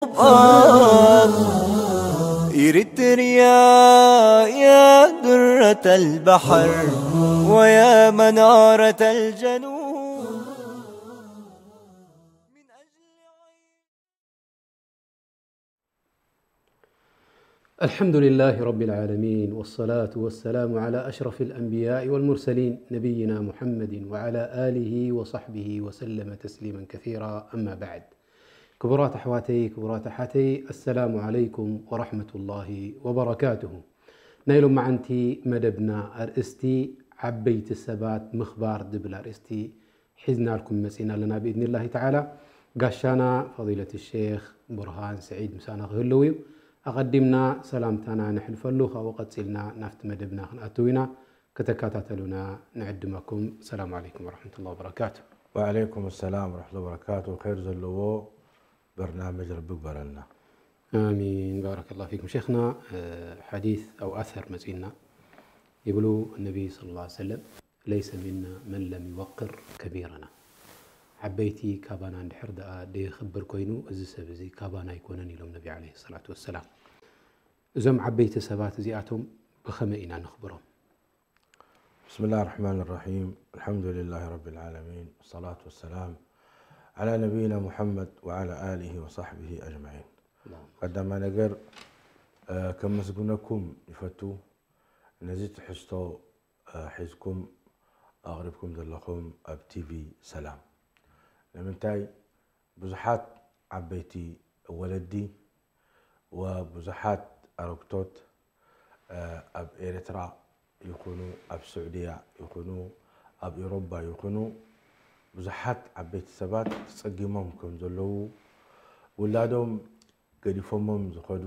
آه، إريتريا يا درة البحر ويا منارة الجنوب. الحمد لله رب العالمين، والصلاة والسلام على أشرف الأنبياء والمرسلين، نبينا محمد وعلى آله وصحبه وسلم تسليما كثيرا. أما بعد. ክቡራት ኣሕዋተይ፣ ክቡራት ኣሓተይ፣ ኣሰላሙ ዓለይኩም ወራሕመቱላሂ ወበረካቱሁ። ናይ ሎማዓንቲ መደብና ኣርእስቲ ዓበይቲ ሰባት ምኽባር ዝብል ኣርእስቲ ሒዝናልኩም መጺና ኣለና ብኢዝኒላሂ ተዓላ። ጋሻና ፈዲለት ሼኽ ቡርሃን ስዒድ ምሳና ክህልው እዩ። ኣቐዲምና ሰላምታና ነሕልፈሉ፣ ካብኡ ቀጺልና ናብቲ መደብና ክንኣትው ኢና። ከተከታተሉና ንዕድመኩም። ሰላም ዓለይኩም ወረሕመቱላሂ ወበረካቱ። ወዓለይኩም ሰላም ወረሕመቱላሂ ወበረካቱ። ኸይር ዘለዎ በርናመጅ ረቢ ግበረልና። ኣሚን። ባረከላሁ ፊኩም ሼኽና። ሓዲስ ኣው ኣሰር መጺና ይብሉ ነቢ ሰለላሁ ዐለይሂ ወሰለም፣ ለይሰ ሚና መን ለም ይወቅር ከቢረና። ዓበይቲ ካባና እንድሕር ደኣ ደየኽብር ኮይኑ፣ እዚ ሰብ እዚ ካባና ኣይኮነን ኢሎም ነቢ ዐለይሂ ሰላቱ ወሰላም። እዞም ዓበይቲ ሰባት እዚኣቶም ብኸመይ ኢና ነኽብሮም? بسم الله الرحمن الرحيم. الحمد لله رب العالمين. والصلاة والسلام على نبينا محمد وعلى آله وصحبه أجمعين. ቀዳማይ ነገር፣ እ፣ ከመስግነኩም ይፈቱ። ነዚ ትሕዝቶ፣ እ፣ ሒዝኩም ኣቕሪብኩም ዘለኹም ኣብ ቲቪ ሰላም። ንምንታይ ብዙሓት ዓበይቲ ወለዲ ወብዙሓት ኣረግቶት፣ እ፣ ኣብ ኤርትራ ይኹኑ፣ ኣብ ስዑድያ ይኹኑ፣ ኣብ ኤውሮባ ይኹኑ፣ ብዙሓት ዓበይቲ ሰባት ተጸጊሞም ከም ዘለዉ፣ ውላዶም ገዲፎሞም ዝኸዱ፣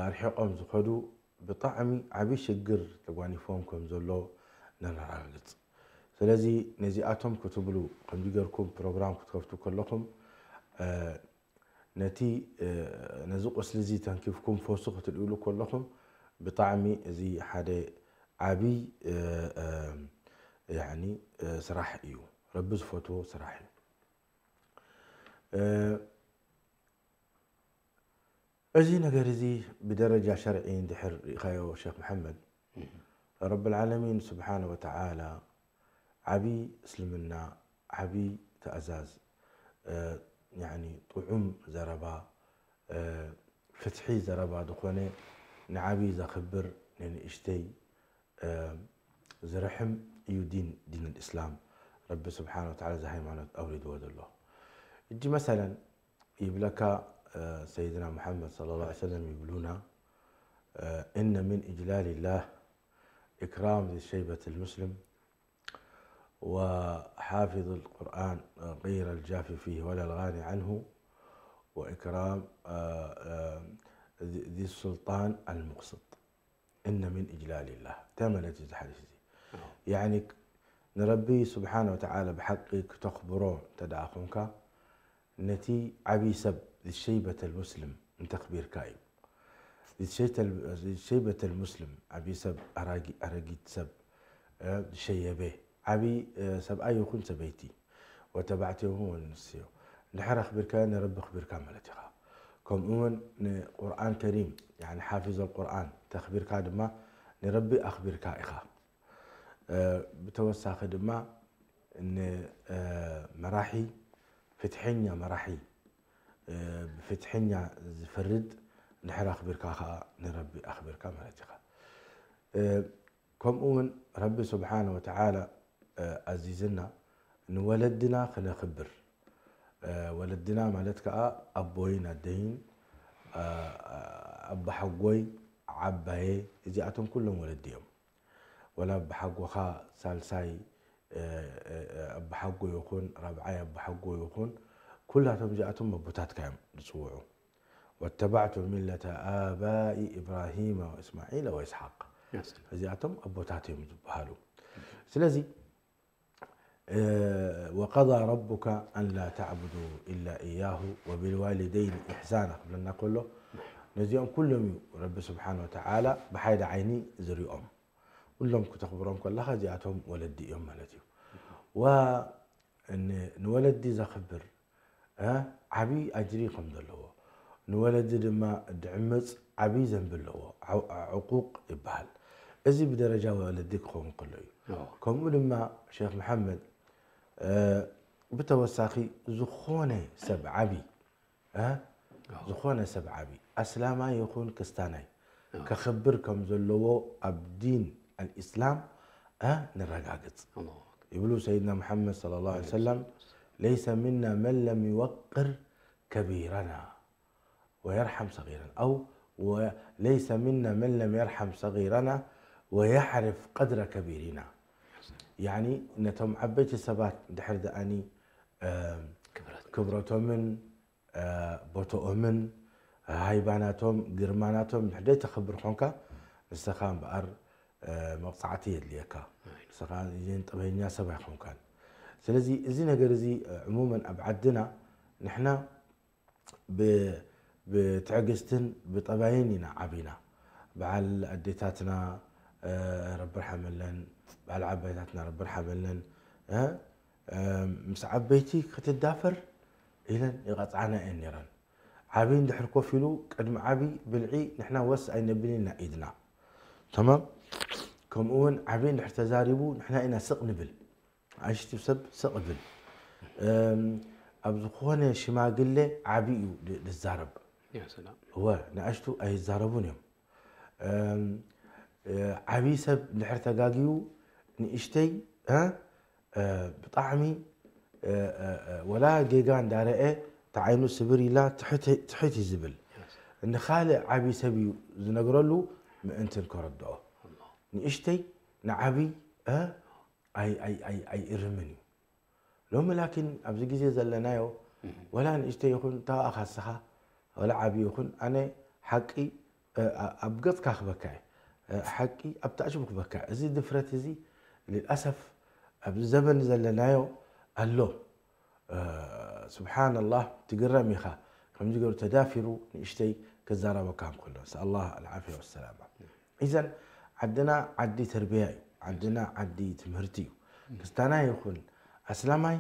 ኣርሒቖም ዝኸዱ ብጣዕሚ ዓቢ ሽግር ተጓኒፎም ከም ዘሎ ነረጋግጽ። ስለዚ ነዚኣቶም ክትብሉ፣ ከምዚ ጌርኩም ፕሮግራም ክትከፍቱ ከለኹም፣ እ፣ ነቲ፣ እ፣ ነዚ ቁስሊ እዚ ተንኪፍኩም ፈውሲ ክትርእዩሉ ከለኹም ብጣዕሚ እዚ ሓደ ዓቢ፣ እ፣ እ፣ ያኒ፣ እ፣ ስራሕ እዩ። ረቢ ዝፈትዎ ስራሕ እዩ። እ፣ እዚ ነገር እዚ ብደረጃ ሸርዒ እንድሕር ርኢኻዮ ሸኽ መሐመድ፣ ረብል ዓለሚን ስብሓነ ወተዓላ ዓቢ እስልምና፣ ዓቢ ትእዛዝ፣ እ፣ ያኒ ጥዑም ዘረባ፣ እ፣ ፍትሒ ዘረባ ዝኾነ፣ ንዓቢ ዘኽብር፣ ንንእሽተይ፣ እ፣ ዝርሕም እዩ ዲን፣ ዲን ልእስላም። ረቢ ስብሓነ ወተዓላ እዚ ሃይማኖት ኣውሪድዎ ዘሎ። እጂ መሰለን ይብለካ፣ እ፣ ሰይድና ሙሓመድ ሰለላሁ ዐለይሂ ወሰለም ይብሉና፣ እ፣ إن من إجلال الله إكرام ذي الشيبة المسلم وحافظ القرآن غير الجاف فيه ولا الغاني عنه وإكرام، እ፣ እ፣ ذي السلطان المقسط. إن من إجلال الله። እንታይ ማለት እዩ እዚ ሓዲስ እዚ? ያኒ ንረቢ ስብሓነ ወተዓላ ብሓቂ ክተኽብሮ እንተ ደኣ ኾንካ፣ ነቲ ዓብዪ ሰብ ذي الشيبة المسلم እንተኽቢርካ እዩ። ذي الشيبة المسلم ዓብዪ ሰብ፣ ኣራጊ-፣ ኣረጊት ሰብ፣ እ፣ ዝሸየበ ዓብዪ፣ እ፣ ሰብኣይ ይኹን ሰበይቲ፣ ወተባዕትዮ ይኹን ወንስትዮ፣ እንድሕር ኣኽቢርካዮ ንረቢ ኣኽቢርካ ማለት ኢኻ። ከምኡ እውን ንቁርኣን ከሪም፣ ያኒ ሓፊዝ ኣልቁርኣን ተኽቢርካ ድማ ንረቢ ኣኽቢርካ ኢኻ። እ፣ ብተወሳኺ ድማ ን-፣ እ፣ መራሒ፣ ፍትሐኛ መራሒ፣ እ፣ ብፍትሐኛ ዝፈርድ እንድሕር ኣኽቢርካ ኸዓ ንረቢ ኣኽቢርካ ማለት ኢኻ። እ፣ ከምኡ እውን ረቢ ስብሓነ ወተዓላ፣ እ፣ ኣዚዝና ንወለድና ክነኽብር። እ፣ ወለድና ማለት ከዓ ኣቦይን ኣደይን፣ እ፣ ኣባሓጎይ፣ ዓባየ፣ እዚኣቶም ኩሎም ወለዲ እዮም። ወላ ኣባሓጎኻ ሳልሳይ፣ እ፣ እ፣ እ፣ ኣባሓጎ ይኹን፣ ራብዓይ ኣባሓጎ ይኹን፣ ኩላቶም እዚኣቶም ኣቦታትካ እዮም ዝጽውዑ። واتبعت ملة آبائي إبراهيم وإسماعيل وإسحاق። እዚኣቶም ኣቦታት እዮም ዝበሃሉ። ስለዚ፣ እ፣ وقضى ربك أن لا تعبدوا إلا إياه وبالوالدين إحسانا ክብለና ከሎ፣ ነዚኦም ኩሎም እዩ ረቢ ስብሓነ ወተዓላ ብሓይሊ ዓይኒ ዝሪኦም። ኩሎም ክተኽብሮም ከለኻ እዚኣቶም ወለዲ እዮም ማለት እዩ። ዋ-፣ ን-፣ ንወለዲ ዘኽብር፣ እ፣ ዓብዪ ኣጅሪ ከም ዘለዎ፣ ንወለዲ ድማ ድዕምፅ ዓብዪ ዘንቢ ኣለዎ። ዐ- ዕቁቕ ይበሃል። እዚ ብደረጃ ወለዲ ክኸውን ከሎ እዩ። ከምኡ ድማ ሼክ መሓመድ እ፣ ብተወሳኺ ዝኾነ ሰብ ዓቢ እ፣ ዝኾነ ሰብ ዓቢ ኣስላማይ ይኹን ክስታናይ ከኽብር ከም ዘለዎ ኣብ ዲን ኣልኢስላም እ፣ ንረጋግጽ ይብሉ ሰይድና ሙሓመድ ሰለላሁ ዐለይሂ ወሰለም። ለይሰ ሚና መን ለም ይወቅር ከቢረና ወየርሓም ሰጊረና ኣው ለይሰ ሚና መን ለም የርሓም ሰጊረና ወየዕርፍ ቀድረ ከቢሪና። ያኒ ነቶም ዓበይቲ ሰባት ድሕር ደኣኒ ክብረቶምን ቦቶኦምን ሃይባናቶም ግርማናቶም ድሕር ደይ ተኽብር ኾንካ ንስኻ እምበኣር መቕፃዕቲ የድልየካ። ንስኻ ጥበበኛ ሰብ ኣይኮንካን። ስለዚ እዚ ነገር እዚ ዕሙመን ኣብ ዓድና ንሕና ብትዕግስትን ብጠባይን ኢና ዓቢና። በዓል ኣዴታትና ረቢ ርሓመለን፣ በዓል ዓባይታትና ረቢ ርሓመለን ምስ ዓበይቲ ክትዳፈር ኢለን ይቐፅዓና እየን ነይረን። ዓቢ እንድሕር ኮፍ ኢሉ ቅድሚ ዓቢ ብልዒ ንሕና ወስ ኣይነብልን ኢና ኢድና። ተማም። ከምኡ እውን ዓቢ እንድሕር ተዛሪቡ ንሕና ኢና ስቕ ንብል። ንኣሽቱ ሰብ ስቕ እብል። ኣብ ዝኾነ ሽማግሌ ዓቢ እዩ ዝዛረብ። እወ ንኣሽቱ ኣይዛረቡን እዮም። ዓቢ ሰብ እንድሕር ተጋግዩ ንእሽተይ ብጣዕሚ ወላ ጌጋ እንዳረአ ተዓይኑ ስብር ኢላ ትሕት እዩ ዝብል። ንኻልእ ዓቢ ሰብ እዩ ዝነግረሉ ምእንትን ከረድኦ። ንእሽተይ ንዓቢ ኣይእርምን እዩ። ሎሚ ላኪን ኣብዚ ግዜ ዘለናዮ ወላ ንእሽተይ ይኹን እንታ ኣኻ ስኻ ወላ ዓቢ ይኹን ኣነ ሓቂ ኣብ ገጽካ ክበካ እየ። ሓቂ ኣብ ታእሽሙ ክበካ እየ። እዚ ድፍረት እዚ ልልኣሰፍ ኣብዚ ዘበን ዘለናዮ ኣሎ። ስብሓንላህ ትግረም ኢኻ። ከምዚ ገሩ ተዳፊሩ ንእሽተይ ክዛረበካ እንከሎ ነስኣላህ ኣልዓፍያ ወሰላማ። ኢዘን ዓድና ዓዲ ተርቢያ እዩ። ዓድና ዓዲ ትምህርቲ እዩ። ክስታናይ ይኹን ኣስላማይ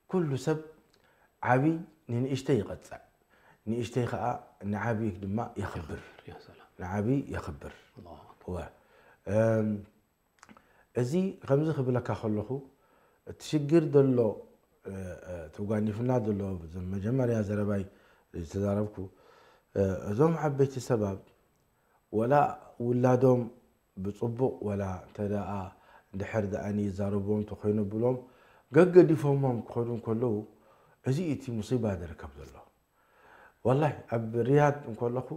ኩሉ ሰብ ዓቢ ንንእሽተይ ይቐጽዕ፣ ንእሽተይ ከዓ ንዓቢ ድማ የኽብር። ንዓቢ የኽብር። እወ እዚ ከምዚ ክብለካ ከለኹ እቲ ሽግር ዘሎ ተጓኒፍና ዘሎ መጀመርያ ዘረባይ ዝተዛረብኩ እዞም ዓበይቲ ሰባብ ወላ ውላዶም ብፅቡቕ ወላ እንተ ደኣ እንድሕር ደኣ ይዛረብዎም እንተኮይኑ ብሎም ገገዲፎሞም ክኸዱ እንከለዉ እዚ እቲ ሙሲባ ዝርከብ ዘሎ። ወላሂ ኣብ ሪያድ እንከለኹ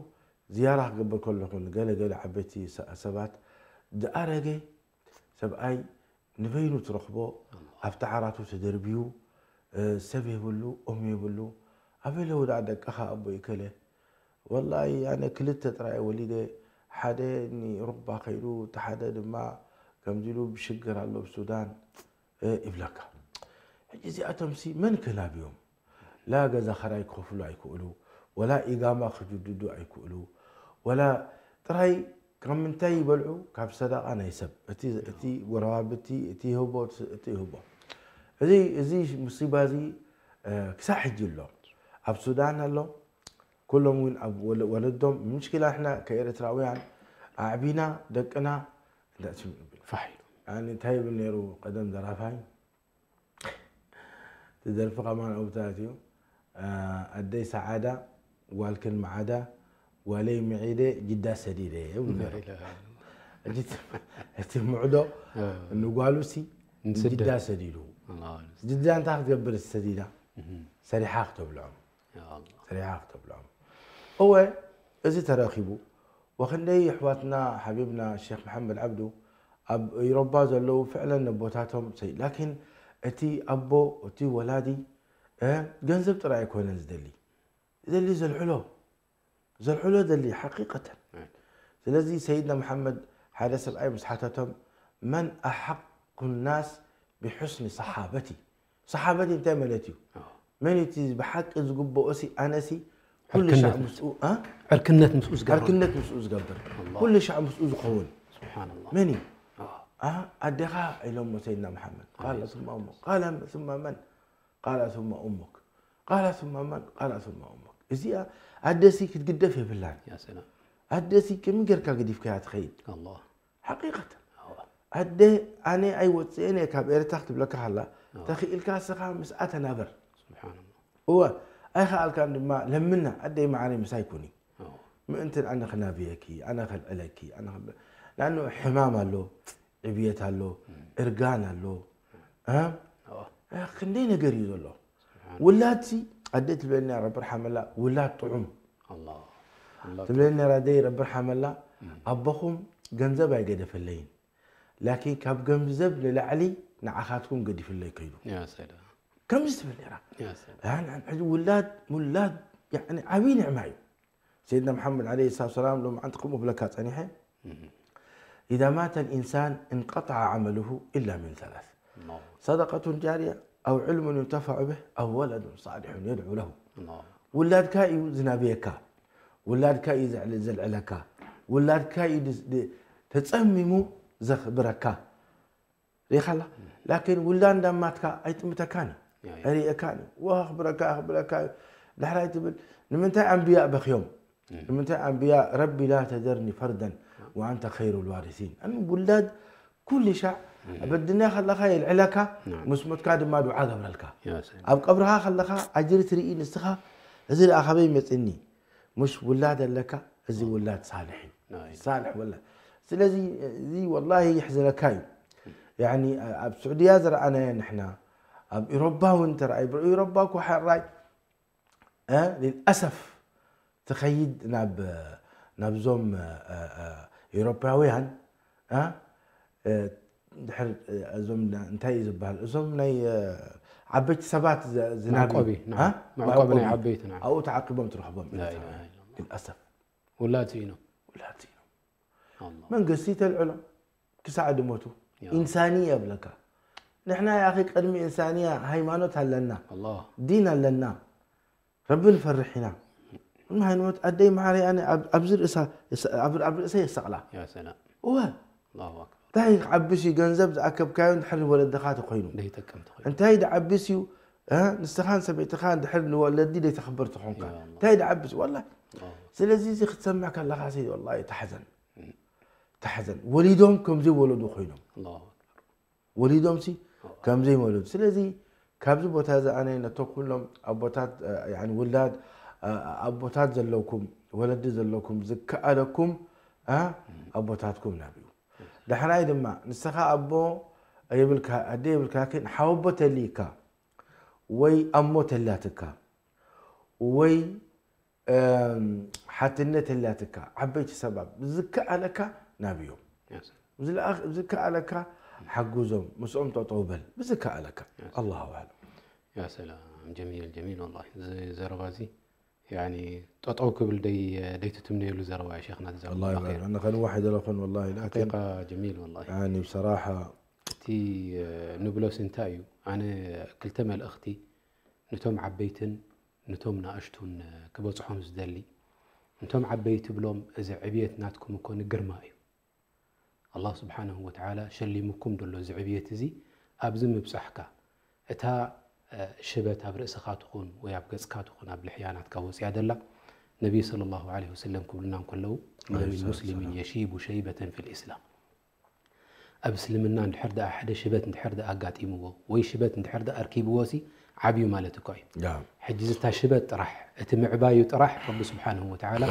ዝያራ ክገብር ከለኹ ንገለ ገለ ዓበይቲ ሰባት ዝኣረገ ሰብኣይ ንበይኑ ትረኽቦ ኣብቲ ዓራቱ ተደርብዩ ሰብ የብሉ ኦም የብሉ ኣበይ ለዉ ደኣ ደቅኻ ኣቦ ይከለ ወላሂ ኣነ ክልተ ጥራይ ወሊደ ሓደ ንሩባ ከይዱ እቲ ሓደ ድማ ከምዚ ኢሉ ብሽግር ኣሎ ብሱዳን ይብለካ። ሕጂ እዚኣቶምሲ መን ክናብዮም? ላ ገዛ ኸራይ ክኸፍሉ ኣይክእሉ፣ ወላ ኢጋማ ክጅድዱ ኣይክእሉ፣ ወላ ጥራይ ካብ ምንታይ ይበልዑ? ካብ ሰደቓ ናይ ሰብ። እቲ እቲ ጎረባብቲ እቲ ይህቦ እቲ ይህቦ። እዚ እዚ ሙሲባ እዚ ክሳዕ ሕጂ ኣሎ። ኣብ ሱዳን ኣሎ። ኩሎም እውን ኣብ ወለዶም ምሽኪላ ንሕና ከኤርትራውያን ኣዕቢና ደቅና ፋሕ ኢሉ እንታይ ይብል ነይሩ ቀደም ደራፋይ ትደርፊ ከማን ኣብታት እዩ ኣደይ ሰዓዳ ጓልክን መዓዳ ጓለይ ምዒደ ጅዳ ሰዲደ ይብል ነይሩ። እቲ ምዕዶ ንጓሉ ሲ ጅዳ ሰዲዱ ጅዳ እንታይ ክትገብር ሰዲዳ ሰሪሓ ክተብልዖም ሰሪሓ ክተብልዖም እወ እዚ ተረኺቡ ወክንደይ ኣሕዋትና ሓቢብና ሸክ መሓመድ ዓብዱ ኣብ ኢሮባ ዘለዉ ፍዕለን ነቦታቶም ሰይ ላኪን እቲ ኣቦ እቲ ወላዲ ገንዘብ ጥራይ ኣይኮነን ዝደሊ ዝደሊ ዘልዕሎ ዘልዕሎ ደሊ ሓቂቀተን ስለዚ ሰይድና መሓመድ ሓደ ሰብኣይ ምስ ሓተቶም መን ኣሓቁ ናስ ብሑስኒ ሰሓበቲ ሰሓበቲ እንታይ ማለት እዩ መን እቲ ብሓቂ ዝግብኦ ሲ ኣነሲ ኩሉ ሻዕ ምስኡ እ? ዕርክነት ምስኡ ዝገብር ዕርክነት ምስኡ ዝገብር ኣላህ። ኩሉ ሻዕ ምስኡ ዝኸውን ስብሓንላህ። መን እዩ ኣላህ። እ? ኣዴኻ ኢሎሞ ሰይድና መሓመድ ቃለ ثم أمك ቃለ ثم من ቃለ ثم أمك ቃለ ثم من ቃለ ثم أمك እዚኣ ኣደሲ ክትግደፍ የብላን። ያ ሰላም ኣደሲ ከመይ ጌርካ ገዲፍካያ ትኸይድ? ኣላህ ሓቂቀተን ኣዋ ኣደ ኣነ ኣይወፅእን እየ ካብ ኤርትራ ክትብለካ ከላ ተኽኢልካ ስኻ ምስኣ ተናበር። ስብሓንላ እወ ኣይኸኣልካን ድማ ለምና ኣደይ መዓረይ ምሳይ ኩኒ ኣዋ ምእንትን ኣነ ክናብየኪ ኣነ ከልዕለኪ ኣነ ከብ- ንኣኑ ሕማም ኣሎ ዕብየት ኣሎ እርጋን ኣሎ እ? ኣዋ እ፣ ክንደይ ነገር እዩ ዘሎ ውላድሲ ኣደ ትብለኒ ረቢ ርሓመላ ውላድ ጥዑም ኣላህ ትብለኒ ነራ ደይ ረቢ ርሓመላ ኣቦኹም ገንዘብ ኣይገደፈለይን ላኪን ካብ ገንዘብ ንላዕሊ ንዓኻትኩም ገዲፍለይ ከይዱ ያ ሰላም ከምዚ ትብል ነራ ያ ሰላም ያን ሕጂ ውላድ ውላድ ያኒ ዓብዪ ንዕማ እዩ ሰይድና መሓመድ ዓለይሂ ሰላቱ ሰላም ሎም ዓንቲ ከምኡ ብለካ ፀኒሐ إذا مات الإنسان انقطع عمله إلا من ثلاث ኣላህ صدقة جارية أو علم ينتفع به أو ولد صالح يدعو له ኣላህ ውላድካ እዩ ዝናብየካ ውላድካ እዩ ዘዕል- ዘልዕለካ ውላድካ እዩ ድ- ድ- ተፀሚሙ ዘኽብረካ ሪኻላ ላኪን ውላድ እንዳማትካ ኣይጥምተካን እዩ ያ፣ ያ። ኣይርእየካን እዩ ወኸኽብረካ ኣኽብረካ እዩ ዳሕራይ ትብል ንምንታይ ኣንብያ በኽዮም ንምንታይ ኣንብያ ረቢ ላ ተዘርኒ ፈርደን ወኣንተ ኸይሩ ልዋሪሲን ኣን ውላድ ኩሉ ሻዕ ኣብ ኣድንያ ከለኻ የልዕለካ ናም። ምስ ሞትካ ድማ ዱዓ ገብረልካ ያ ሰላም ኣብ ቀብርኻ ከለኻ ኣጅሪ ትርኢ ንስኻ እዚ ደኣ ካበይ መፅኒ ሙሽ ውላድ ኣለካ እዚ ውላድ ሳልሕ እዩ ናይ ሳልሕ ወላ ስለዚ እዚ ወላሂ የሕዝነካ እዩ ያኒ ኣብ ስዑድያ ዝረኣናዮ ንሕና ኣብ ኢሮባ እውን ተረኣዩ ኢሮባ እኮ ሓራይ እ፣ ልልኣሰፍ ትኸይድ ናብ ናብዞም እ፣ እ፣ ኢሮፓውያን እ፣ እ፣ ድሕር እ፣ እዞም ና- እንታይ እዩ ዝበሃል እዞም ናይ እ፣ ዓበይቲ ሰባት ዘ- ዝናቢ መዕቆቢ፣ እ? ናም። መዕቆቢ ናይ ዓበይቲ፣ ናም። ኣብኡ ተዓቂቦም ትረኽቦም ላ ኤርትራውያን። ኢላሃ ኢላላህ። ልልኣሰፍ ውላድ ስኢኖም ውላድ ስኢኖም ኣላህ መንግስቲ ተልዕሎ ክሳዕ ድሞቱ ያ። ኢንሳንያ ይብለካ ንሕና ያኺ ቅድሚ ኢንሳንያ ሃይማኖት ኣለና ኣላህ ዲን ኣለና ረቢ ንፈርሕ ኢና ምን ሃይማኖት ኣደይ መሓረይ ኣነ ኣብ- ኣብዚ ርእሳ የስ- ኣብ ኣብ ርእሰይ የሰቕላ ያ ሰላም እወ ኣላሁ ኣክበር እንታይ ክዓብስ እዩ ገንዘብ ዝኣከብካዮ እንድሕር ንወለድኻ ተኮይኑ ደይጠቅም ትኾይኑ እንታይ ድዓብስ እዩ እ፣ ንስኻን ሰበይትኻ እንድሕር ንወለዲ ደይተኽብር ትኾንካ ያ ኣላህ። እንታይ ድዓብስ ወላ ኣላሁ ስለዚ እዚ ክትሰምዕ ከለኻ ሲ ወላ ተሓዘን ተሓዘን ወሊዶም ከም ዘይወለዱ ኮይኖም ኣላሁ ኣክበር ወሊዶም ሲ ከም ዘይወለዱ ስለዚ ካብዚ ቦታ እዚ ኣነ ነቶም ኩሎም ኣቦታት እ፣ ያኒ ውላድ እ፣ ኣቦታት ዘለኩም ወለዲ ዘለኩም ዝከኣለኩም እ፣ ኣቦታትኩም ናብዩ ዳሕራይ ድማ ንስኻ ኣቦ የብልካ ኣደ የብልካ ግን ሓወቦ ተልይካ ወይ ኣሞ ተላትካ ወይ እም፣ ሓትነት ተላትካ ዓበይቲ ሰባት ዝከኣለካ ናብዮም Yes. ዝለኣኽ- ዝከኣለካ ሓግዞም ምስኦም ጠጠው በል ብዝከኣለካ ኣላሁ ኣዕለም ያ ሰላም ጀሚል ጀሚል ወላሂ እዚ ዘረባ እዚ ያኒ ጠጠው ክብል ደይ ደይትትምነየሉ ዘረባ እዩ ሸይኽና ትዛረብ الله ዘለኻ يبارك أنا خلينا واحد لكن والله لكن ሓቂቃ ጀሚል ወላሂ يعني بصراحة እቲ ንብሎስ እንታይ እዩ ኣነ ክልተ መልእኽቲ ነቶም ዓበይትን ነቶም ንኣሽቱን ክበፅሖም ዝደሊ ነቶም ዓበይቲ ብሎም እዚ ዕብየት ናትኩም እኮ ንግርማ እዩ ኣላህ ስብሓንሁ ወተዓላ ሸሊሙኩም ደሎ እዚ ዕብየት እዚ ኣብዚ ምብፃሕካ እታ ሽበት ኣብ ርእስኻ ትኹን ወይ ኣብ ገፅካ ትኹን ኣብ ልሕያናትካ ወፅያ ደላ ነቢይ صلى الله عليه وسلم ክብሉና እንከለዉ ما من مسلم يشيب شيبة في الإسلام ኣብ እስልምና እንድሕር ደኣ ሓደ ሽበት እንድሕር ደኣ ኣጋጢምዎ ወይ ሽበት እንድሕር ደኣ ኣርኪብዎ ሲ ዓብዩ ማለት እኮ እዩ نعم ሕጂ ዝታ ሽበት ጥራሕ እቲ ምዕባዩ ጥራሕ ረቢ ስብሓንሁ ወተዓላ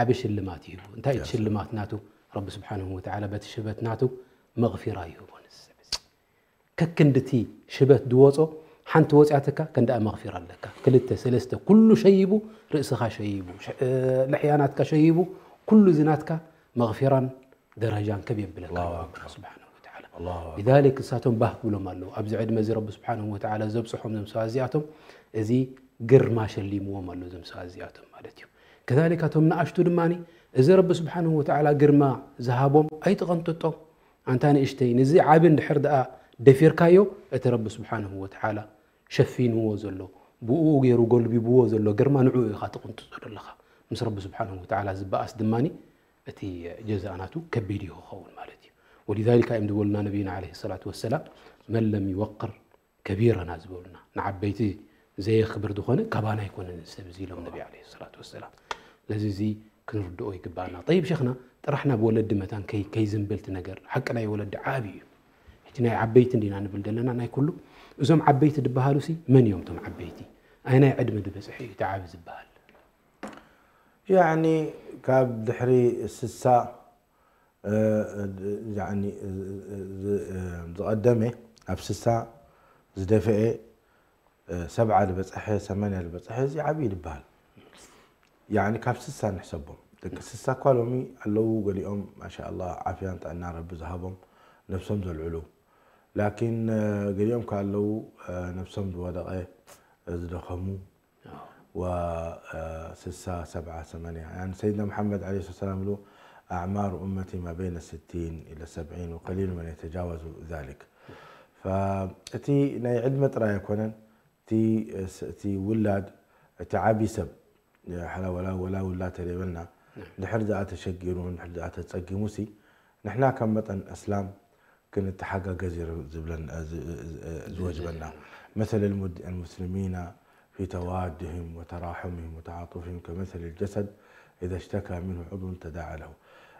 ዓብ ሽልማት ይህቡ እንታይ እቲ ሽልማት ናቱ ረቢ ስብሓንሁ ወተዓላ በቲ ሽበት ናቱ መغፊራ ይህቦ ንዚ ሰብ እዚ ከክንድቲ ሽበት ድወፆ ሓንቲ ወፅያትካ ከንደኣ መغፊራ ኣለካ ክልተ ሰለስተ ኩሉ ሸይቡ ርእስኻ ሸይቡ ሸ- ልሕያናትካ ሸይቡ ኩሉ ዝናትካ መغፊራን ደረጃን ከብ የብለካ الله ረቢ أكبر. ስብሓንሁ ወተዓላ الله أكبر لذلك እሳቶም ባህ ክብሎም ኣለዉ ኣብዚ ዕድመ እዚ ረቢ ስብሓንሁ ወተዓላ ዘብፅሖም ዘም ሰባት እዚኣቶም እዚ ግርማ ሸሊምዎም ኣሎ ዘም ሰባት እዚኣቶም ማለት እዩ ከذلك እቶም ንኣሽቱ ድማ እዚ ረቢ ስብሓንሁ ወተዓላ ግርማ ዝሃቦም ኣይትቐንጥጦም ኣንታ ንእሽተይ ንዚ ዓቢ እንድሕር ደኣ ደፊርካዮ እቲ ረቢ ስብሓንሁ ወተዓላ ሸፊንዎ ዘሎ ብኡ ገይሩ ጎልቢብዎ ዘሎ ግርማ ንዕኡ ኢኻ ትቕንጥጦ ዘለኻ ምስ ረቢ ስብሓንሁ ወተዓላ ዝበኣስ ድማ እቲ ጀዛእ ናቱ ከቢድ እዩ ክኸውን ማለት እዩ ولذلك እዮም ዝበሉና ነቢይና عليه الصلاة والسلام من لم يوقر كبيرنا ዝበሉና ንዓበይቲ ዘየኽብር ዝኾነ ካባና ኣይኮነን እዚ ሰብ እዚ ኢሎም ነቢ عليه الصلاة والسلام ስለዚ እዚ ክንርድኦ ይግባኣና። ጠይብ ሸኽና፣ ጥራሕ ናብ ወለዲ መታን ከይ-፣ ከይዝንብል እቲ ነገር፣ ሓቂ ናይ ወለዲ ዓቢ እዩ። ሕጂ ናይ ዓበይቲ እንዲና ንብል ዘለና፣ ናይ ኩሉ። እዞም ዓበይቲ ዝበሃሉሲ መን እዮም እቶም ዓበይቲ? ኣይናይ ዕድመ ዝበጽሐ እዩ እቲ ዓቢ ዝበሃል? ያዕኒ ካብ ድሕሪ ስሳ፣ እ፣ ያዕኒ፣ እ፣ እ፣ ዝ-፣ እ፣ ዝቐደመ ኣብ ስሳ ዝደፈኤ፣ እ፣ ሰብዓ ዝበጽሐ፣ ሰማንያ ዝበጽሐ፣ እዚ ዓብዪ ይበሃል። ያዕኒ ካብ ስሳ ንሕሰቦም። ደቂ ስሳ እኳ ሎሚ ኣለዉ፣ ገሊኦም ማሻኣላህ ዓፍያን ጥዕና ረቢ ዝሃቦም ነብሶም ዘልዕሉ። ላኪን፣ እ፣ ገሊኦም ከ ኣለዉ፣ እ፣ ነብሶም ዝወደቐ፣ እ፣ ዝደኸሙ፣ و، آه، ስሳ፣ ሰብዓ፣ ሰማንያ። يعني سيدنا محمد عليه الصلاة والسلام له: أعمار أمتي ما بين الستين إلى السبعين وقليل من يتجاوز ذلك. فእቲ ናይ ዕድመ ጥራይ ኣይኮነን፣ እቲ፣ እቲ ውላድ፣ እቲ ዓቢ ሰብ፣ ሓላ ወላ፣ ወላ ውላድ ተደይበልና፣ ድሕር ዝኣ ተሸጊሩ፣ ድሕር ዝኣ ተጸጊሙሲ፣ ንሕና ከም መጠን እስላም ክንተሓጋገዝ እዩ ዝብለን፣ እ፣ ዝ-፣ እ፣ ዝ-፣ እ፣ ዝወጅበና። مثل المد-، المسلمين في توادهم وتراحمهم وتعاطفهم كمثل الجسد إذا اشتكى منه عضو تداعى له.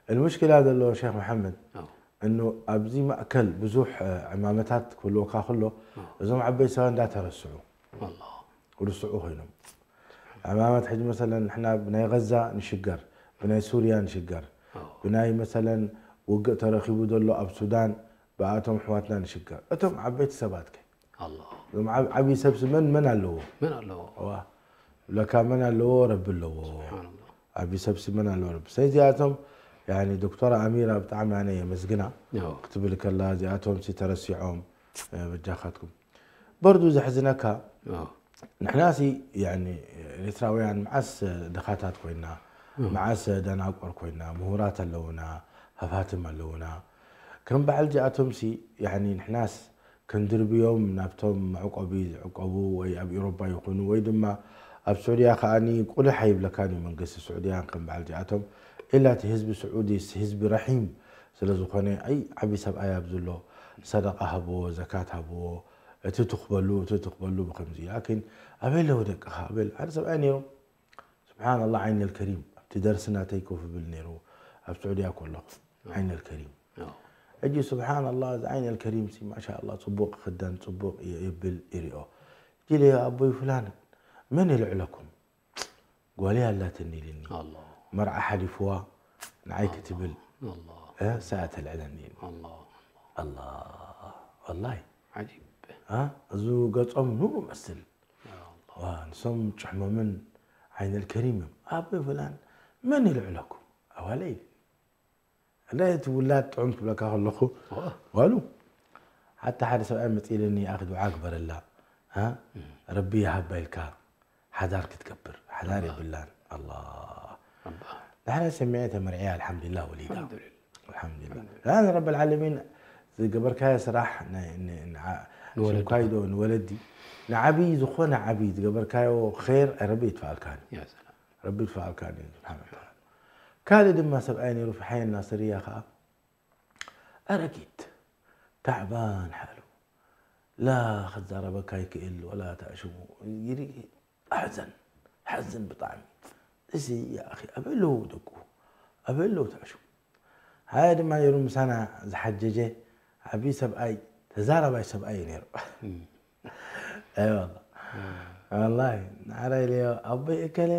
المشكلة ዘሎ ሸኽ መሓመድ፣ ኣዎ። እኖ ኣብዚ ማእከል ብዙሕ፣ እ፣ ዕማመታት ክህልወካ ከሎ፣ ኣዎ። እዞም ዓበይቲ ሰባት እንዳተረስዑ፣ ኣላህ። ክርስዑ ኮይኖም። ዕማመት ሕጂ መሰለን ንሕና ብናይ ገዛ ንሽገር፣ ብናይ ሱርያ ንሽገር፣ ኣዎ። ብናይ መሰለን ውግእ ተረኺቡ ዘሎ ኣብ ሱዳን ብኣቶም ኣሕዋትና ንሽገር። እቶም ዓበይቲ ሰባት ከ? ኣላህ። እዞም ዓብ-፣ ዓብዪ ሰብሲ መን፣ መን ኣለዎ? መን ኣለዎ? እዋ፣ ለካ መን ኣለዎ? ረቢ ኣለዎ። ስብሓንላህ። ዓብዪ ሰብሲ መን ኣለዎ? ረቢ። ስለዚኣቶም፣ ያኒ ዶክተር ኣሚራ ብጣዕሚ ኣነ የመስግና ኣዎ። ክትብል ከላ፣ እዚኣቶም ሲ ተረሲዖም፣ እ፣ በጃኻትኩም። በርዱ ዘሕዝነካ፣ ኣዎ። ንሕና ሲ፣ ያኒ፣ ኤርትራውያን መዓስ ድኻታት ኮይና፣ መዓስ ደናቆር ኮይና፣ ምሁራት ኣለውና፣ ሃፋትም ኣለውና። ከም በዓል እዚኣቶም ሲ፣ ያኒ፣ ንሕናስ ክንድርብዮም ናብቶም መዕቆቢ ዝዕቆቡ ወይ ኣብ ኤውሮጳ ይኹኑ ወይ ድማ ኣብ ስዑድያ ከኣኒ ቁልሕ ኣይብለካን እዩ መንግስቲ ስዑድያን ከም በዓል እዚኣቶም። ኢላ እቲ ህዝቢ ስዑዲ ህዝቢ ረሒም ስለ ዝኾነ፣ ኣይ ዓቢ ሰብኣይ ኣብዚ ኣሎ፣ ሰደቃ ሃብዎ፣ ዘካት ሃብዎ፣ እቲ ትኽበሉ፣ እቲ ትኽበሉ ብኸምዚ። ላኪን ኣበይ ኣለዉ ደቅኻ? ኣበይ ኣለ-፣ ሓደ ሰብኣይ ነይሩ። ስብሓንላህ፣ ዓይነል ከሪም ኣብቲ ደርሲ ናተይ ኮፍ ይብል ነይሩ ኣብ ስዑድያ ከለኹ። ዓይነል ከሪም። ኣዎ። ሕጂ ስብሓንላህ፣ እዚ ዓይነል ከሪም ሲ ማሻኣላህ ጽቡቕ ይኽደን፣ ጽቡቕ የ-፣ የብል ይሪኦ። ኢለ ኣቦይ ፍላን መን የልዕለኩም? ጓለይ ኣላትኒ ኢልኒ። ኣላህ። መርዓ ሓሊፍዋ ንዓይ ክትብል ኣላህ። እ፣ ሰኣ ተልዕለኒ ኢልኒ። ኣላህ። ኣላ፣ ወላሂ። ዓጂብ። እ፣ እዚ ገጾም ኑር መስል። ኣላህ። ዋ፣ ንሶም ጭሕሞምን ዓይነል ከሪም እዮም። ኣቦይ ፍላን መን የልዕለኩም? ኣዋለይ። ኣለ እቲ ውላድ ጥዑም ክብለካ ከለኹ፣ ዋ። ዋሉ። ሓታ ሓደ ሰብኣይ መጺእልኒ፣ "ኣኺ ዱዓ ግበረላ፣ እ? ረቢ ይሃባ ኢልካ ሓዳር ክትገብር፣ ሓዳር የብላን። ኣላ። ኣባ። ዳሕና ሰሚዐ ተመርዕያ፣ ኣልሓምዱሊላህ ወሊዳ። ኣልሓምዱሊላህ። ኣልሓምዱሊላህ። ላን ረብል ዓለሚን ዝገበርካዮ ስራሕ ናይ፣ ን-፣ ንዓ-፣ ንወለዲ። ሽምካይዶ ንወለዲ፣ ንዓብዪ ዝኾነ ዓብዪ ዝገበርካዮ ኸይር ረቢ ይትፍኣልካን እዩ። ያ ሰላም። ረቢ ይትፍኣልካን እዩ፣ ስብሓን ወተዓላ። ካልእ ድማ ሰብኣይ ነይሩ፣ ፍሓየን ናስርያ ኸዓ፣ ኣረጊት፣ ታዕባን ሓሉ፣ ላ ክዛረበካ ይክእል፣ ወላ ተዕሽሙ፣ ይሪ-፣ ኣሕዘን፣ ሓዝን ብጣዕሚ። እዚ፣ ያ ኣኺ፣ ኣበይ ኣለዉ ደቁ? ኣበይ ኣለዉ ተዕሽሙ? ሃየ ድማ ነይሩ ምሳና ዝሓጀጀ፣ ዓብዪ ሰብኣይ፣ ተዛራባይ ሰብኣይ እዩ ነይሩ። ኣይ ዋላ። ወላሂ፣ ንዓራ ኢለዮ፣ ኣቦይ እከለ፣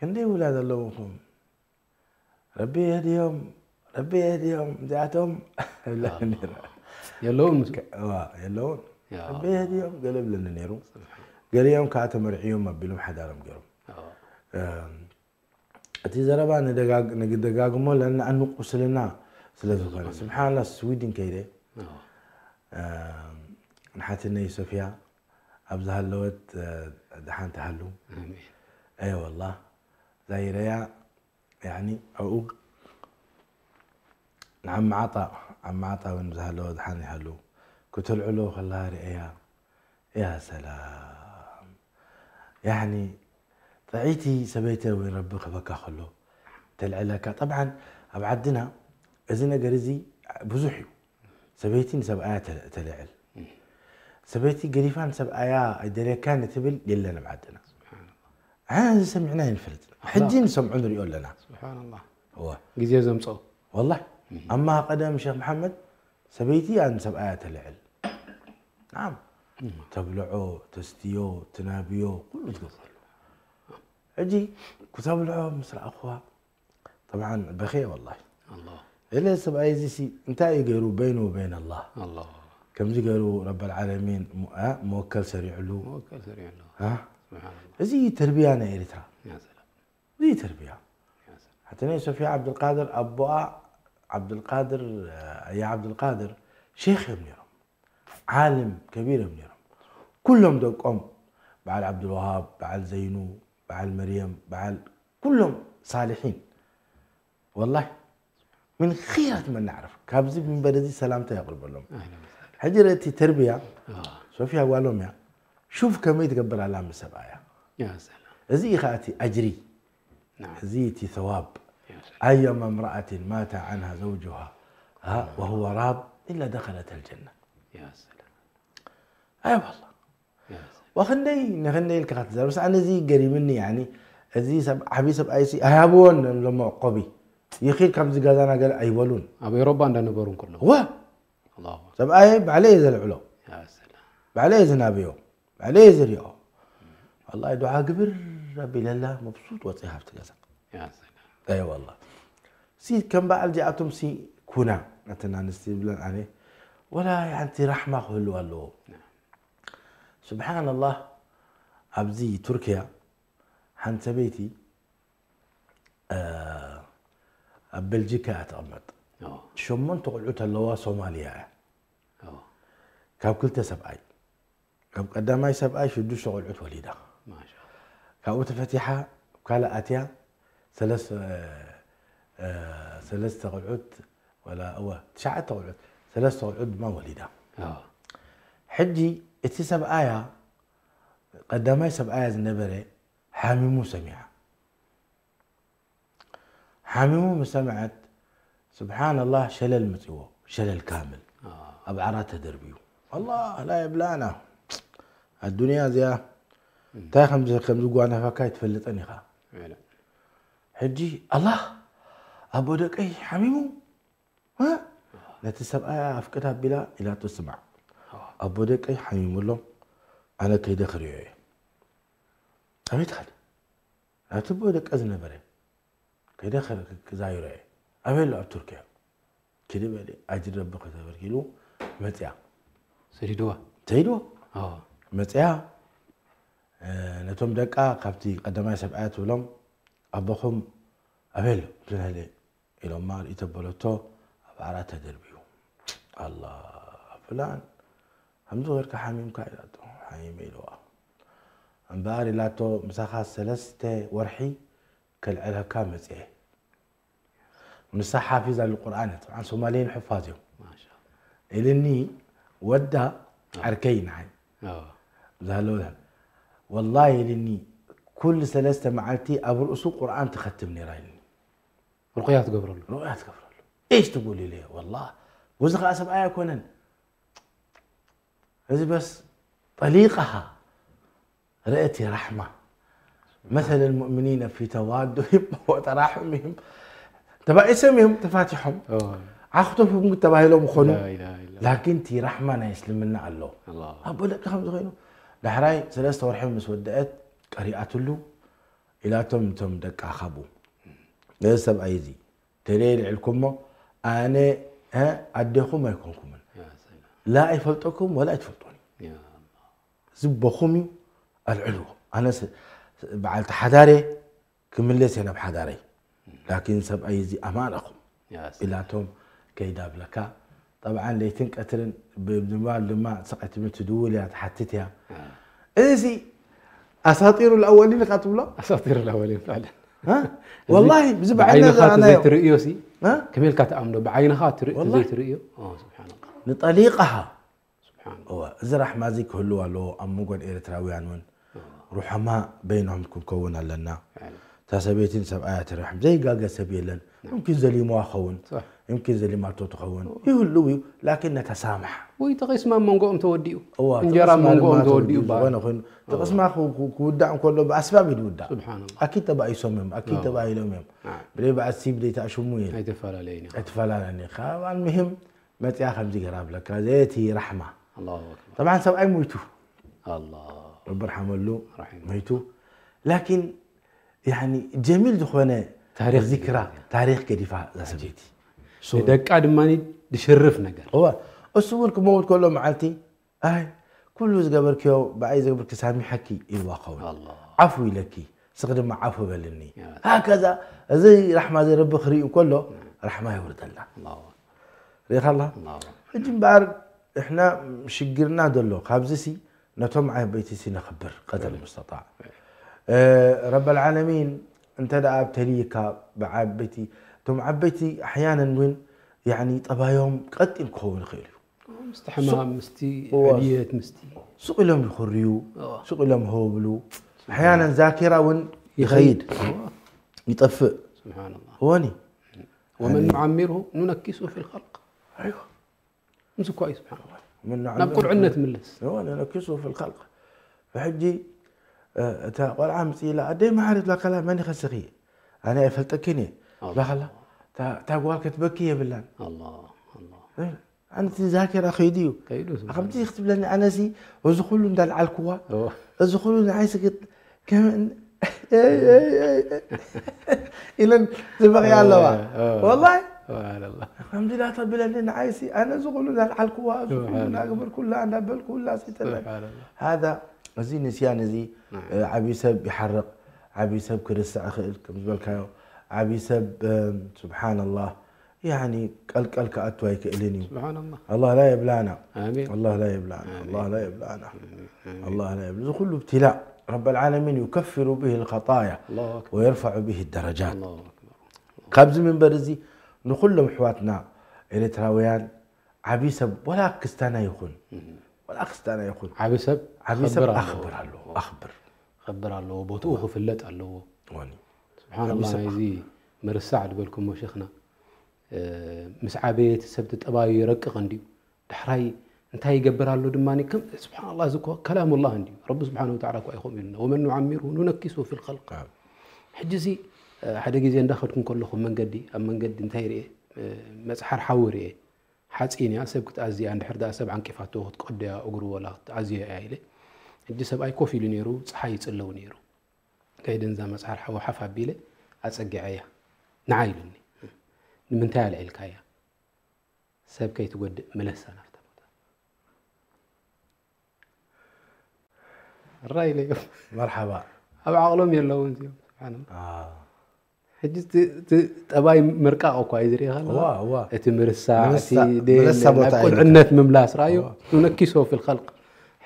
ክንደይ ውላድ ኣለውኹም? ረቢ የህድዮም፣ ረቢ የህድዮም፣ እዚኣቶም፣ ይብለኒ ነይሩ። የለውን ምስ-፣ ከ-፣ እዋ፣ የለውን። ያ ረቢ የህድዮም፣ ገለ ይብለኒ ነይሩ። ገሊኦም ከዓ ተመርዕዮም ኣቢሎም ሓዳሮም ገይሮም። ኣዎ። እም፣ እቲ ዘረባ ንደጋግ-፣ ንደጋግሞ ለና ኣን ቁስልና ስለ ዝኾነ፣ ስብሓንላ፣ ስዊድን ከይደ፣ ኣዎ። እም፣ ንሓትነይ ሶፍያ ኣብ ዝሃለወት፣ እ፣ ደሓን ትሃሉ። ኣሜን። ኣይ ዋላ፣ ዛይረያ፣ ያኒ፣ ኣብኡ ንዓመዓጣ፣ ዓመዓጣ እውን ዝሃለወ ደሓን ይሃሉ። ክትልዕሎ ከለኻ ርእያ፣ ያ ሰላም። ያኒ፣ ጥዕይቲ ሰበይቲ እውን ረቢ ክህበካ ከሎ፣ ተልዕለካ። ጠብዓን፣ ኣብ ዓድና እዚ ነገር እዚ ብዙሕ እዩ። ሰበይቲ ንሰብኣያ ተ-፣ ተልዕል። ሰበይቲ ገዲፋ ንሰብኣያ ኣይደልየካን እትብል የለን ኣብ ዓድና። ዓና እዚ ሰሚዕና ኣይንፈልጥን። ሕጂ ንሰምዖ ንሪኦ ኣለና። ስብሓንላህ። እወ ግዜ ዘምፅኦ። ወላሂ ኣማ ቀደም ሸክ መሓመድ ሰበይቲ እያ ንሰብኣያ ተልዕል። ናም ተብልዖ፣ ተስትዮ፣ ትናብዮ ኩሉ ትገብረሉ። ሕጂ ክተብልዖ ምስ ረኣኹዋ ጠብዓን በኸየ ወላሂ። ኣላሁ ኢለ ሰብኣይ እዚ ሲ እንታይ እዩ ገይሩ በይኑ ወበይን ኣላህ ኣላሁ ከምዚ ገይሩ ረበል ዓለሚን ሙ- እ፣ መወከል ሰሪዕሉ መወከል ሰሪዑ ኣሎ። እ? ስብሓንላህ። እዚ ተርቢያ ናይ ኤርትራ ያ ሰላም። እዚ ተርቢያ ሓተነ ሶፊያ ዓብድልቃድር ኣቦኣ ዓብድልቃድር ኣያ ዓብድልቃድር ሼክ እዮም ነይሮም። ዓልም ከቢር እዮም ነይሮም። ኩሎም ደቆም በዓል ዓብድልወሃብ፣ በዓል ዘይኑ፣ በዓል መርየም፣ በዓል ኩሎም ሳልሒን። ወላሂ ምን ኺረት መን ናዕርፍ ካብዚ ምንበር እዚ ሰላምታ የቕርበሎም። ኣህለን ወሰህለን። ሕጂ ረእቲ ተርቢያ ኣዎ። ሶፊያ ጓሎም እያ። ሹፍ ከመይ ትገብር ኣላ ምስ ሰብኣያ። ያ ሰላም። እዚ እዩ ከዓ እቲ ኣጅሪ ናም። እዚ እቲ ተዋብ ያ ሰላም። أيما امرأة مات عنها زوجها ها وهو راض إلا دخلت الجنة ያ ሰላም። أي والله ያ ሰላም። ወክንደይ ንክንደይ ኢልካ ክትዛረብ ሳ ነዚ ገሪምኒ ያኒ እዚ ሰብ ዓብዪ ሰብኣይ ሲ ኣይሃብዎን ሎሞ ቆቢ ይኺድ ካብዚ ገዛና ገለ ኣይበሉን ኣብ ኤሮባ እንዳነበሩ እንከለዉ ወ ኣላሁ ሰብኣየ ባዕለየ ዘልዕሎ ያ ሰላም። ባዕለየ ዝናብዮ ባዕለየ ዝሪኦ والله ዱዓ ግብር ኣቢለላ መብሱጥ ወፂ ካብቲ ገዛ ያ ሰላም። أي والله ሲ ከም በዓል ዚኣቶም ሲ ኩና ነተን ኣንስቲ ይብለን ኣነ ወላ ሓንቲ ራሕማ ክህልዋ ኣለዎ ስብሓንላህ ኣብዚ ቱርክያ ሓንቲ ሰበይቲ እ፣ ኣብ በልጂካ እያ ትቕመጥ ኣዎ። ሸሞንተ ቆልዑት ኣለዋ ሶማልያ እያ ኣዎ። ካብ ክልተ ሰብኣይ ካብ ቀዳማይ ሰብኣይ ሽዱሽተ ቆልዑት ወሊዳ ማሻ ካብኡ ተፈቲሓ ካልእ ኣትያ ሰለስተ እ፣ ሰለስተ ቆልዑት ወላ እወ ትሽዓተ ቆልዑት ሰለስተ ቆልዑት ድማ ወሊዳ ኣዎ። ሕጂ እቲ ሰብኣያ ቀዳማይ ሰብኣያ ዝነበረ ሓሚሙ ሰሚዓ ሓሚሙ ምስ ሰምዐት ስብሓንላህ ሸለል መፅዎ ሸለል ካምል ኣዎ። ኣብ ዓራት ተደርብዩ ኣላህ ላ የብላና ኣዱንያ እዚኣ እንታይ ከምዚ ከምዝጓነፈካ ይትፈልጠን ኢኻ ወላ። ሕጂ ኣላህ ኣቦ ደቀይ ሓሚሙ እ? ነቲ ሰብኣያ ኣፍቅድ ኣቢላ ኢላቶ ስማዕ ኣቦ ደቀይ ሓሚሙ ኣሎ ኣነ ከይደ ክሪኦ እየ ኣበይ ትኸድ ናብቲ ኣቦ ደቀ ዝነበረ ከይደ ክር- ክዛይሮ እየ ኣበይ ኣሎ ኣብ ቱርክያ ኪዲ በሊ ኣጅር ረቢ ከተበርኪሉ መፅያ ሰዲድዋ። ተይድዎ ኣዎ። መፅያ እ፣ ነቶም ደቃ ካብቲ ቀዳማይ ሰብኣያ ትብሎም ኣቦኹም ኣበይ ኣሎ ትነለ ኢሎማ ርእይ ተበለቶ ኣብ ዓራት ተደርብዩ ኣላ ፍላን ከምዚ ገርካ ሓሚምካ ኢላቶ ሓሚመ ኢልዋ እምበኣር ኢላቶ ምሳኻ ሰለስተ ወርሒ ከልዕለካ መፅአ ምሳ ሓፊዝ ኣሉ ቁርኣን እያ ጥብዓን ሶማሌን ሕፋዝ እዮም ማሻ ኢልኒ ወዳ ዓርከይ ንዓይ ኣዎ። ዝሃለወ ወላሂ ኢልኒ ኩሉ ሰለስተ መዓልቲ ኣብ ርእሱ ቁርኣን ትኸትም ነይራ ኢልኒ ርቁያ ትገብረሉ። ርኡያ ትገብረሉ እሽ ትጉል ኢለ ወላ ወዚ ከዓ ሰብኣይ ኣይኮነን እዚ በስ ጠሊቃኻ ርእቲ ራሕማ مثل المؤمنين في توادهم وتراحمهم ተባኢሶም እዮም ተፋቲሖም ኣዎ። ዓኽቶፍም ተባሂሎም ይኾኑ ላ ኢላሃ ኢላ ላኪን ቲ ራሕማ ናይ እስልምና ኣሎ ኣላሁ። ኣቦ ደቂ ከምዚ ኮይኑ ዳሕራይ ሰለስተ ወርሒ ምስ ወደአት ቀሪኣትሉ ኢላቶም እቶም ደቃ ካብኡ ነዚ ሰብኣይ እዚ ተለየ ልዕልኩሞ ኣነ እ፣ ኣዴኹም ኣይኮንኩምን ያ ሰላም። ላ ኣይፈልጠኩም ወላ ኣይትፈልጡን ያ ዝቦኹም እዩ ኣልዕልዎ ኣነ ስ- በዓልቲ ሓዳረ ክምለስ እየ ናብ ሓዳረይ ላኪን ሰብኣይ እዚ ኣማናኹም ያ ሰላም። ኢላቶም ከይዳ ብለካ ጠብዓን ለይትን ቀትርን ብምባል ድማ ሰቐትሚ ትድውል እያ ትሓትት እያ እዚ ኣሳጢሩ ልኣወሊን ኢኻ ትብሎ ኣሳጢሩ ላወሊን ፍዕለን እ? ወላሂ ብዚ ብዓይነ ብዓይንኻ ዝረኣናዮ ዘይትርእዮ ሲ እ? ከመልካ ትኣምዶ ብዓይንኻ ትርኢ ወላሂ። ዘይትርእዮ ኦ፣ ስብሓንላህ ንጠሊቃኻ ስብሓንላህ እወ፣ እዚ ራሕማ እዚ ክህልው ኣለዎ ኣብ መንጎን ኤርትራውያን እውን ሩሓማ በይኖም ክንከውን ኣለና ፍዕለን። እታ ሰበይትን ሰብኣያ ትራሕም ዘይጋገ ሰብ የለን ሙምኪን ዘሊምዋ ኸውን صح. يمكن ዘሊማቶ ትኸውን ይህልው እዩ። ላኪን ነተሳማሕ። ወይ ተቐስማ ኣብ መንጎኦም ተወዲኡ እዋ፣ እንጀራ ኣብ ተቐስማ መንጎኦም ድማ ተወዲኡ ተወዲኡ ይበሃል። ዝኾነ ኮይኑ፣ ተቐስማ ክው- ክው- ክውዳእ እንከሎ ብኣስባብ እዩ ዝውዳእ። ስብሓንላ ኣኪድ ተባኢሶም እዮም፣ ኣኪድ ተባሂሎም እዮም። ናም። ብደይ በኣሲ ብደይ ተኣሽሙ እዩ። ኣይተፈላለየን ኢኻ። ኣይተፈላለኒ ካብ ኣልምህም መፅያ ከምዚ ገራ ብለካ ዘየቲ ራሕማ። ኣላሁ ኣክበር። ጠብዓን ሰብኣይ ሞይቱ ኣላ ረቢ ርሓመሉ ራሒም። ሞይቱ። ላኪን ያኒ ጀሚል ዝኾነ ታሪኽ ዚክራ ታሪኽ ገዲፋ እዛ ሰበይቲ። ንደቃ ድማ ድሽርፍ ነገር እዋ እሱ እውን ክመውት ከሎ መዓልቲ ኣይ ኩሉ ዝገበርክዮ ብኣይ ዝገበርክ ሳሚሐኪ ኢልዋ ኸውን። ኣላ ዓፉ ኢለኪ ስኽ ድማ ዓፉ በልኒ። ያ። ሃከዛ እዚ ራሕማ እዚ ረቢ ክርኢ እንከሎ ራሕማ የውርደልና። ኣላሁ ርኢኻላ ኣላሁ ሕጂ እምበኣር እሕና ሽግርና ዘሎ ካብዚ ሲ ነቶም ዓበይቲ ሲ ነኽብር ቀደር ሙስተጣዕ ረብ ልዓለሚን እንተ ደኣ ኣብተልይካ ብዓበይቲ እቶም ዓበይቲ ኣሕያነን እውን ያኒ ጠባዮም ቀጢን ክኸውን ይኽእል እዩ። ምስቲ ሕማም ምስቲ እዋ። ዕብየት ምስቲ ሱቕ ኢሎም ይኽርዩ እዋ። ሱቕ ኢሎም ይኸብሉ ኣሕያነን ዛኪራ እውን ይኸይድ ይጠፍእ ስብሓንላ እወኒ ወመን ኑዓሚርሁ ኑነኪሱ ፊ ልኸልቅ ኣይዋ ምስ እኳ እዩ ስብሓንላ ምን ናብ ቁልዕነት ምለስ እወ ነነኪሱ ፊ ልኸልቅ ብሕጂ እታ ቆልዓ ምፅኢላ ኣደይ መሓሪ ትብላ ከላ መን ይኸስኺ ኣነ ኣይፈልጠክን እየ ትብላ ከላ እታ ጓል ክትበኪ የብላን ኣላ ኣላ ኣንቲ ዛኪራ ከይዱ እዩ ከይዱ ከምዚ ክትብለኒ ኣነሲ እዚ ኩሉ እንዳልዓልክዋ እወ። እዚ ኩሉ ንዓይ ስግጥ ከም ኢለን ዝበቕያ ኣለዋ እወ። ወላሂ ስብሓንላ ከምዚ ዳ ተብለኒ ንዓይሲ ኣነ እዚ ኩሉ እንዳልዓልክዋ እዚ ኩሉ እንዳገበርኩላ እንዳበልኩላ ሲተለን ስብሓንላ ሃዛ እዚ ንስያን እዚ ዓብዪ ሰብ ይሓርቕ ዓብዪ ሰብ ክርስዕ ይኽእል ከም ዝበልካዮ ዓብዪ ሰብ ስብሓንላህ ያኒ ቀልቀል ክኣቱ ኣይክእልን እዩ ስብሓንላ ኣላህ ላ የብላና ኣሚን ኣላህ ላ የብላና ኣላህ ላ የብላና ኣላህ ላ የብላ እዚ ኩሉ ብትላእ ረብ ልዓለሚን ዩከፍሩ ብህ ልኸጣያ ኣላሁ ኣክበር ወየርፈዑ ብህ ደረጃት ኣላሁ ኣክበር ካብዚ ምንበር እዚ ንኩሎም ኣሕዋትና ኤርትራውያን ዓብዪ ሰብ ወላ ክስታና ይኹን ወላ ክስታና ይኹን ዓቢ ሰብ ዓብዪ ሰብ ክኸብር ኣለዎ። ኣኽብር ኣለዎ ኣኽብር ክኸብር ኣለዎ ቦትኡ ክፍለጥ ኣለዎ ወኒ ስብሓንላ ዓቢ ሰብ ናይዚ ምርሳዕ ዝበልኩሞ ሸኽና እ፣ ምስ ዓበየ እቲ ሰብ ተጠባዩ ይረቅቕ እንድዩ ዳሕራይ እንታይ ይገብር ኣሎ ድማ ከም ስብሓንላ እዚ እኮ ከላሙላ እንድዩ ረቢ ስብሓን ወተዓላ እኳ ይኸም ኢሉና ወመን ኑዓሚርሁ ኑነኪሱ ፊ ልኸልቅ ሕጂ እዚ ሓደ ግዜ እንዳኸድኩ ከለኹ መንገዲ ኣብ መንገዲ እንታይ ርኤ መፅሓር ሓዊ ርኤ ሓፂን እያ ሰብ ክትኣዝያ እንድሕር ዳ ሰብ ዓንቂፋቶ ክትቀደያ እግሩ ወላ ክትኣዝዮ እያ ኢለ ሕጂ ሰብኣይ ኮፍ ኢሉ ነይሩ ፀሓይ ይፅለው ነይሩ ከይደ ንዛ መፅሓር ሓዊ ሓፍ ኣቢለ ኣፀጊዐያ ንዓ ኢሉኒ ንምንታይ ኣልዒልካያ ሰብ ከይትጎድእ ምለሳ ናብታ ቦታ ራይ ኢለዮም መርሓባ ኣብ ዓቕሎም የለውን እዚኦም ስብሓን ኣዎ። ሕጂ እቲ- እቲ ጠባይ ምርቃቕ እኳ እዩ ዝርኢ ከለዋ እዋ፣ እዋ። እቲ ምርሳዕ ምርሳዕ- እቲ ደየለ ምርሳዕ ቦታ ናብ እዩ ቁልዕነት ምምላስ ራእዮ እዋ። ኑነኪሶ ፊ ልኸልቅ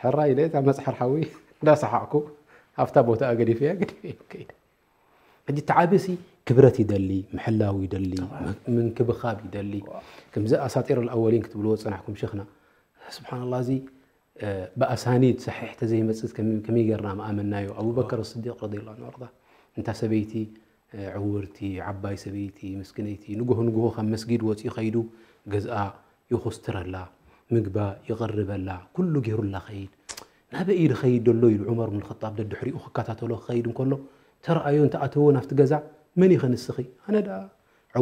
ሕራይ ኢለ እታ መፅሓር ሓዊ እንዳሰሓቕኩ ኣብታ ቦታ ገዲፈያ ገዲፈ ከይደ ሕጂ ተዓብሲ ክብረት ይደሊ ምሕላው ይደሊ ምንክብኻብ ይደሊ ከምዚ ኣሳጢር ኣወሊን ክትብልዎ ዝፀናሕኩም ሸኽና ስብሓንላ እዚ ብኣሳኒድ ሰሒሕ ተዘይመፅእ ከመይ ጌርና መኣመናዮ ኣቡበከር ስዲቅ ረዲየላሁ ዐንሁ ወርዳ እንታ ሰበይቲ ዕውርቲ ዓባይ ሰበይቲ ምስክነይቲ ንጉሆ ንጉሆ ካብ መስጊድ ወፂኡ ከይዱ ገዝኣ ይኹስትረላ ምግባ ይቕርበላ ኩሉ ጌሩላ ከይድ ናበይ እዩ ዝኸይድ ዘሎ ኢሉ ዑመር ብን ኸጣብ ደድሕሪኡ ክከታተሎ ክኸይድ እንከሎ ተረኣዮ እንተኣተዎ ናብቲ ገዛ መን ኢኸ ንስኺ ኣነ ደኣ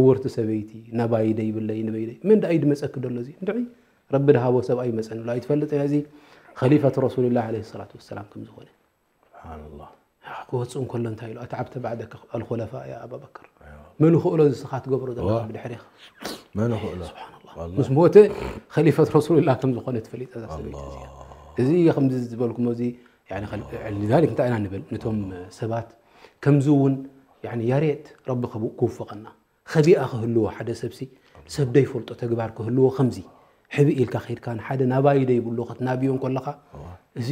ዕውርቲ ሰበይቲ ናባይ ደይብለይ ንበይነይ መን ደኣ እዩ ድመፀኪ ደሎ እዚ እንድዒ ረቢ ድሃቦ ሰብኣይ ይመፀኒ ብሎ ኣይትፈልጥ እዚ ኸሊፈት ረሱልላህ ዓለይሂ ሰላቱ ወሰላም ከም ዝኾነ ስብሓንላህ ክወፅእ እንከሎ እንታይ ኢሉ ኣተዓብተ ባዕደከ ኣልኮለፋ ያ ኣባበክር መን ይኽእሎ እዚ ስኻ ትገብሮ ዘለካ ብድሕሪኻ መን ይኽእሎ ስብሓንላህ ምስ ሞተ ኸሊፈት ረሱልላህ ከም ዝኾነ ትፈልጥ እዛ ሰበይቲ እዚኣ እዚ ከምዚ ዝበልኩም እዚ ሊዛሊክ እንታይ ኢና ንብል ነቶም ሰባት ከምዚ እውን ያሬት ረቢ ክውፍቐና ኸቢኣ ክህልዎ ሓደ ሰብሲ ሰብ ደይፈልጦ ተግባር ክህልዎ ከምዚ ሕብእ ኢልካ ከይድካ ንሓደ ናባይ ደይብሉ ክትናብዮ እንከለኻ እዚ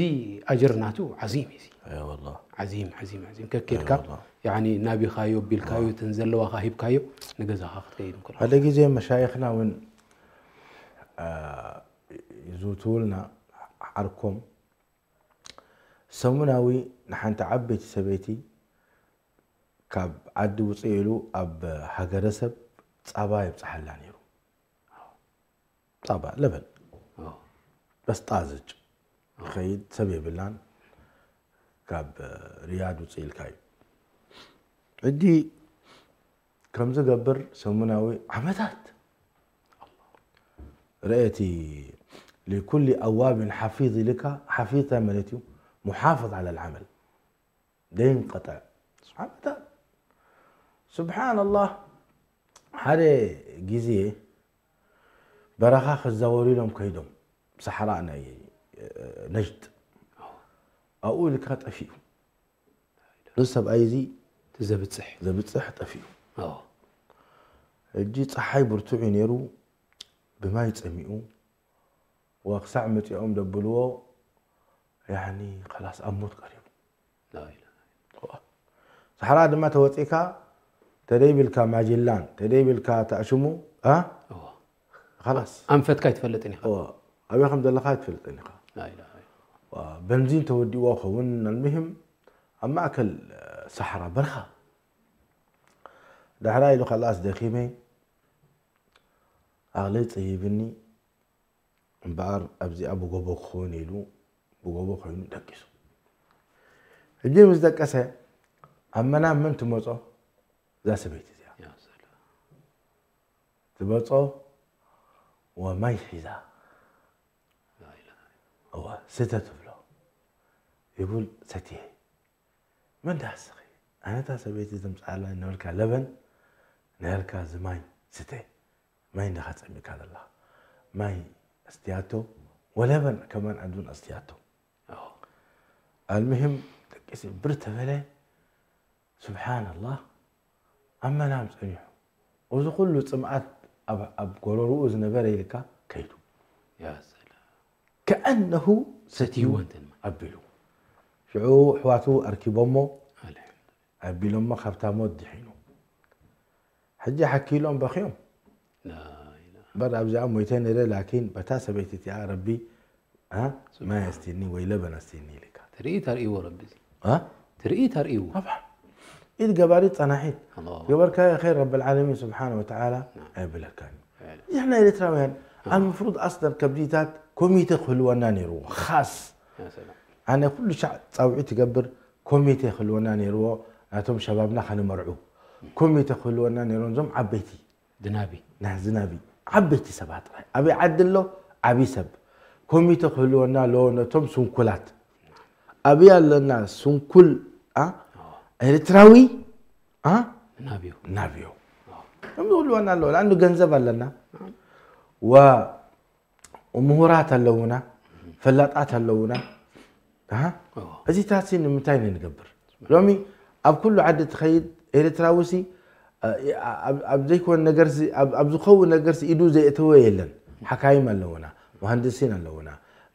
ኣጅር ናቱ ዓዚም እዩ እዚ ኣይ ወላ ዓዚም ዓዚም ዓዚም ከኬድካ ያኒ ናቢኻዮ ቢልካዮ እተን ዘለዋኻ ሂብካዮ ንገዛኻ ክትከይድ እንከለኻ ሓደ ግዜ መሻይኽና እውን ይዝውትውልና ዓርኮም ሰሙናዊ ንሓንቲ ዓበይቲ ሰበይቲ ካብ ዓዲ ውፅእ ኢሉ ኣብ ሃገረሰብ ፃባ የብፅሓላ ነይሩ ጣባ ለበን በስጣ ዝጭ ይኸይድ ሰብ የብላን። ካብ ሪያድ ውፅእ ኢልካ እዩ። ሕጂ ከም ዝገብር ሰሙናዊ ዓመታት ርእቲ ሊኩል ኣዋብን ሓፊዝ ኢልካ ሓፊዝ እንታይ ማለት እዩ? ሙሓፍዝ ዓለ ልዓመል ደይን ቀጠዕ ዓመታት። ስብሓንላህ ሓደ ግዜ በረኻ ክዛወሩ ኢሎም ከይዶም ሳሕራ ናይ ነጅድ ኣብኡ ኢልካ ጠፊኡ። እዚ ሰብኣይ እዚ እቲ ዘብጽሕ ዘብጽሕ ጠፊኡ። ሕጂ ፀሓይ ብርቱዕ እዩ ነይሩ፣ ብማይ ፀሚኡ ወክሳዕ መፂኦም ደብልዎ ያኒ ከላስ ኣብ ሞት ቀሪቡ። ሳሕራ ድማ ተወፂእካ ተደይብልካ ማጅላን ተደይብልካ ተኣሽሙ ላስ ኣንፈትካ ኣይትፈልጥን ኢኻ። ኣበይ ከም ዘለኻ ኣይትፈልጥን ኢኻ። በንዚን ተወዲእዎ ኸውን ኣልምሂም ኣብ ማእከል ሳሕራ በርኻ ዳሕራ ኢሉ ከላስ ደኺመ ኣቕለይ ፀይብኒ እምበኣር ኣብዚኣ ብጎቦ ክኸውን ኢሉ ብጎቦ ኮይኑ ደቂሱ። ሕጂ ምስ ደቀሰ ኣብ መናም መን ትመጾ? እዛ ሰበይቲ እዚኣ ትመጾ ወማይ ሒዛ እወ ስተ ትብሎ ይቡል ሰትየ። መን ዳስኺ ኣነታ ሰበይቲ ዘምፅኣላ ነበርካ ለበን ነበርካ ዝማይ ስተ ማይ እንዲኻ ጸሚእካ ዘለኻ ማይ ኣስትያቶ ወለበን ከማን ዓዱን ኣስትያቶ ኣልምሂም ደቂሲ ብር ተበለ ስብሓንላህ ኣብ መናም ጸኒሑ እዚ ኩሉ ጽምኣት ኣብ ጎረርኡ ዝነበረ ኢልካ ከይዱ ከኣነሁ ሰትይወንተን ኣቢሉ ሽዑ ኣሕዋቱ ኣርኪቦሞ ኣቢሎሞ ካብታ ሞት ድሒኑ ሕጂ ሓኪሎም በኺዮም በር ኣብዚኣ ሞይተ ነረ ላኪን በታ ሰበይቲ እቲኣ ረቢ ማይ ኣስቲኒ ወይ ለበን ኣስቲኒ ኢልካ ትርኢት ኣርእይዎ ረቢ ትርኢት ኣርእይዎ ኢድ ገባሪት ጸናሒት ገበርካዮ ኸይር ረቢ ልዓለሚን ስብሓን ወተዓላ ኣይብለካን ንሕና ኤርትራውያን ኣልምፍሩድ ኣስለን ከብዲታት ኮሚቴ ክህልወና ነይርዎ ካስ ኣነ ኩሉ ሻዕ ጻውዒት ትገብር ኮሚቴ ክህልወና ነይርዎ ናቶም ሸባብና ከነመርዑ ኮሚቴ ክህልወና ነይሮም እዞም ዓበይቲ ዝናቢ ዝናቢ ዓበይቲ ሰባት ጥራይ ኣበይ ዓዲ ኣሎ ዓብይ ሰብ ኮሚቴ ክህልወና ኣለዎ ነቶም ስንኩላት ኣበይ ኣለና ስንኩል ኤርትራዊ ናብዮ ናብዮ ከም ዝህልወና ኣለዎ ንኣንዱ ገንዘብ ኣለና ምሁራት ኣለውና፣ ፈላጣት ኣለውና። እዚታት ሲ ንምንታይ ንንገብር? ሎሚ ኣብ ኩሉ ዓዲ ትኸይድ ኤርትራዊ ሲ ኣብ ዘይኮን ነገር ሲ ኣብ ዝኸውን ነገር ሲ ኢዱ ዘየእተወ የለን። ሓካይም ኣለውና፣ መሃንድሲን ኣለውና፣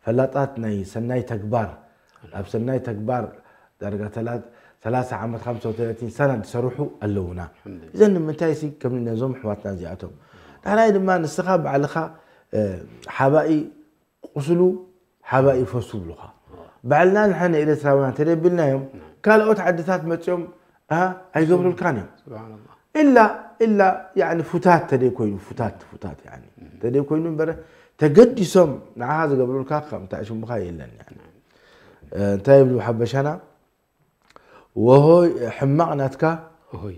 ፈላጣት ናይ ሰናይ ተግባር ኣብ ሰናይ ተግባር ዳርጋ ሰላሳ ዓመት ከምሰ ሰና ዝሰርሑ ኣለውና። እዘን ንምንታይ ሲ ከም ነዞም ኣሕዋትና እዚኣቶም ዳሕራይ ድማ ንስኻ ባዕልኻ ሓባኢ ቁስሉ ሓባኢ ይፈሱ ብሉኻ። ባዕልና ንሕና ኤርትራውያን ተደቢልናዮም ካልኦት ዓድታት መፅኦም ኣይገብሩልካን እዮም። ኢላ ኢላ ያኒ ፉታት ተደይ ኮይኑ ፉታት ፉታት ያኒ ተደይ ኮይኑ እምበረ ተገዲሶም ንዓኻ ዝገብሩልካ ከምታ ሽምኻ የለን ያኒ እንታይ ይብሉ ሓበሻና ወሆ ሕማቕ ናትካ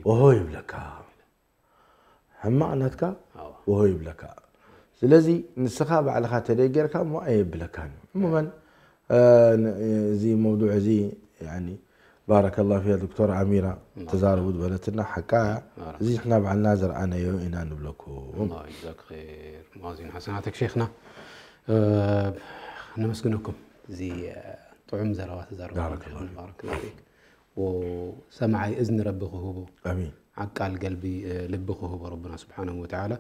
ወሆ ይብለካ ሕማቕ ናትካ ወሆ ይብለካ ስለዚ ንስኻ ባዕልኻ ተደይ ጌርካ እሞ ኣየብለካን እዩ እሙመን እዚ መውዱዕ እዚ ባረከ ላሁ ፊያ ዶክተር ኣሚራ ተዛረቡ ዝበለትና ሓቃ እያ። እዚ ንሕና ባዕልና ዝረኣናዮ ኢና ንብለኩም። ጀዛክ ኸይር ሙኣዚን ሓሰናትክ ሼኽና። ነመስግነኩም እዚ ጥዑም ዘረባ ተዛረብኩም ባረከ ላሁ ፊክ። ሰማዓይ እዝኒ ረቢ ክህቦ ኣሚን። ዓቃል ገልቢ ልቢ ክህቦ ረብና ስብሓነሁ ወተዓላ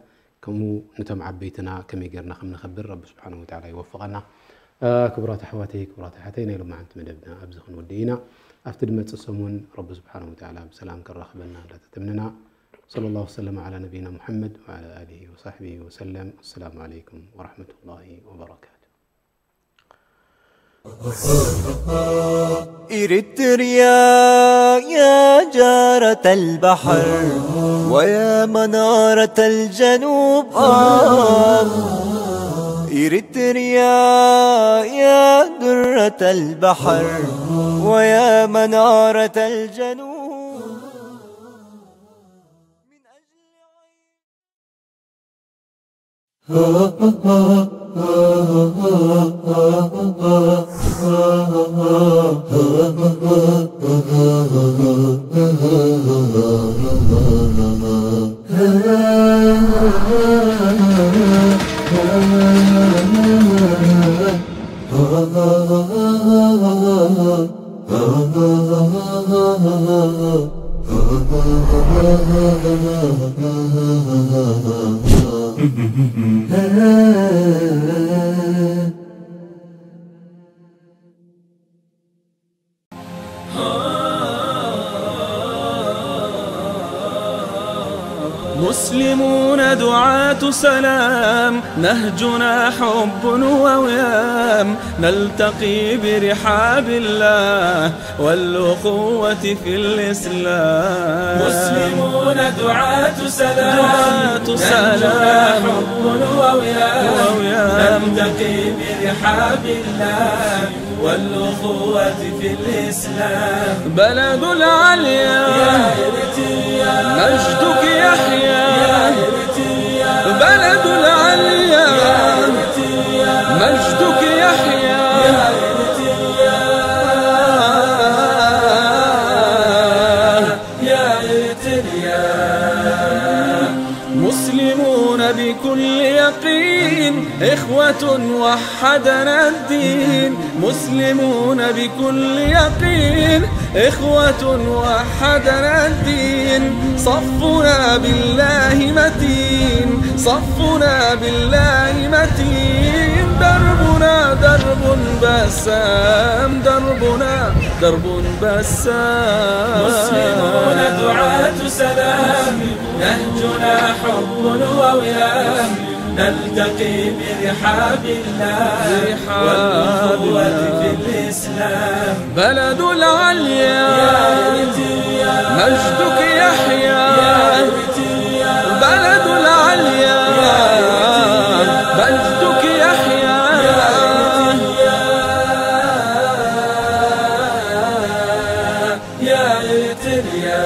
ከምኡ ነቶም ዓበይትና ከመይ ጌርና ከም ንኸብር ረቢ ስብሓነሁ ወተዓላ ይወፍቐና። ክቡራት ኣሕዋተይ ክቡራት ኣሓተይ ናይ ሎማዓንቲ መደብና ኣብዚ ክንወድእ ኢና። ኣብቲ ድመፅእ ሰሙን ረቢ ስብሓነሁ ወተዓላ ብሰላም ከራኽበና እንዳተተምንና صلى الله وسلم على نبينا محمد وعلى آله وصحبه وسلم. السلام عليكم ورحمة الله وبركاته. إريتريا يا جارة البحر ويا منارة الجنوب. إريتريا يا درة البحر ويا منارة الجنوب. مسلمون دعاة سلام، نهجنا حب ووئام، نلتقي برحاب الله والأخوة في الإسلام. مسلمون دعاة سلام، دعاة نهجنا سلام. حب ووئام، ووئام. نلتقي برحاب الله والأخوة في الإسلام. بلد العليا، يا إريتريا. مجدك يحيا، يا إريتريا. بلد العليا، يا إريتريا. مجدك يحيا، يا إريتريا. يا إريتريا. مسلمون بكل يقين، إخوة وحدنا الدين. مسلمون بكل يقين، إخوة وحدنا الدين. صفنا بالله متين، صفنا بالله متين. دربنا درب بسام، دربنا درب بسام. مسلمون دعاة سلام، نهجنا حب ووئام، نلتقي برحاب الله برحاب والأخوة الله. في الإسلام. بلد العليا، يا إريتريا. مجدك يحيا، يا إريتريا. بلد العليا، يا إريتريا. مجدك يحيا، يا إريتريا. يا إريتريا.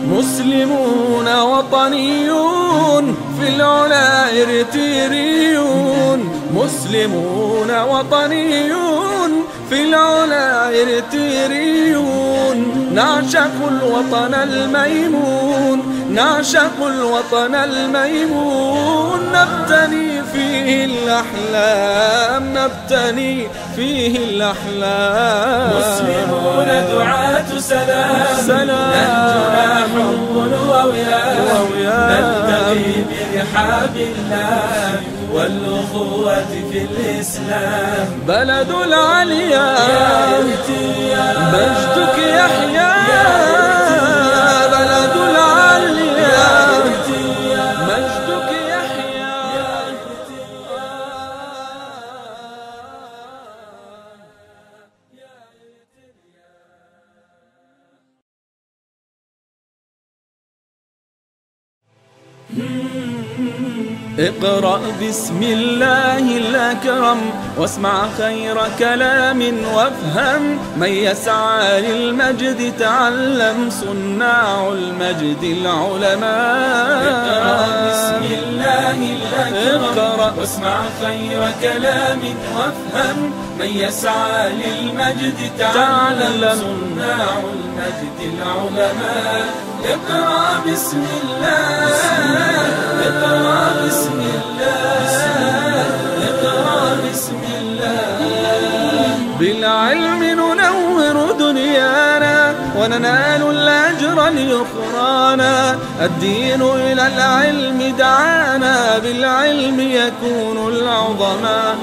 مسلمون وطنيون، في العلا إريتريون. مسلمون وطنيون، في العلا إريتريون. نعشق الوطن الميمون، نعشق الوطن الميمون. نبتني فيه الأحلام، نبتني فيه الأحلام. مسلمون دعاة سلام، سلام. نهجنا حب ووئام، ووئام. نلتقي برحاب الله والأخوة في الإسلام. بلد العليا، يا إريتريا. مجدك يحيا، يا إريتريا. بلد العليا، يا إريتريا. مجدك يحيا. اقرأ باسم الله الأكرم، واسمع خير كلام وافهم. من يسعى للمجد تعلم، صناع المجد العلماء. اقرأ باسم الله الأكرم، اقرأ. واسمع خير كلام وافهم. من يسعى للمجد تعلم، تعلم. صناع المجد العلماء. اقرأ باسم الله، اقرأ باسم الله، اقرأ باسم الله. بالعلم ننور دنيانا، وننال الأجر لأخرانا. الدين إلى العلم دعانا، بالعلم يكون العظماء.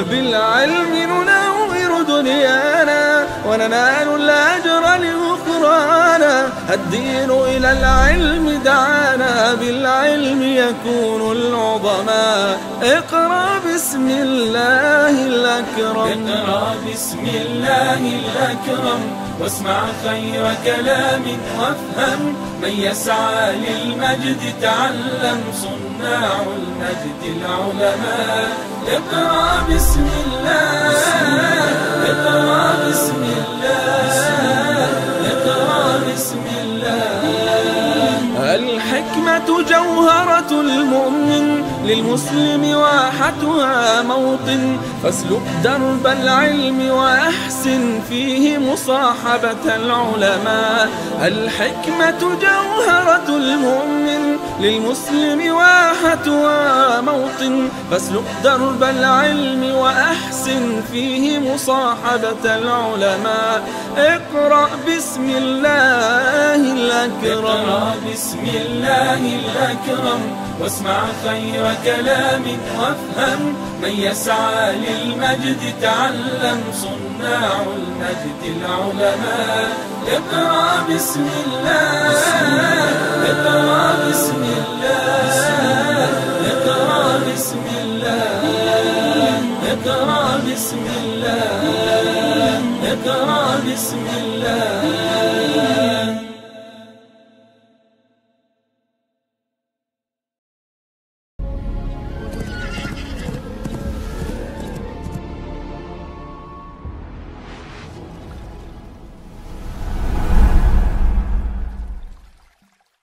بالعلم ننور دنيانا، وننال الأجر لأخرانا. الدين إلى العلم دعانا، بالعلم يكون العظماء. اقرأ باسم الله الأكرم. اقرأ باسم الله الأكرم، واسمع خير كلام وافهم. من يسعى للمجد تعلم، صنع صناع المجد العلماء. اقرأ بسم الله، اقرأ بسم الله، اقرأ بسم الله. الحكمة جوهرة المؤمن، للمسلم واحتها موطن، فاسلك درب العلم وأحسن فيه مصاحبة العلماء. الحكمة جوهرة المؤمن، للمسلم واحتها موطن، فاسلك درب العلم وأحسن فيه مصاحبة العلماء. اقرأ بسم الله الأكرم. اقرأ بسم الله الأكرم، واسمع خير كلام وافهم. من يسعى للمجد تعلم، صناع المجد العلماء. اقرأ بسم الله، اقرأ بسم الله، اقرأ بسم الله، اقرأ بسم الله، اقرأ بسم الله.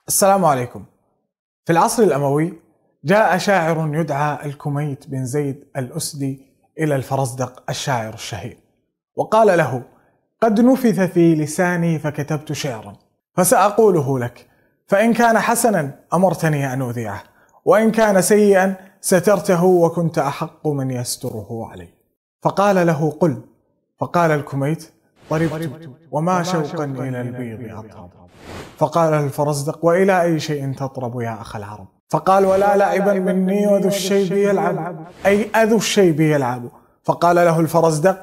السلام عليكم. في العصر الأموي جاء شاعر يدعى الكميت بن زيد الأسدي إلى الفرزدق الشاعر الشهير، وقال له: "قد نفث في لساني فكتبت شعرا، فسأقوله لك، فإن كان حسنا أمرتني أن أذيعه، وإن كان سيئا سترته وكنت أحق من يستره علي." فقال له: "قل." فقال الكميت: "طربت وما شوقا إلى البيض أطرب." فقال له الفرزدق: "وإلى أي شيء تطرب يا أخا العرب؟" فقال: "ولا لعبا مني وذو الشيب يلعب"، أي أذو الشيب يلعب. فقال له الفرزدق: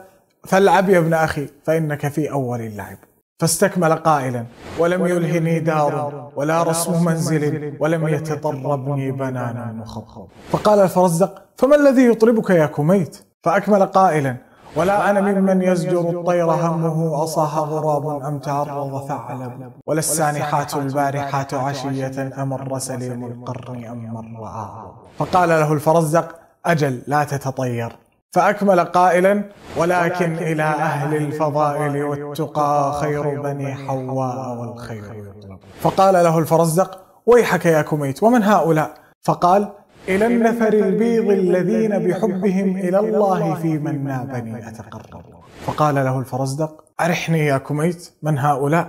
"فالعب يا ابن أخي، فإنك في أول اللعب." فاستكمل قائلا: "ولم يلهني دار ولا رسم منزل، ولم يتطربني بنان مخضب." فقال الفرزدق: "فما الذي يطربك يا كميت؟" فأكمل قائلا: "ولا أنا ممن يزجر الطير همه أصاح غراب أم تعرض ثعلب، ولا السانحات البارحات عشية أمر سليم القرن أم مر عاقب." فقال له الفرزدق: "أجل، لا تتطير." فأكمل قائلا: "ولكن إلى أهل الفضائل والتقى خير بني حواء والخير يطلب." فقال له الفرزدق: "ويحك يا كميت، ومن هؤلاء؟" فقال: "إلى النفر البيض الذين بحبهم إلى الله في من نابني أتقرب." فقال له الفرزدق: "أرحني يا كميت، من هؤلاء؟"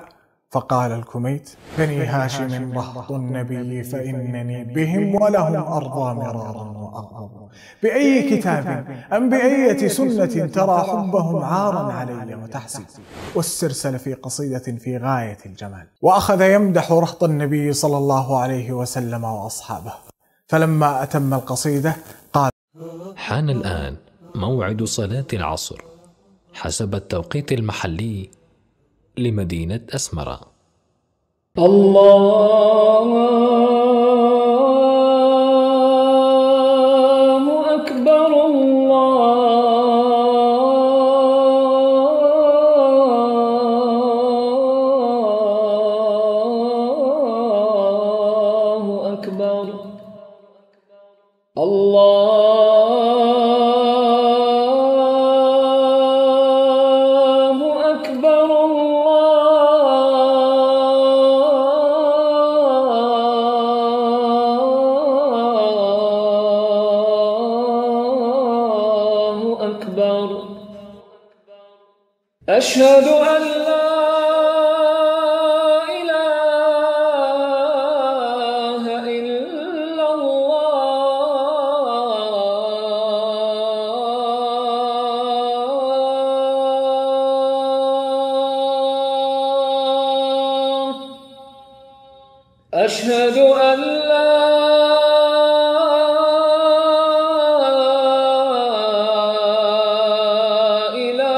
فقال الكميت: "بني هاشم رهط النبي، فإنني بهم ولهم أرضى مرارا وأغضب. بأي كتاب أم بأية سنة ترى حبهم عارا علي وتحسب؟" واسترسل في قصيدة في غاية الجمال، وأخذ يمدح رهط النبي صلى الله عليه وسلم وأصحابه، فلما أتم القصيدة قال: حان الآن موعد صلاة العصر حسب التوقيت المحلي لمدينة أسمرة. الله أكبر، الله أكبر. الله أكبر، الله أكبر. أشهد أن لا إله إلا الله. أشهد أن لا إله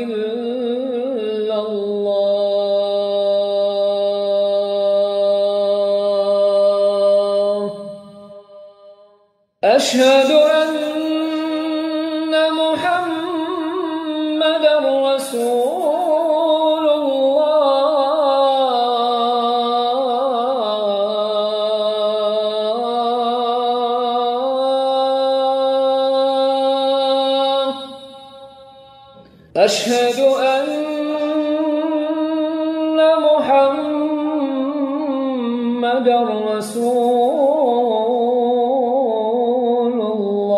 إلا الله. أشهد أن محمدا رسول الله. أشهد أن محمدا رسول الله.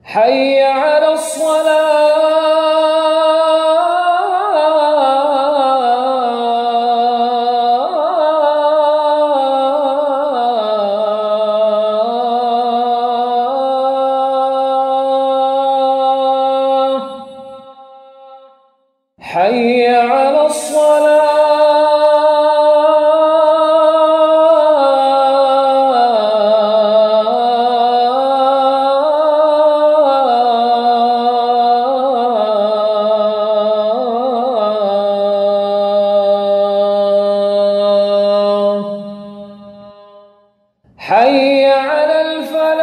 حي على الصلاة. حي على الصلاة. حي على الفلاح.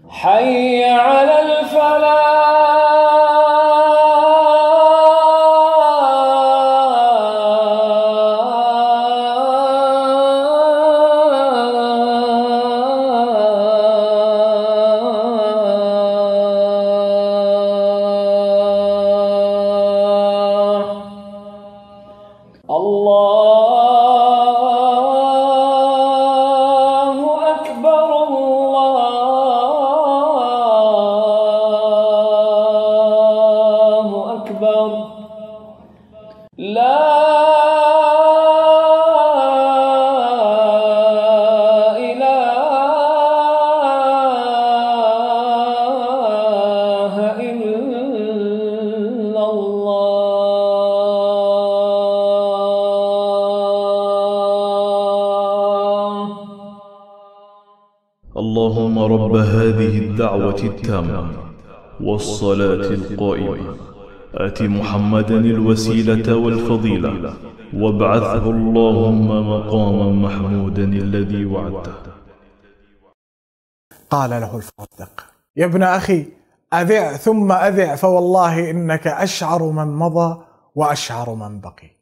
حي على الفلاح. الله أكبر، الله أكبر. لا إله إلا الله. اللهم رب هذه الدعوة التامة والصلاة القائمة، آت محمدا الوسيلة والفضيلة، وابعثه اللهم مقاما محمودا الذي وعدته. قال له الفاطق: يا ابن أخي، أذع ثم أذع، فوالله إنك أشعر من مضى وأشعر من بقي.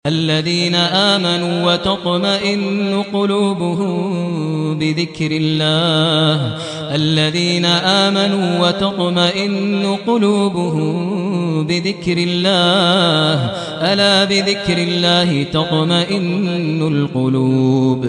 الذين آمنوا وتطمئن قلوبهم بذكر الله. الذين آمنوا وتطمئن قلوبهم بذكر الله. ألا بذكر الله تطمئن القلوب.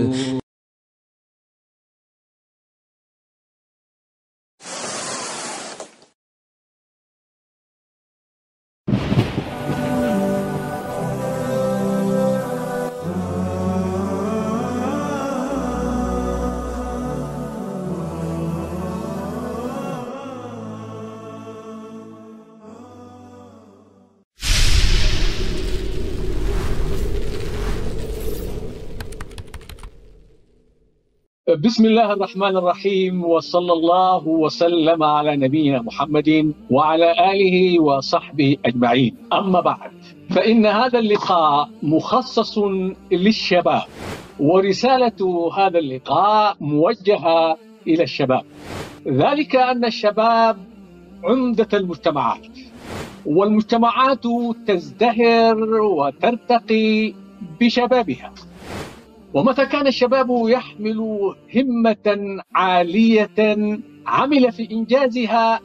بسم الله الرحمن الرحيم، وصلى الله وسلم على نبينا محمد وعلى آله وصحبه أجمعين. أما بعد، فإن هذا اللقاء مخصص للشباب، ورسالة هذا اللقاء موجهة إلى الشباب، ذلك أن الشباب عمدة المجتمعات، والمجتمعات تزدهر وترتقي بشبابها. ومتى كان الشباب يحمل همة عالية، عمل في إنجازها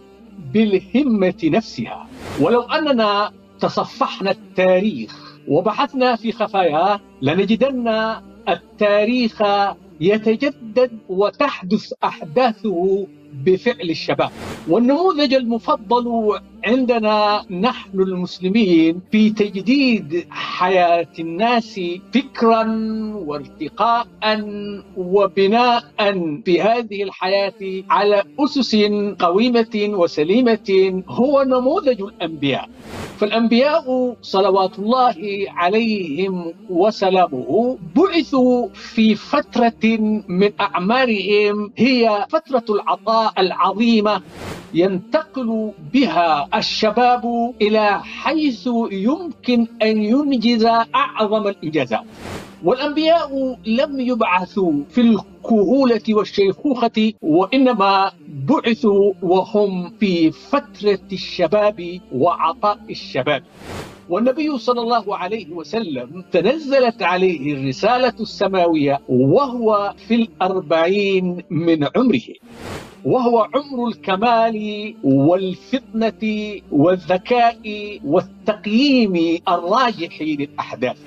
بالهمة نفسها. ولو أننا تصفحنا التاريخ وبحثنا في خفاياه، لنجدن التاريخ يتجدد وتحدث أحداثه بفعل الشباب. والنموذج المفضل عندنا نحن المسلمين في تجديد حياة الناس فكرا وارتقاء وبناء في هذه الحياة على أسس قويمة وسليمة هو نموذج الأنبياء. فالأنبياء صلوات الله عليهم وسلامه بعثوا في فترة من أعمارهم هي فترة العطاء العظيمة، ينتقل بها الشباب إلى حيث يمكن أن ينجز أعظم الإنجازات. والأنبياء لم يبعثوا في الكهولة والشيخوخة، وإنما بعثوا وهم في فترة الشباب وعطاء الشباب. والنبي صلى الله عليه وسلم تنزلت عليه الرسالة السماوية وهو في الأربعين من عمره، وهو عمر الكمال والفطنة والذكاء والتقييم الراجح للأحداث.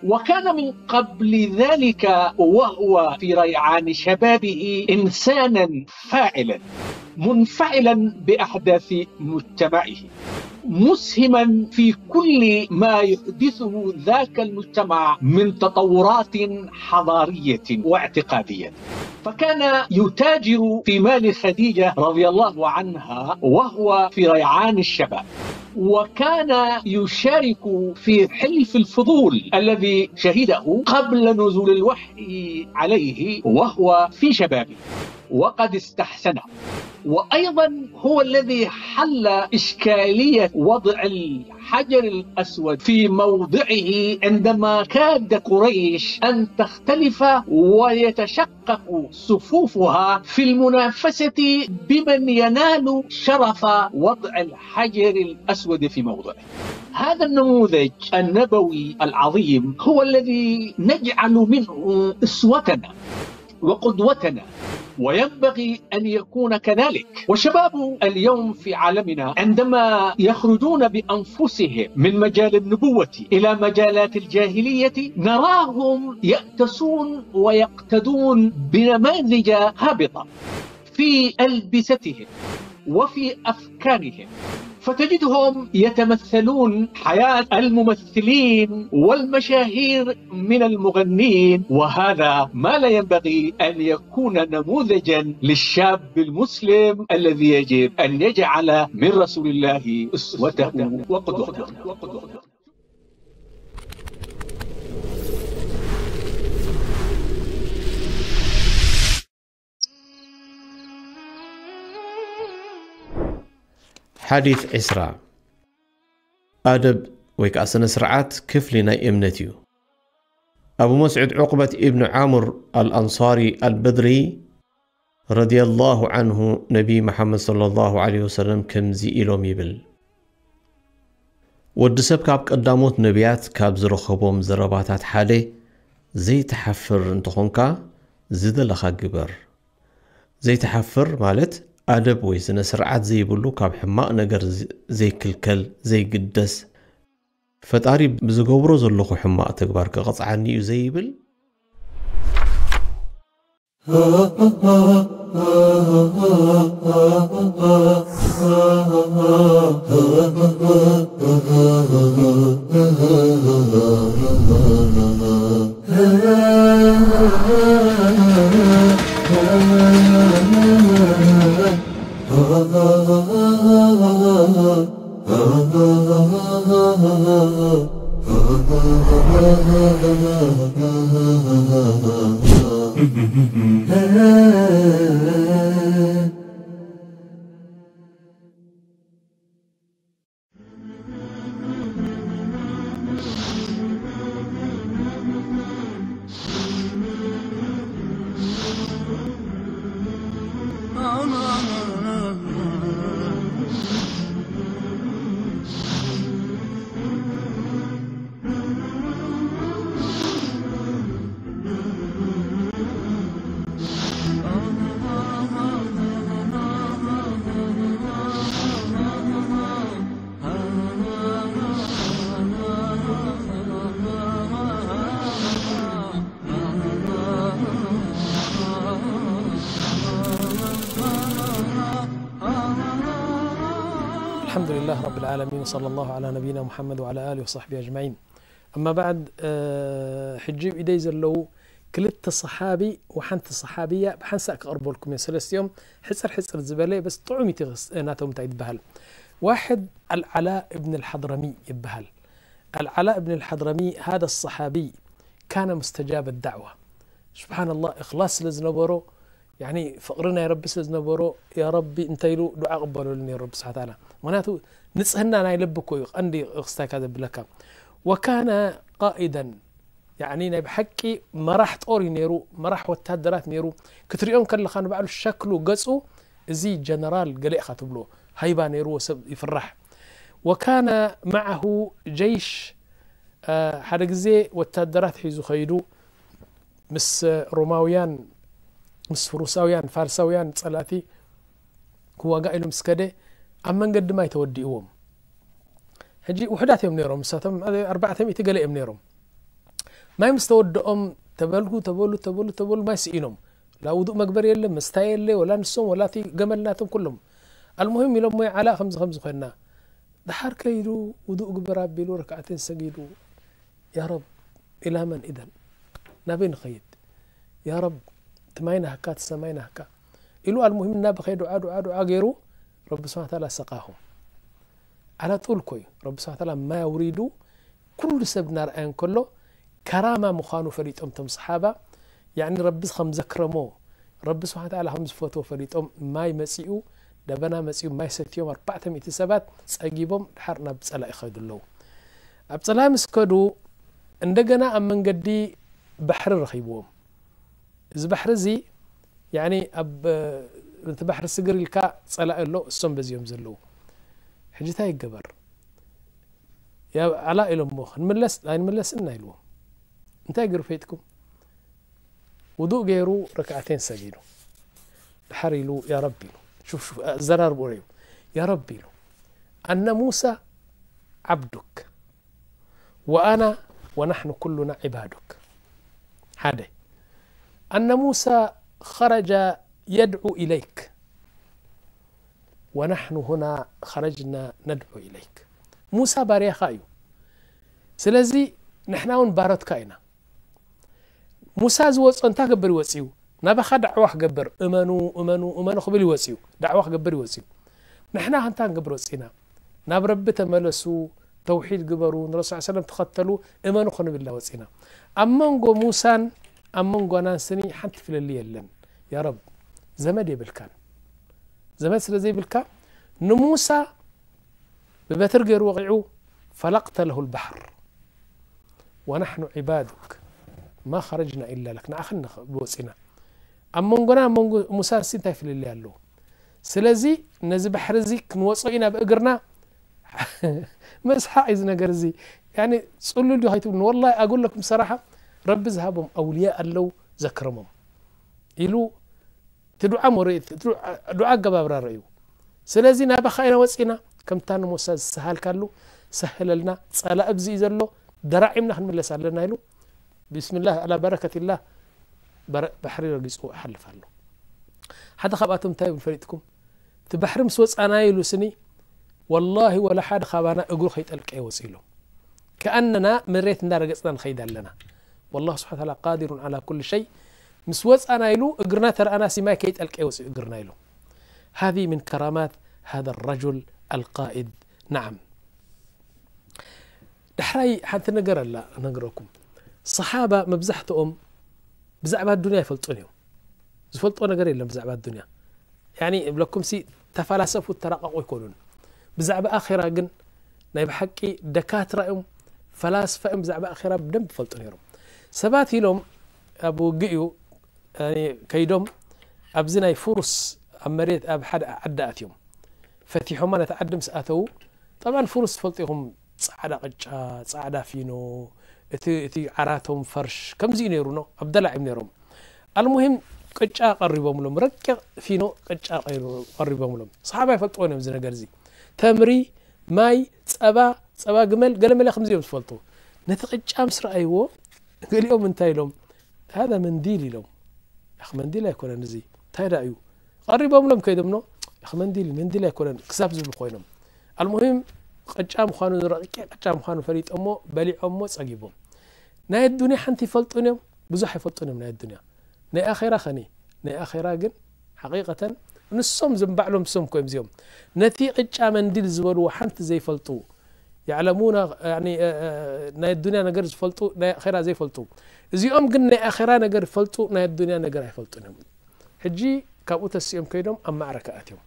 وكان من قبل ذلك وهو في ريعان شبابه إنسانا فاعلا، منفعلا بأحداث مجتمعه، مسهما في كل ما يحدثه ذاك المجتمع من تطورات حضارية واعتقادية. فكان يتاجر في مال خديجة رضي الله عنها وهو في ريعان الشباب، وكان يشارك في حلف الفضول الذي شهده قبل نزول الوحي عليه وهو في شبابه. وقد استحسن. وأيضا هو الذي حل إشكالية وضع الحجر الأسود في موضعه عندما كاد قريش أن تختلف ويتشقق صفوفها في المنافسة بمن ينال شرف وضع الحجر الأسود في موضعه. هذا النموذج النبوي العظيم هو الذي نجعل منه أسوتنا وقدوتنا، وينبغي أن يكون كذلك. وشباب اليوم في عالمنا عندما يخرجون بأنفسهم من مجال النبوة إلى مجالات الجاهلية، نراهم يأتسون ويقتدون بنماذج هابطة في ألبستهم وفي أفكارهم، فتجدهم يتمثلون حياة الممثلين والمشاهير من المغنين، وهذا ما لا ينبغي أن يكون نموذجا للشاب المسلم الذي يجب أن يجعل من رسول الله أسوته وقدوته. ሓዲት ዕስራ። ኣደብ ወይ ከኣ ስነ ስርዓት ክፍሊ ናይ እምነት እዩ። ኣቡ መስዑድ ዑቕበት ኢብኑ ዓምር ኣልኣንሳሪ ኣልበድሪ ረዲየላሁ ዓንሁ ነቢ መሓመድ ሰለላሁ ዓለይሂ ወሰለም ከምዚ ኢሎም ይብል፣ ወዲ ሰብ ካብ ቀዳሞት ነቢያት ካብ ዝረኸቦም ዘረባታት ሓደ ዘይትሓፍር እንተኾንካ ዝደለኻ ግበር። ዘይትሓፍር ማለት ኣደብ ወይ ስነ ስርዓት ዘይብሉ፣ ካብ ሕማቕ ነገር ዝ-፣ ዘይክልከል፣ ዘይግደስ፣ ፈጣሪ ብዝገብሮ ዘለኹ ሕማቕ ተግባር ክቐጽዓኒ እዩ ዘይብል። الحمد لله رب العالمين، وصلى الله على نبينا محمد وعلى آله وصحبه أجمعين. أما بعد، ሕጂ ኢደይ ዘለዉ ክልተ ሰሓቢ ወሓንቲ ሰሓብያ ብሓንሳእ ክቐርበልኩም እየ። ሰለስቲኦም ሕፅር ሕፅር ዝበለ በስ ጥዑም እቲ ናቶም እንታይ ይበሃል። واحد العلاء بن الحضرمي ይበሃል። العلاء بن الحضرمي هذا الصحابي كان مستجاب الدعوة. سبحان الله، إخلاص ስለ ዝነበሮ፣ ያኒ ፍቕሪ ናይ ረቢ ስለ ዝነበሮ፣ ያ ረቢ እንተ ኢሉ ዱዓ ቅበለሉ ነይሩ ረቢ ስብሓ ተዓላ። ምክንያቱ ንጽህና ናይ ልቢ እኮ እዩ ቀንዲ ክስታይካ ዘብለካ። وكان قائدا، ያኒ ናይ ብሓቂ መራሕ ጦር እዩ ነይሩ፣ መራሕ ወታደራት ነይሩ። ክትሪኦ ከለኻ ንባዕሉ ሸክሉ፣ ገጹ፣ እዚ ጀነራል ገለ ኢኻ ትብሎ፣ ሃይባ ነይርዎ፣ ሰብ ይፍራሕ። وكان معه جيش، ሓደ ግዜ ወታደራት ሒዙ ኸይዱ፣ ምስ ሮማውያን፣ ምስ ፍሩሳውያን፣ ፋርሳውያን ጸላእቲ ክዋጋእ ኢሉ ምስ ከደ፣ ኣብ መንገዲ ማይ ተወዲእዎም። ሕጂ ውሑዳት እዮም ነይሮም፣ ንሳቶም ኣርባዕተ ሚእቲ ገለ እዮም ነይሮም። ማይ ምስ ተወደኦም፣ ተበልኩ፣ ተበሉ፣ ተበሉ፣ ተበሉ፣ ማይ ስኢኖም። ላ ውዱእ መግበር የለ፣ መስታይ የለ፣ ወላ ንሶም፣ ወላ እቲ ገመል ናቶም ኩሎም። ኣልሙሂም ኢሎም፣ ሞይ ዓላ ከምዚ ከምዚ ኮይና። ደሓር ከይዱ፣ ውዱእ ግበር ኣቢሉ፣ ረክዓተን ሰጊዱ። ያ ረብ፣ ኢላ መን ኢዘን? ናበይ ንኸይድ? ያ ረብ፣ እቲ ማይ ናህካ፣ እቲ ሰማይ ናህካ። ኢሉ ኣልሙሂም እናበኸየ ዱዓ፣ ዱዓ፣ ዱዓ ገይሩ፣ ረቢ ስብሓነ ወተዓላ ሰቃኹም። ዓላ ጡል እኮ እዩ። ረቢ ስብሓነ ወተዓላ ማይ ኣውሪዱ፣ ኩሉ ሰብ እናረኣየ እንከሎ፣ ከራማ ምዃኑ ፈሊጦም እቶም ሰሓባ፣ ያዕኒ ረቢ ከም ዘክረሞ፣ ረቢ ስብሓነ ወተዓላ ከም ዝፈትዎ ፈሊጦም፣ ማይ መጺኡ፣ ደበና መጺኡ፣ ማይ ሰትዮም፣ ኣርባዕተ ሚእቲ ሰባት ጸጊቦም፣ ድሓር ናብ ጸላኢ ይኸዱ ኣለዉ። ኣብ ጸላኢ ምስ ከዱ፣ እንደገና ኣብ መንገዲ ባሕሪ ረኺብዎም። እዚ ባሕሪ እዚ፣ ያዕኒ ኣብ፣ እቲ ባሕሪ ስግር ኢልካ ጸላኢ ኣሎ፣ እሶም በዚ እዮም ዘለዉ። ሕጂ እንታይ ይገበር? ያ ዓላ ኢሎሞ፣ "ክንምለስ ኣይንምለስን ኢና" ኢልዎም። እንታይ ገይሩ ፈይጥኩም? ውዱእ ገይሩ ረክዓተይን ሰጊዱ። ድሓር ኢሉ፣ "ያ ረቢ" ኢሉ። ሹፍ፣ ሹፍ፣ ኣዘራርብኡ ርእዩ። "ያ ረቢ" ኢሉ። "ኣነ ሙሳ ዓብዱክ፣ ወኣና ወናሕኑ ኩሉና ዒባዱክ." ሓደ። "ኣነ ሙሳ ኸረጀ የድዑ ኢለይክ፣ ወናሕኑ ሁና ኸረጅና ነድዑ ኢለይክ።" ሙሳ ባርያኻ እዩ። ስለዚ ንሕና እውን ባሮትካ ኢና። ሙሳ ዝወጾ እንታይ ክገብር ይወጽኡ? ናባኻ ዳዕዋ ክገብር፣ "እመኑ፣ እመኑ፣ እመኑ" ክብል ይወጽኡ። ዳዕዋ ክገብር ይወጽኡ። ንሕና ከ እንታይ ክንገብር ወጺእና? "ናብ ረቢ ተመለሱ፣ ተውሒድ ግበሩ፣ ንረሱል ሰለም ተኸተሉ፣ እመኑ" ክንብል ኢና ወጺእና። ኣብ መንጎ ሙሳን ኣብ መንጎ ኣናን ስኒ ሓንቲ ፍልልይ የለን። ያ ረብ፣ ዘመድ የብልካን። ዘመድ ስለ ዘይብልካ፣ ንሙሳ ብበትር ገይሩ ወቒዑ፣ "ፈለቅተ ለሁ ልባሕር ወናሕኑ ዒባዱክ ማ ኸረጅና ኢላ ለክ", ንዓኻ ንኸ-፣ ወጺና። ኣብ መንጎና፣ ኣብ መንጎ ሙሳን ሲ እንታይ ፍልልይ ኣለዎ? ስለዚ ነዚ ባሕሪ እዚ ክንወጾ ኢና ብእግርና። መስሓቕ እዩ እዚ ነገር እዚ። ያኒ ጽሉል ድዩ ከይትብሉኒ፣ ወላሂ ኣጉለኩም ሰራሓ፣ ረቢ ዝሃቦም ኣውልያ ኣለዉ፣ ዘክረሞም ኢሉ እቲ ዱዓ ሞሪት፣ እቲ ዱዓ፣ ዱዓ ኣገባብራ ርእዩ። ስለዚ ናባኻ ኢና ወጺና፣ ከምታ ንሙሳ ዝሰሃልካሉ ሰህለልና፣ ጸላኢ ኣብዚ እዩ ዘሎ፣ ደራዒምና ክንምለስ ኣለና ኢሉ፣ ቢስሚላህ፣ ዓላ በረከቲላህ፣ በረ-፣ ባሕሪ ረጊጹ ይሓልፍ ኣሎ። ሓደ ካብኣቶም እንታይ ይብል ፈሊጥኩም? እቲ ባሕሪ ምስ ወጻና ኢሉ ስኒ፣ ወላሂ ወላ ሓደ ካባና እግሩ ከይጠልቀየ ወጺኡ ኢሎም። ከኣነና መሬት እንዳረገጽና ንኸይድ ኣለና። ወላሁ ስብሓነ ወተዓላ ቃዲሩን ዓላ ኩሊ ሸይ። ምስ ወጻና ኢሉ እግርና ተረኣና ሲ ማይ ከይጠልቀየ ወጺኡ እግርና ኢሉ። ሃዚ ምን ከራማት ሃዛ ረጁል ኣልቃኢድ። ነዓም። ዳሕራይ ሓንቲ ነገር ኣላ ክነግረኩም። ሰሓባ መብዛሕትኦም ብዛዕባ ኣዱንያ ኣይፈልጡን እዮም። ዝፈልጦ ነገር የለን ብዛዕባ ኣዱንያ። ያኒ እብለኩም ሲ ተፈላሰፉ ተራቐቑ ኣይኮኑን። ብዛዕባ ኣኼራ ግን ናይ ብሓቂ ደካትራ እዮም፣ ፈላስፋ እዮም፣ ብዛዕባ ኣኼራ ብደንብ ይፈልጡ ነይሮም። ሰባት ኢሎም ኣብ ውግእ እዩ፣ ያኒ ከይዶም ኣብዚ ናይ ፍሩስ ኣብ መሬት ኣብ ሓደ ዓዲ ኣትዮም ፈቲሖማ ነቲ ዓዲ ምስ ኣተዉ፣ ጠብዓን ፍሩስ ትፈልጡ ኢኹም፣ ጻዕዳ ቅጫ፣ ጻዕዳ ፊኖ፣ እቲ፣ እቲ ዓራቶም ፈርሽ ከምዚ እዩ ነይሩ፣ ኖ፣ ኣብ ደላዕ እዮም ነይሮም። ኣልሙሂም ቅጫ ቀሪቦምሎም፣ ረቂቕ ፊኖ ቅጫ ቀይሩ-፣ ቀሪቦምሎም። ሰሓባ ይፈልጥዎ እዮም እዚ ነገር እዚ። ተምሪ፣ ማይ፣ ጸባ፣ ጸባ ግመል፣ ገለመለ ከምዚ እዮም ዝፈልጡ። ነቲ ቅጫ ምስ ረኣይዎ፣ ገሊኦም እንታይ ኢሎም? "ሃዛ መንዲል" ኢሎም። "ያኽ መንዲል ኣይኮነን እዚ፣ እንታይ ደኣ እዩ?" ቀሪቦምሎም ከይዶም፣ "ኖ፣ ያኽ መንዲል፣ መንዲል ኣይኮነን" ክሳብ ዝብሉ ኮይኖም። ኣልሙሂም፣ ቅጫ ምዃኑ፣ ረቂቅ ቅጫ ምዃኑ ፈሊጦሞ፣ በሊዖሞ ጸጊቦም። ናይ ኣዱንያ ሓንቲ ይፈልጡን እዮም፣ ብዙሕ ኣይፈልጡን እዮም ናይ ኣዱንያ። ናይ ኣኼራ ኸኒ፣ ናይ ኣኼራ ግን ሓቂቀተን ንሶም ዝም ባዕሎም፣ ንሶም እኮ እዮም እዚኦም ነቲ ቅጫ መንዲል ዝበልዎ ሓንቲ ዘይፈልጡ። يعلمون، يعني، እ፣ እ፣ ናይ ኣዱንያ ነገር ዝፈልጡ፣ ናይ ኣኼራ ዘይፈልጡ። እዚኦም ግን ናይ ኣኼራ ነገር ይፈልጡ፣ ናይ ኣዱንያ ነገር ኣይፈልጡን እዮም። ሕጂ ካብኡ ተሲኦም ከይዶም ኣብ ማዕረካ ኣትዮም።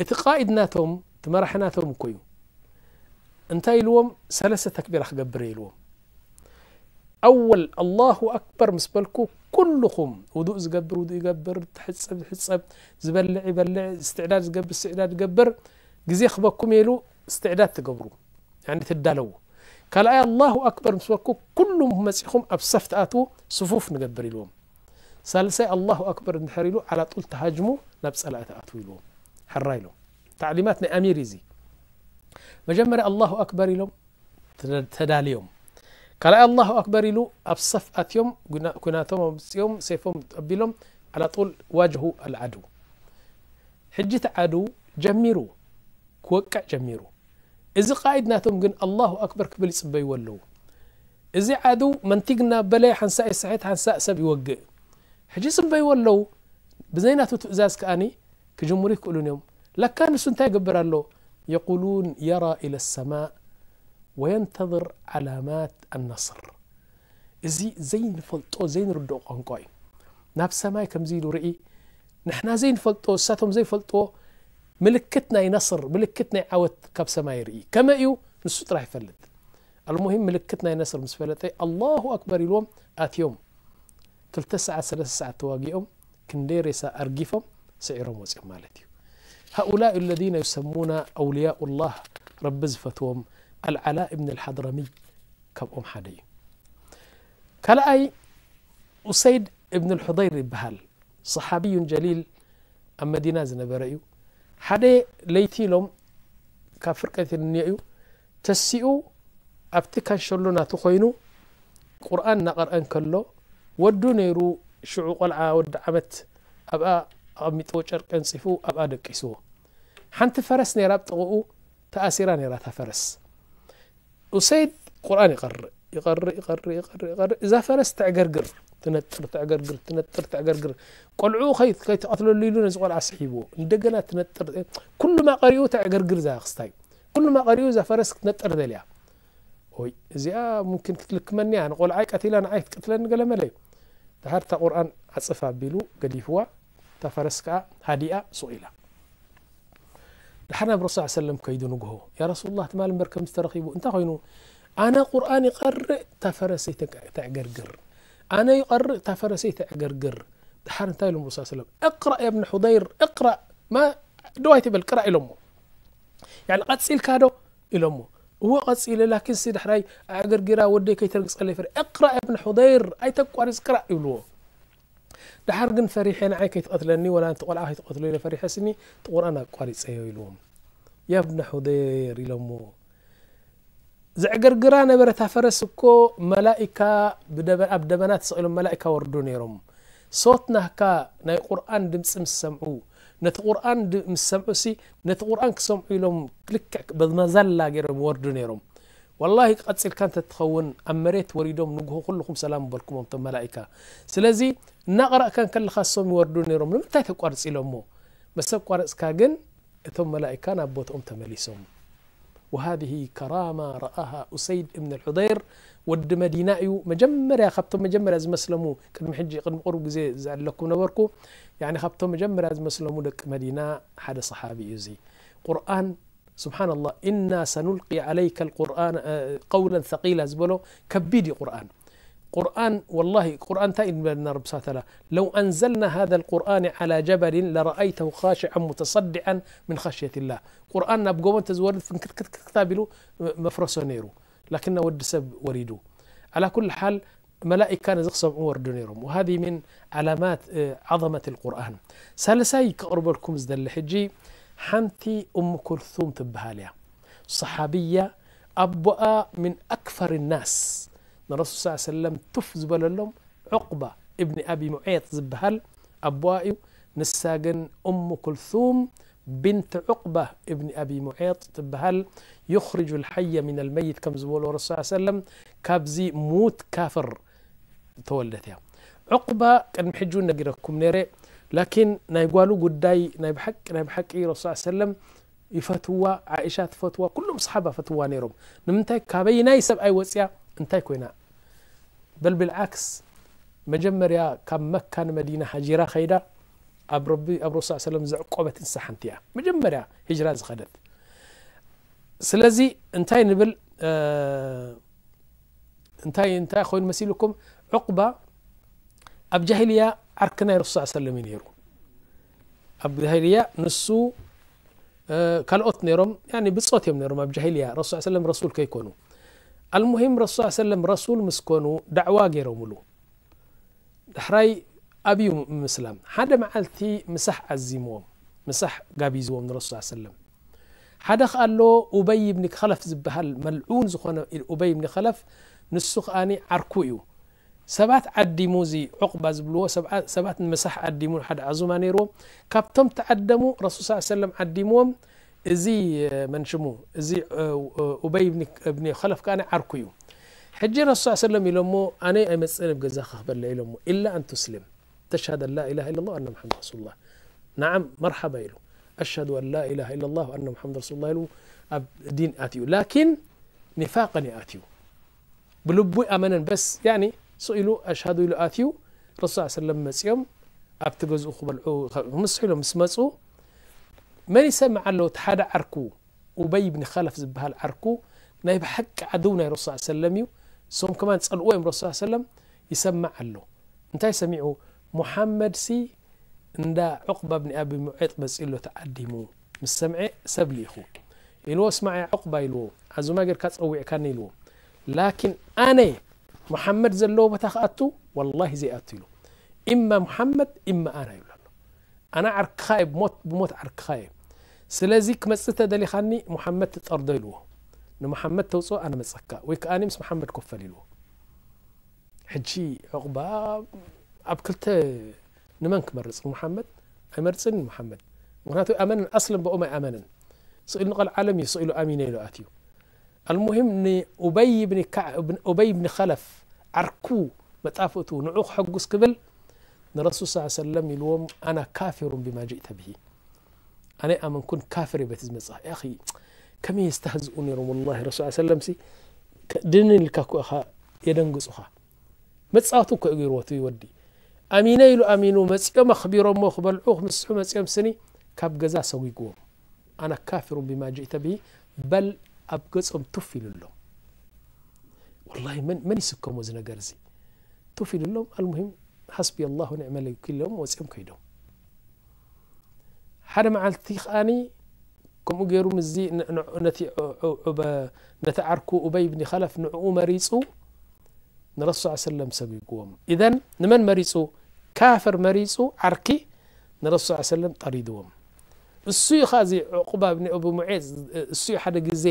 እቲ ቃኢድ ናቶም፣ እቲ መራሒ ናቶም እኮ እዩ። እንታይ ኢልዎም? ሰለስተ ተክቢራ ክገብር እየ ኢልዎም። ኣወል ኣላሁ ኣክበር ምስ በልኩ፣ ኩልኹም፣ ውዱእ ዝገብር ውዱእ ይገብር፣ ትሕጸብ ይሕጸብ፣ ዝበልዕ ይበልዕ፣ እስትዕዳድ ዝገብር እስትዕዳድ ይገብር፣ ግዜ ክበኩም ኢሉ እስትዕዳድ ትገብሩ፣ ያኒ ትዳለዉ። ካልኣይ ኣላሁ ኣክበር ምስ በልኩ፣ ኩሉም መጺኹም ኣብ ሰፍ ትኣትዉ፣ ስፉፍ ንገብር ኢልዎም። ሳልሳይ ኣላሁ ኣክበር እንድሕር ኢሉ፣ ዓላ ጡል ተሃጅሙ፣ ናብ ጸላኢ ትኣትዉ ኢልዎም። ሕራ ኢሎም። ታዕሊማት ናይ ኣሚር እዩ እዚ። መጀመርያ ኣላሁ ኣክበር ኢሎም፣ ተደ-፣ ተዳልዮም። ካልኣይ ኣላሁ ኣክበር ኢሉ፣ ኣብ ሰፍ ኣትዮም፣ ጉና-፣ ኩናቶም ኣምጽኦም፣ ሴፎም ኣቢሎም፣ ዓላ ጡል ዋጀሁ ኣልዓድው። ሕጂ እቲ ዓድው ጀሚሩ፣ ክወቅዕ ጀሚሩ። እዚ ቃኢድ ናቶም ግን ኣላሁ ኣክበር ክብል ይጽበይዎ ኣለዉ። እዚ ዓድው መንቲግ እናበለ ሓንሳእ ይስሕት፣ ሓንሳእ ሰብ ይወግእ። ሕጂ ይጽበይዎ ኣለዉ። ብዘይ ናቱ ትእዛዝ ከኣኒ ክጅምሩ ይክእሉን እዮም። ለካ ንሱ እንታይ ይገብር ኣሎ? የቁሉን የራ ኢለ ሰማእ ወየንተظር ዓላማት ኣነስር። እዚ ዘይንፈልጦ፣ ዘይንርድኦ ቋንቋ እዩ። ናብ ሰማይ ከምዚ ኢሉ ርኢ፣ ንሕና ዘይንፈልጦ፣ እሳቶም ዘይፈልጥዎ ምልክት ናይ ነስር፣ ምልክት ናይ ዓወት ካብ ሰማይ ይርኢ። ከመይ እዩ? ንሱ ጥራሕ ይፈልጥ። ኣልሙሂም፣ ምልክት ናይ ነስር ምስ ፈለጠ፣ ኣላሁ ኣክበር ኢልዎም ኣትዮም። ክልተ ሰዓት፣ ሰለስተ ሰዓት ተዋጊኦም፣ ክንደይ ሬሳ ኣርጊፎም፣ ስዒሮም ወፂኦም ማለት እዩ። هؤلاء الذين يسمون أولياء الله، ረቢ ዝፈትዎም፣ ኣልዓላ እብን ኣልሓድረሚ ካብኦም ሓደ እዩ። ካልኣይ ኡሰይድ እብን ኣልሑደይር ይበሃል። ሰሓቢዩን ጀሊል፣ ኣብ መዲና ዝነበረ እዩ። ሓደ ለይቲ ኢሎም፣ ካብ ፍርቀት ንንዮ እዩ ተሲኡ፣ ኣብቲ ካንሸሎ ናቱ ኮይኑ ቁርኣን እናቐርአ እንከሎ፣ ወዱ ነይሩ፣ ሽዑ ቆልዓ ወዲ ዓመት፣ ኣብኣ ኣቐሚጥዎ፣ ጨርቂ ኣንጺፉ ኣብኣ ደቂስዎ። ሓንቲ ፈረስ ነይራ ኣብ ጥቕኡ ተኣሲራ ነይራ እታ ፈረስ። ኡሰይድ ቁርኣን ይቐርእ፣ ይቐርእ፣ ይቐርእ፣ ይቐርእ፣ ይቐርእ። እዛ ፈረስ ተዕገርግር፣ ትነጥር፣ ተዕገርግር፣ ትነጥር፣ ተዕገርግር። ቆልዑ ከይ-፣ ከይትቐትለሉ ኢሉ ነዚ ቆልዓ ስሒብዎ። እንደገና ትነጥር። ኩሉማ ቀሪኡ ተዕገርግር እዛ ክስታይ። ኩሉማ ቀሪኡ እዛ ፈረስ ክትነጥር ደልያ። ኦይ፣ እዚኣ ሙምኪን ክትልክመኒ እያ፣ ንቆልዓይ ቀቲላ ንዓይ ክትቀትለኒ ገለ መለ እዩ። ድሓር እታ ቁርኣን ዓጽፍ ኣቢሉ ገዲፍዋ፣ እታ ፈረስ ከኣ ሃዲኣ ሱቕ ኢላ። ድሓር ናብ ረሱል ሰለም ከይዱ ንግሆ፣ "ያ ረሱሉላህ፣ ትማል እምበር ከምዚ ተረኺቡ፣ እንታይ ኮይኑ?" "ኣነ ቁርኣን ይቐርእ፣ እታ ፈረሰይ ተዕ-፣ ተዕገርግር። ኣነ ይቐርእ፣ እታ ፈረሰይ ተዕገርግር።" ድሓር እንታይ ኢሎም ረሱል ሰለም? "እቅራእ ያ እብነ ሑደይር፣ እቅራእ፣ ማ ደው ኣይትበል፣ ቅራእ" ኢሎሞ። ያኒ ቀጺልካ ዶ ኢሎሞ። እወ ቀጺለ፣ ላኪን ሲ ዳሕራይ ኣዕገርጊራ ወደይ ከይተርግጸለይ ፈሪሐ። "እቅራእ ያ እብነ ሑደይር፣ ኣይተቋርጽ ቅራእ" ይብልዎ። ድሓር ግን ፈሪሐ ንዓይ ከይትቐትለኒ ወላ ነቲ ቆልዓ ከይትቐትሎ ኢለ ፈሪሐ ስኒ እቲ ቁርኣን ኣቋሪጸዮ ኢልዎም። ያ እብነ ሑደይር ኢሎሞ። ዘዕገርግራ ነበረ እታ ፈረስ እኮ መላኢካ ብደበ-፣ ኣብ ደበና ተሰቒሎም መላኢካ ወርዱ ነይሮም። ሶት ናህካ ናይ ቁርኣን ድምፂ ምስ ሰምዑ፣ ነቲ ቁርኣን ድ-፣ ምስ ሰምዑ ሲ፣ ነቲ ቁርኣን ክሰምዑ ኢሎም ልክዕ ብመዛላ ገይሮም ይወርዱ ነይሮም። ወላሂ ቀፂልካ እንተትኸውን ኣብ መሬት ወሪዶም ንግሆ ኩልኹም ሰላም በልኩሞም እቶም መላኢካ። ስለዚ እናቐረእካ እንከለኻ እሶም ይወርዱ ነይሮም። ንምንታይ ተቋርፅ ኢሎሞ? መሰብ ቋረፅካ ግን እቶም መላኢካ ናብ ቦትኦም ተመሊሶም። وهذه كرامة رآها أسيد بن الحضير። ወዲ መዲና እዩ። መጀመርያ፣ ካብቶም መጀመርያ ዝመስለሙ፣ ቅድሚ ሕጂ፣ ቅድሚ ቁሩብ ግዜ ዘለኩም ነበርኩ። ያኒ ካብቶም መጀመርያ ዝመስለሙ ደቂ መዲና ሓደ ሰሓቢ እዩ እዚ። ቁርኣን፣ سبحان الله، إنا سنلقي عليك القرآن، እ፣ قولا ثقيلا ዝበሎ ከቢድ እዩ ቁርኣን። ቁርኣን፣ ወላሂ፣ ቁርኣን እንታይ እዩ ዝበለና ረቢ ስብሓነ ወተዓላ? "ለው ኣንዘልና ሃዛ ልቁርኣነ ዓላ ጀበሊን ለረኣይተሁ ኻሽዐን ሙተሰዲዐን ምን ኸሽየት ላህ።" ቁርኣን ናብ ጎቦ እንተዝወርድ ፍንክትክትክት ኣቢሉ መፍረሶ ነይሩ። ላኪን ናብ ወዲ ሰብ ወሪዱ። ዓላ ኩል ሓል፣ መላኢካ ነዚ ክሰምዑ ወርዱ ነይሮም። ወሃዚ ምን ዓላማት፣ እ፣ ዓዘመት ልቁርኣን። ሳልሳይ ክቕርበልኩም ዝደሊ ሕጂ፣ ሓንቲ እሙ ኩልሱም ትበሃል እያ። ሰሓብያ፣ ኣቦኣ ምን ኣክፈር ናስ፣ ንረሱል ሰለላሁ ዐለይሂ ወሰለም ቱፍ ዝበለሎም ዑቕባ እብኒ ኣቢ ሙዔጥ ዝበሃል ኣቦኣ እዩ። ንሳ ግን እሙ ኩልሱም ብንት ዑቕባ እብኒ ኣቢ ሙዔጥ ትበሃል። ዩኽርጁ ልሓየ ሚን ልመይት ከም ዝበሎ ረሱል ሰለም ካብዚ ሙት ካፍር ተወልደት እያ። ዑቕባ ቅድሚ ሕጂ እውን ነጊረኩም ነይረ። ላኪን ናይ ጓሉ ጉዳይ ናይ ብሓቂ ናይ ብሓቂ ረሱል ሰለም ይፈትዋ፣ ዓኢሻ ትፈትዋ፣ ኩሎም ሰሓባ ፈትዋ ነይሮም። ንምንታይ ካበይናይ ሰብኣይ ወፅያ እንታይ ኮይና? በል ብልዓክስ መጀመርያ ካብ መካ ንመዲና ሃጂራ ከይዳ ኣብ ረቢ ኣብ ረሱል ሰለም ዘዕቆበት እንስሳ ሓንቲ እያ። መጀመርያ ሂጅራ ዝኸደት። ስለዚ እንታይ ንብል እንታይ እንታይ ኮይኑ መሲልኩም? ዑቕባ ኣብ ጃሂልያ ዓርኪ ናይ ረሱል ሰለም እዩ ነይሩ። ኣብ ጃሂልያ ንሱ ካልኦት ነይሮም ብፆት እዮም ነይሮም ኣብ ጃሂልያ ረሱል ሰለም ረሱል ከይኮኑ። ኣልሙሂም ረሱል ሰለም ረሱል ምስ ኮኑ ዳዕዋ ገይሮምሉ። ዳሕራይ ኣብዩ ምስላም ሓደ መዓልቲ ምሳሕ ዓዚምዎም፣ ምሳሕ ጋቢዝዎም ንረሱል ሰለም። ሓደ ከኣ ኣሎ ኡበይ ብኒ ኸለፍ ዝበሃል መልዑን ዝኾነ ኡበይ ብኒ ኸለፍ፣ ንሱ ከኣ ዓርኩ እዩ። ሰባት ዓዲሙ እዚ ዑቕባ ዝብልዎ ሰባት ንምሳሕ ዓዲሙ ሓደ ዓዙማ ነይርዎ። ካብቶም ተዓደሙ ረሱል ሰለም ዓዲምዎም። እዚ መን ሽሙ እዚ ኡበይ ብኒ ኸለፍ ከኣ ዓርኩ እዩ። ሕጂ ረሱል ሰለም ኢሎሞ ኣነ ኣይመፅእን ኣብ ገዛኻ ክበልዕ ኢሎሞ ኢላ ኣን ቱስልም ተሽሃድ ኣን ላ ኢላሃ ኢላ ላህ ኣነ ሙሓመድ ረሱሉላህ። ነዓም መርሓባ ኢሉ። ኣሽሃዱ ኣን ላ ኢላሃ ኢላ ላህ ኣነ ሙሓመድ ረሱሉላህ ኢሉ ኣብ ዲን ኣትዩ። ላኪን ኒፋቅን እዩ ኣትዩ። ብልቡ ኣመነን በስ ያኒ ስቕ ኢሉ ኣሽሃዱ ኢሉ ኣትዩ። ረሱል ሰለም መፅኦም ኣብቲ ገዝኡ ክበልዑ ምስ ኢሎም ምስ መፁ መን ይሰምዕ ኣሎ? እቲ ሓደ ዓርኩ ኡበይ ብኒ ኸለፍ ዝበሃል ዓርኩ ናይ ብሓቂ ዓድው ናይ ረሱል ሰለም እዩ። እሶም ከማን ፀልእዎ እዮም ረሱል ሰለም። ይሰምዕ ኣሎ። እንታይ ሰሚዑ? ሙሓመድ ሲ እንዳ ዑቕባ ብኒ ኣቢ ሙዔጥ መፂኡ ኣሎ ተዓዲሙ። ምስ ሰምዐ ሰብ ልኢኹ ኢልዎ። ስማዕ ያ ዑቕባ ኢልዎ፣ ዓዙማ ጌርካ ፀዊዕካኒ ኢልዎ። ላኪን ኣነ ሙሓመድ ዘለዎ ቦታ ክኣቱ ወላሂ ዘይኣቱ ኢሉ። ኢማ ሙሓመድ ኢማ ኣና ይብሉ ኣሎ። ኣነ ዓርክኻ እየ፣ ብሞት ብሞት ዓርክኻ እየ። ስለዚ ክመፅእ ተደሊኻኒ ሙሓመድ ትጠርዶ ኢልዎ። ንሙሓመድ ተውፅኦ ኣነ መፀካ ወይ ከኣ ምስ ሙሓመድ ኮፈል ኢልዎ። ሕጂ ዑቕባ ኣብ ክልተ ንመን ክመርፅ? ሙሓመድ ኣይመርፅን። ሙሓመድ ምክንያቱ ኣመንን ኣስለን ብኦም ኣይኣመንን። ስኢሉ ንቐልዓለም እዩ ስኢሉ ኣሚነ ኢሉ ኣትዩ። ኣልሙሂም ንኡበይ ብኒ ኸለፍ ዓርኩ መጣፍእቱ ንዑ ክሐጉስ ክብል ንረሱል ስ ሰለም ኢልዎም ኣና ካፊሩን ብማ ጅእተ ብሂ። ኣነ ኣመንኩን ካፍር እየ በቲ ዝመጽእ። ያኺ ከመይ የስተህዝኡ ነይሮም ወላሂ ረሱል ሰለም ሲ ድንን ኢልካ እኮ ኢኻ የደንግጹኻ። መጻወቲ እኮ እዩ ገይርዎ እቲ ወዲ። ኣሚነ ኢሉ ኣሚኑ መጺኦም ኣኽቢሮሞ ክበልዑ ክምስሑ መጺኦም ስኒ ካብ ገዛ ሰጒግዎም። ኣና ካፍሩን ቢማ ጅእተ ብሂ በል ኣብ ገጾም ቱፍ ኢሉ ኣሎ። ወላሂ መን መን ይስከሞ እዚ ነገር እዚ ቱፍ ኢሉ ኣሎ። ኣልሙሂም ሓስቢ ኣላሁ ኒዕመል ወኪል ኢሎም ወጺኦም ከይዶም። ሓደ መዓልቲ ከኣኒ ከምኡ ገይሩ ምስዚ ነቲ ዓርኩ ኡበይ ብኒ ኸለፍ ንዕኡ መሪጹ ንረሱል ሰለም ሰጒግዎም። ኢዘን ንመን መሪጹ? ካፍር መሪጹ ዓርኪ ንረሱል ሰለም ጠሪድዎም። እሱ እዩ ኸዚ ዑቕባ ብኒ እቡ ሙዔዝ እሱ እዩ ሓደ ግዜ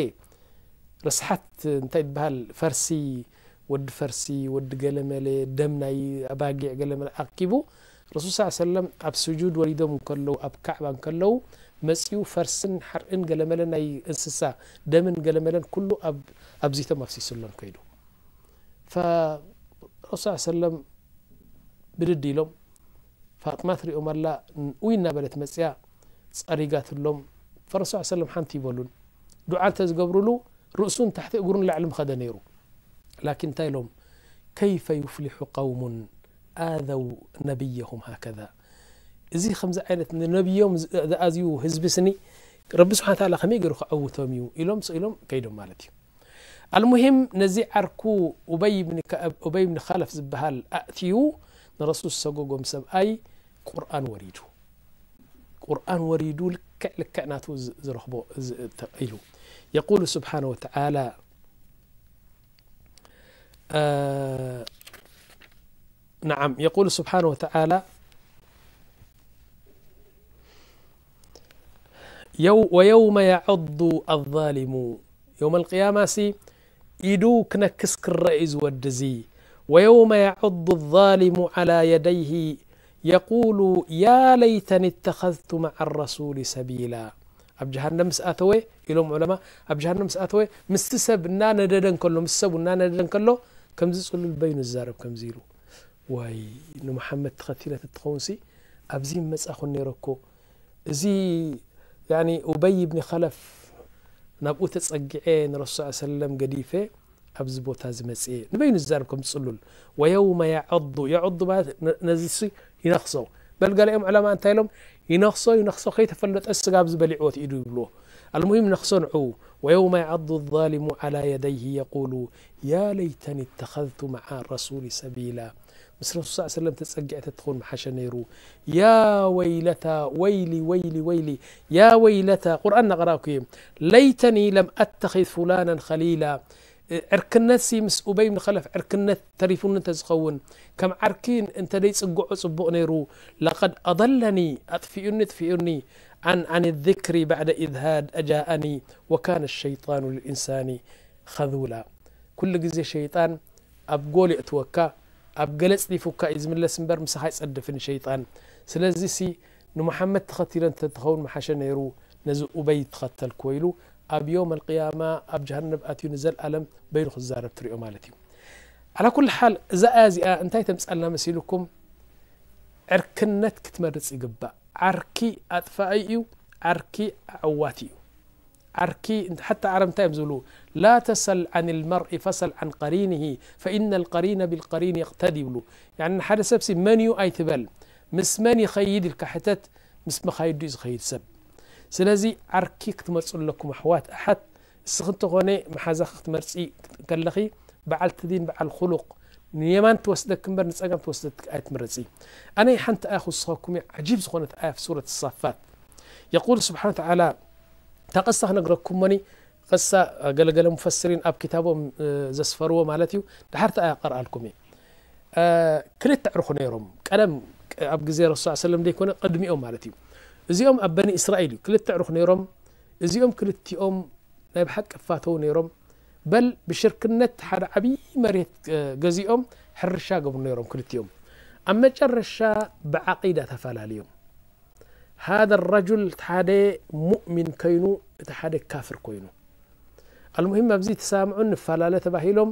ርስሓት እንታይ ትበሃል ፈርሲ ወዲ ፈርሲ ወዲ ገለመለ ደም ናይ ኣባጊዕ ገለመለ ኣኪቡ ረሱል ስ ሰለም ኣብ ስጁድ ወሪዶም እንከለዉ ኣብ ካዕባ እንከለዉ መፅኡ ፈርስን ሓርእን ገለመለን ናይ እንስሳ ደምን ገለመለን ኩሉ ኣብዚቶም ኣፍሲሱሎም ከይዱ። ረሱል ሰለም ብድድ ኢሎም ፋጥማ ትሪኦም ኣላ ውይ እናበለት መፅያ ፀሪጋትሎም። ፈረሱል ሰለም ሓንቲ ይበሉን ዱዓ እንተዝገብሩሉ ርእሱን ታሕቲ እግሩን ላዕሊ ምኸደ ነይሩ። ላኪን እንታይ ኢሎም ከይፈ ዩፍሊሑ ቀውሙን ኣዘው ነብየሁም ሃከዛ። እዚ ከምዚ ዓይነት ንነብዮም ዝኣዝዩ ህዝቢ ስኒ ረቢ ስብሓን ታላ ከመይ ገይሩ ክዐውቶም እዩ ኢሎም ስኢሎም ከይዶም ማለት እዩ። ኣልሙሂም ነዚ ዓርኩ ኡበይ ብኒ ኸለፍ ዝበሃል ኣእትዩ ንረሱል ዝሰጎጎም ሰብኣይ ቁርኣን ወሪዱ ቁርኣን ወሪዱ ልክዕ ልክዕ ናቱ ዝረኽቦ ኢሉ የቁሉ ስብሓነ ወተዓላ نعم يقول سبحانه وتعالى ويوم يعض الظالم يوم القيامة ሲ ኢዱ ክነክስ ክረእ እዩ ዝወዲ እዚ ويوم يعض الظالم على يديه يقول يا ليتني اتخذت مع الرسول سبيلا ኣብ ጀሃነም ምስ ኣተወ ኢሎም ዑለማ ኣብ ጀሃነም ምስ ኣተወ ምስቲ ሰብ እናነደደ እንከሎ ምስ ሰቡ እናነደደ እንከሎ ከምዚ ጽሉል በይኑ ዝዛረብ ከምዚ ኢሉ ወይ ንመሓመድ ተኸቲለ ተትኸውን ሲ ኣብዚ መጻኹን ነይረ እኮ እዚ ያኒ ኡበይ ብኒ ኸለፍ ናብኡ ተጸጊዐ ንረሱል ሰለም ገዲፈ ኣብዚ ቦታ እዚ መጽኤ ንበይኑ ዝዛረብ ከም ጽሉል ወየውመ የዐዱ የዐዱ ማለት ነዚ ሲ ይነኽሶ በል ገሊኦም ዕለማ እንታይ ኢሎም ይነኽሶ ይነኽሶ ከይተፈለጠ ስጋ ኣብዚ በሊዕዎ ኢዱ ይብልዎ المهم ይነኽሶ ንዑ ويوم يعض الظالم على يديه يقول يا ليتني اتخذت مع الرسول سبيلا ምስ ረሱል ስ ሰለም ተጸጊዐ ተትኸውን መሓሸ ነይሩ ያ ወይለታ ወይሊ ወይሊ ወይሊ ያ ወይለታ ቁርኣን እናቕራእኩ እየ ለይተኒ ለም ኣተኺዝ ፉላናን ኸሊላ ዕርክነትሲ ምስ ኡበይ ብን ኸለፍ ዕርክነት ተሪፉኒ እንተዝኸውን ከም ዓርኪ እንተደይጽግዖ ጽቡቕ ነይሩ ለቐድ ኣضለኒ ኣጥፊኡኒ ኣጥፊኡኒ عن عن الذكر بعد إذ هاد أجاءني وكان الشيطان للإنسان خذولا ኩሉ ግዜ ሸይጣን ኣብ ጎል የእትወካ ኣብ ገለ ጽዲፉካ እዩ ዝምለስ እምበር ምሳኻ ኣይጸድፍን ሸይጣን ስለዚሲ ንሙሓመድ ተኸቲለ እንተትኸውን መሓሸ ነይሩ ነዚ ኡበይ ተኸተልክዎ ኢሉ ኣብ ዮም ኣልቅያማ ኣብ ጀሃነብ ኣትዩ ንዘልኣለም በይኑ ክዛረብ ትሪኦ ማለት እዩ ዓላ ኩል ሓል እዛ ኣያ እዚኣ እንታይ ተምጻልና መሲልኩም ዕርክነት ክትመርጽ ይግባእ ዓርኪ ኣጥፋኢ እዩ ዓርኪ ኣዕዋቲ እዩ ዓርኪ ሓታ ዓረብ እንታይ እዮም ዝብሉ ላ ተሰል عن المرء فسل عن قرينه فإن القرين بالقرين يقتدي ይብሉ ያኒ ንሓደ ሰብሲ መን እዩ ኣይትበል ምስ መን ይኸይድ ኢልካ ሕተት ምስ መኻይዱ እዩ ዝኸይድ ሰብ ስለዚ ዓርኪ ክትመርፁ ኣለኩም ኣሕዋት ኣሓት እስኺ እንተኾነ መሓዛኺ ክትመርፂ ከለኺ በዓልቲ ዲን በዓል ኹሉቕ ንየማን ትወስደክ እምበር ንፀጋም ትወስደክ ኣይትምረፂ ኣነ ሓንቲ ኣያ ክውስኸኩም እየ ዓጂብ ዝኾነት ኣያ ሱረት ሳፋት የቁል ስብሓን ተዓላ እታ ቅሳ ክነግረኩሞኒ ቅሳ ገለገለ ሙፈስሪን ኣብ ክታቦም ዘስፈርዎ ማለት እዩ ድሓር ተኣያ ቀርኣልኩም እዩ ክልተ ዕርኹ ነይሮም ቀደም ኣብ ግዜ ረሱ ሰለም ዘይኮነ ቅድሚኦም ማለት እዩ እዚኦም ኣብ በኒ እስራኤል እዩ ክልተ ዕርኹ ነይሮም እዚኦም ክልቲኦም ናይ ብሓቂ ፋተው ነይሮም በል ብሽርክነት ሓደ ዓብዪ መሬት ገዚኦም ሕርሻ ገብሩ ነይሮም ክልቲኦም ኣብ መጨረሻ ብዓቂዳ ተፈላለዮም ሃذ ረጁል እቲ ሓደ ሙእሚን ከይኑ እቲ ሓደ ካፍር ኮይኑ ኣልሙሂም ኣብዚ ተሳምዑን ንፈላለ ተባሂሎም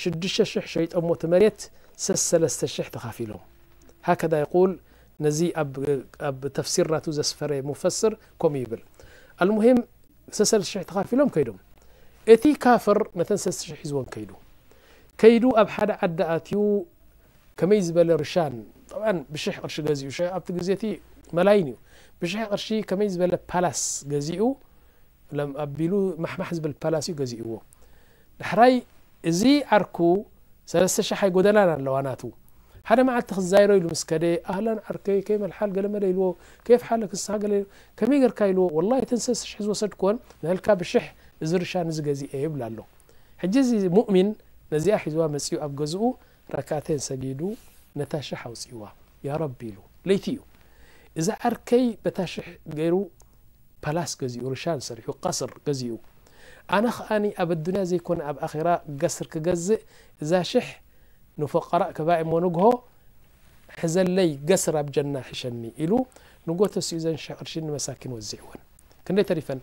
ሽዱሽተ ሽሕ ሸይጦሞ እቲ መሬት ሰሰለስተ ሽሕ ተኻፊሎም ሃከዛ ይቁል ነዚ ኣብ ተፍሲር ናቱ ዘስፈረ ሙፈስር ከምኡ ይብል ኣልሙሂም ሰሰለስተ ሽሕ ተኻፊሎም ከይዶም እቲ ካፍር ነተን ሰለስተ ሽሕ ሒዝወን ከይዱ ከይዱ ኣብ ሓደ ዓዲ ኣትዩ ከመይ ዝበለ ርሻን طبعا ብሽሕ ቅርሺ ገዚኡ ሽሕ ኣብቲ ግዜ እቲ መላይን እዩ ብሽሕ ቅርሺ ከመይ ዝበለ ፓላስ ገዚኡ ለም ኣቢሉ ማሕማሕ ዝብል ፓላስ እዩ ገዚእዎ ዳሕራይ እዚ ዓርኩ ሰለስተ ሽሕ ኣይጎደላን ኣለዋ ናቱ ሓደ መዓልቲ ክዛይሮ ኢሉ ምስ ከደ ኣህላን ዓርከይ ከይመልሓል ገለመለ ኢልዎ ከየፍ ሓለክ ንስኻ ገለ ከመይ ገርካ ኢልዎ ወላሂ እተን ሰለስተ ሽሕ ዝወሰድኩወን ንህልካ ብሽሕ እዚ ርሻን እዚ ገዚአ ይብል ኣሎ ሕጂ እዚ ሙእሚን ነዚኣ ሒዝዋ መጺኡ ኣብ ገዝኡ ረክዓተይን ሰጊዱ ነታ ሽሕ ኣውጺእዋ ያ ረቢ ኢሉ ለይቲ እዩ እዚ ዓርከይ በታ ሽሕ ገይሩ ፓላስ ገዚኡ ርሻን ሰሪሑ ቀስር ገዚኡ ኣነ ኸኣኒ ኣብ ኣዱንያ ዘይኮነ ኣብ ኣኼራ ገስር ክገዝእ እዛ ሽሕ ንፈቀራእ ክባእ እሞ ንግሆ ሕዘለይ ገስር ኣብ ጀና ሕሸኒ ኢሉ ንጎ ተሲኡ ዘን ሽሕ ቅርሺ ንመሳኪን ወዚዕወን ክንደይ ተሪፈን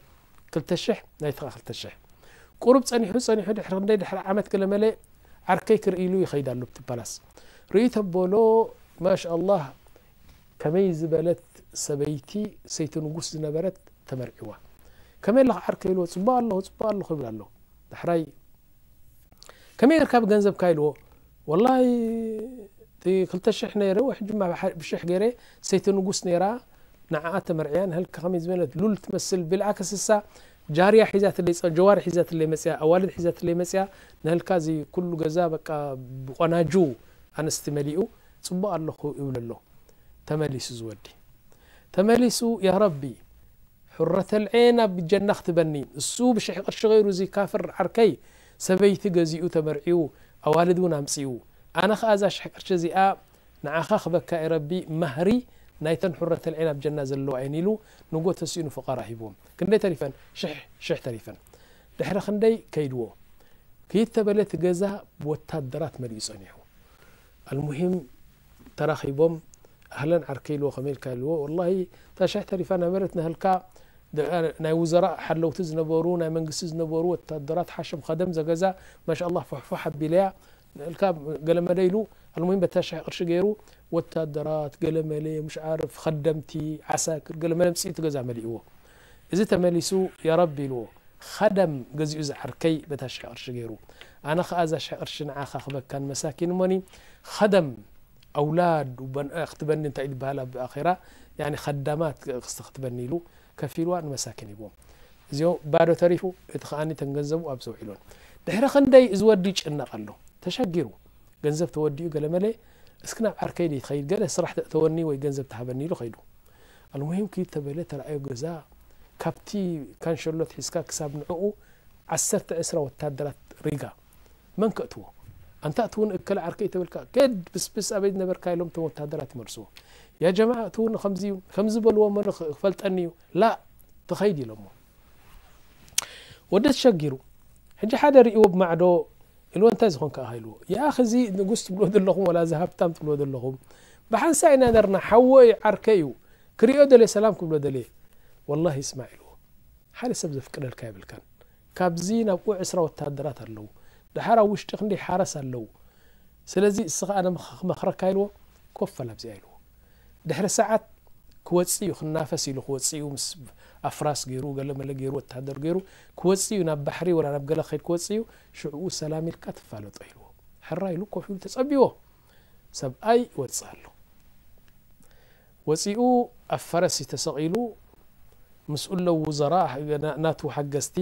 ክልተ ሽሕ ናይትኻ ክልተ ሽሕ ቁሩብ ጸኒሑ ጸኒሑ ድሕሪ ክንደይ ድሕሪ ዓመት ገለመለ ዓርከይ ክርኢ ኢሉ ይኸይድ ኣሎ ብቲ ፓላስ ርእዩ ተበሎ ማሻ ኣላህ ከመይ ዝበለት ሰበይቲ ሰይቲ ንጉስ ዝነበረት ተመርዒዋ ከመይ ኣለኻ ዓርከይ ኢልዎ ጽቡቕ ኣለኹ ጽቡቕ ኣለኹ ይብል ኣሎ ዳሕራይ ከመይ ጌርካ ብገንዘብካ ኢልዎ ወላሂ እቲ ክልተ ሽሕ ነይረ ሕጂ ድማ ብሓ- ብሽሕ ገይረ ሰይቲ ንጉስ ነይራ ንዓኣ ተመርዕያ ንህልካ ከመይ ዝበለት ሉል ትመስል ብልዓክስ እሳ ጃርያ ሒዛትለይ ጸ- ጀዋሪ ሒዛትለይ መጽያ ኣዋልድ ሒዛትለይ መጽያ ንህልካ እዚ ኩሉ ገዛ በቃ ብቆናጁ ኣንስቲ መሊኡ ጽቡቕ ኣለኹ ይብል ኣሎ ተመሊሱ ዝወዲ ተመሊሱ ያ ረቢ ሑረተል ዔን ኣብ ጀና ክትበኒ እሱ ብሽሕ ቅርሺ ገይሩ እዚ ካፍር ዓርከይ ሰበይቲ ገዚኡ ተመርዒው ኣዋልድ እውን ኣምጺኡ ኣነ ኸኣ እዛ ሽሕ ቅርሺ እዚኣ ንዓኻ ክበካ እየ ረቢ ማህሪ ናይተን ሑረተል ዔን ኣብ ጀና ዘለዋ እየን ኢሉ ንጎ ተሲኡ ንፉቃራ ሂብዎም ክንደይ ተሪፈን ሽሕ ሽሕ ተሪፈን ድሕሪ ክንደይ ከይድዎ ክይድ ተበለ እቲ ገዛ ብወታደራት መሊኡ ጸኒሑ ኣልሙሂም ተራኺቦም ኣህለን ዓርከይ ኢልዎ፣ ከመይ ኢልካ ኢልዎ። ወላሂ እታ ሽሕ ተሪፋ ነበረት፣ ናህልካ ደ-፣ ናይ ውዘራእ ሓለውቲ ዝነበሩ፣ ናይ መንግስቲ ዝነበሩ ወታደራት ሓሸም ኸደም ዘገዛ፣ ማሻ ኣላህ ፎሕፎሕ ኣቢለያ፣ ናህልካ ገለመለ ኢሉ። ኣልሙሂም በታ ሽሕ ቅርሺ ገይሩ ወታደራት ገለመለ፣ ምሽ ዓርፍ ኸደምቲ ዓሳክር ገለመለ ምጽኢ እቲ ገዛ መሊእዎ። እዚ ተመሊሱ ያ ረቢ ኢልዎ። ኸደም ገዚኡ ዝዓርከይ በታ ሽሕ ቅርሺ ገይሩ። ኣነ ኸኣ እዛ ሽሕ ቅርሺ ንዓኻ ክበካን መሳኪን እሞኒ ኸደም ኣውላድ ክትበኒ እንታይ ዝበሃል ኣብ ኣኼራ ያኒ ኸዳማት ክስተ ክትበኒ ኢሉ ከፊልዋ ንመሳኪን ሂብዎም። እዚኦ ባዶ ተሪፉ እቲ ኸኣኒ ተንገንዘቡ ኣብ ዘውዒሎን። ድሕሪ ክንደይ እዚ ወዲ ይጭነቕ ኣሎ። ተሸጊሩ። ገንዘብ ተወዲኡ ገለመለ እስኪ ናብ ዓርከይ ድዩ ትኸይድ ገለ ስራሕ ተእተወኒ ወይ ገንዘብ ተሃበኒ ኢሉ ኸይዱ። ኣልሙሂም ክይድ ተበለ ተረኣዮ ገዛ ካብቲ ካንሸሎት ሒዝካ ክሳብ ንዕኡ ዓሰርተ ዕስራ ወታደራት ሪጋ መን ከእትዎ? ኣንታ እቲ እውን እከለ ዓርከይ ተበልካ ከድ ብስብስ ኣበይ ነበርካ ኢሎም እቶም ወታደራት ይመልስዎ። ያ ጀማዓ እቲ እውን ከምዚ እዩ ከምዚ በልዎ መን ክፈልጠኒ እዩ ላ ትኸይድ ኢሎሞ። ወዲ ተሸጊሩ ሕጂ ሓደ ርእይዎ ብማዕዶ ኢልዎ እንታይ ዝኾንካ ኢኻ ኢልዎ። ያ እዚ ንጉስ ትብልዎ ዘለኹም ወላ እዚ ሃብታም ትብልዎ ዘለኹም ብሓንሳ ኢና ነርና ሓዎ እዩ ዓርከ እዩ ክርእዮ ደልየ ሰላም ክብሎ ደልየ ወላሂ ይስማዕ ኢልዎ። ሓደ ሰብ ዘፍቅደልካ የብልካን። ካብዚ ናብኡ ዕስራ ወታደራት ኣለዉ። ደሓር ኣብ ውሽጢ ክንደይ ሓረስ ኣለዉ። ስለዚ እስኻ ኣነ ክመኽረካ ኢልዎ ኮፍ በል ኣብዚኣ ኢልዎ። ድሕሪ ሰዓት ክወፅእ እዩ ክናፈስ ኢሉ ክወፅእ እዩ ምስ ኣፍራስ ገይሩ ገለመለ ገይሩ ወታደር ገይሩ ክወፅእ እዩ ናብ ባሕሪ ወላ ናብ ገለ ክኸይድ ክወፅእ እዩ። ሽዕኡ ሰላም ኢልካ ትፋለጦ ኢልዎ። ሕራ ኢሉ ኮፍ ኢሉ ተፀቢዎ። ሰብኣይ ይወፅእ ኣሎ። ወፂኡ ኣብ ፈረስ እዩ ተሰቒሉ ምስኡ ኣለዉ ውዘራ ናቱ ሓገዝቲ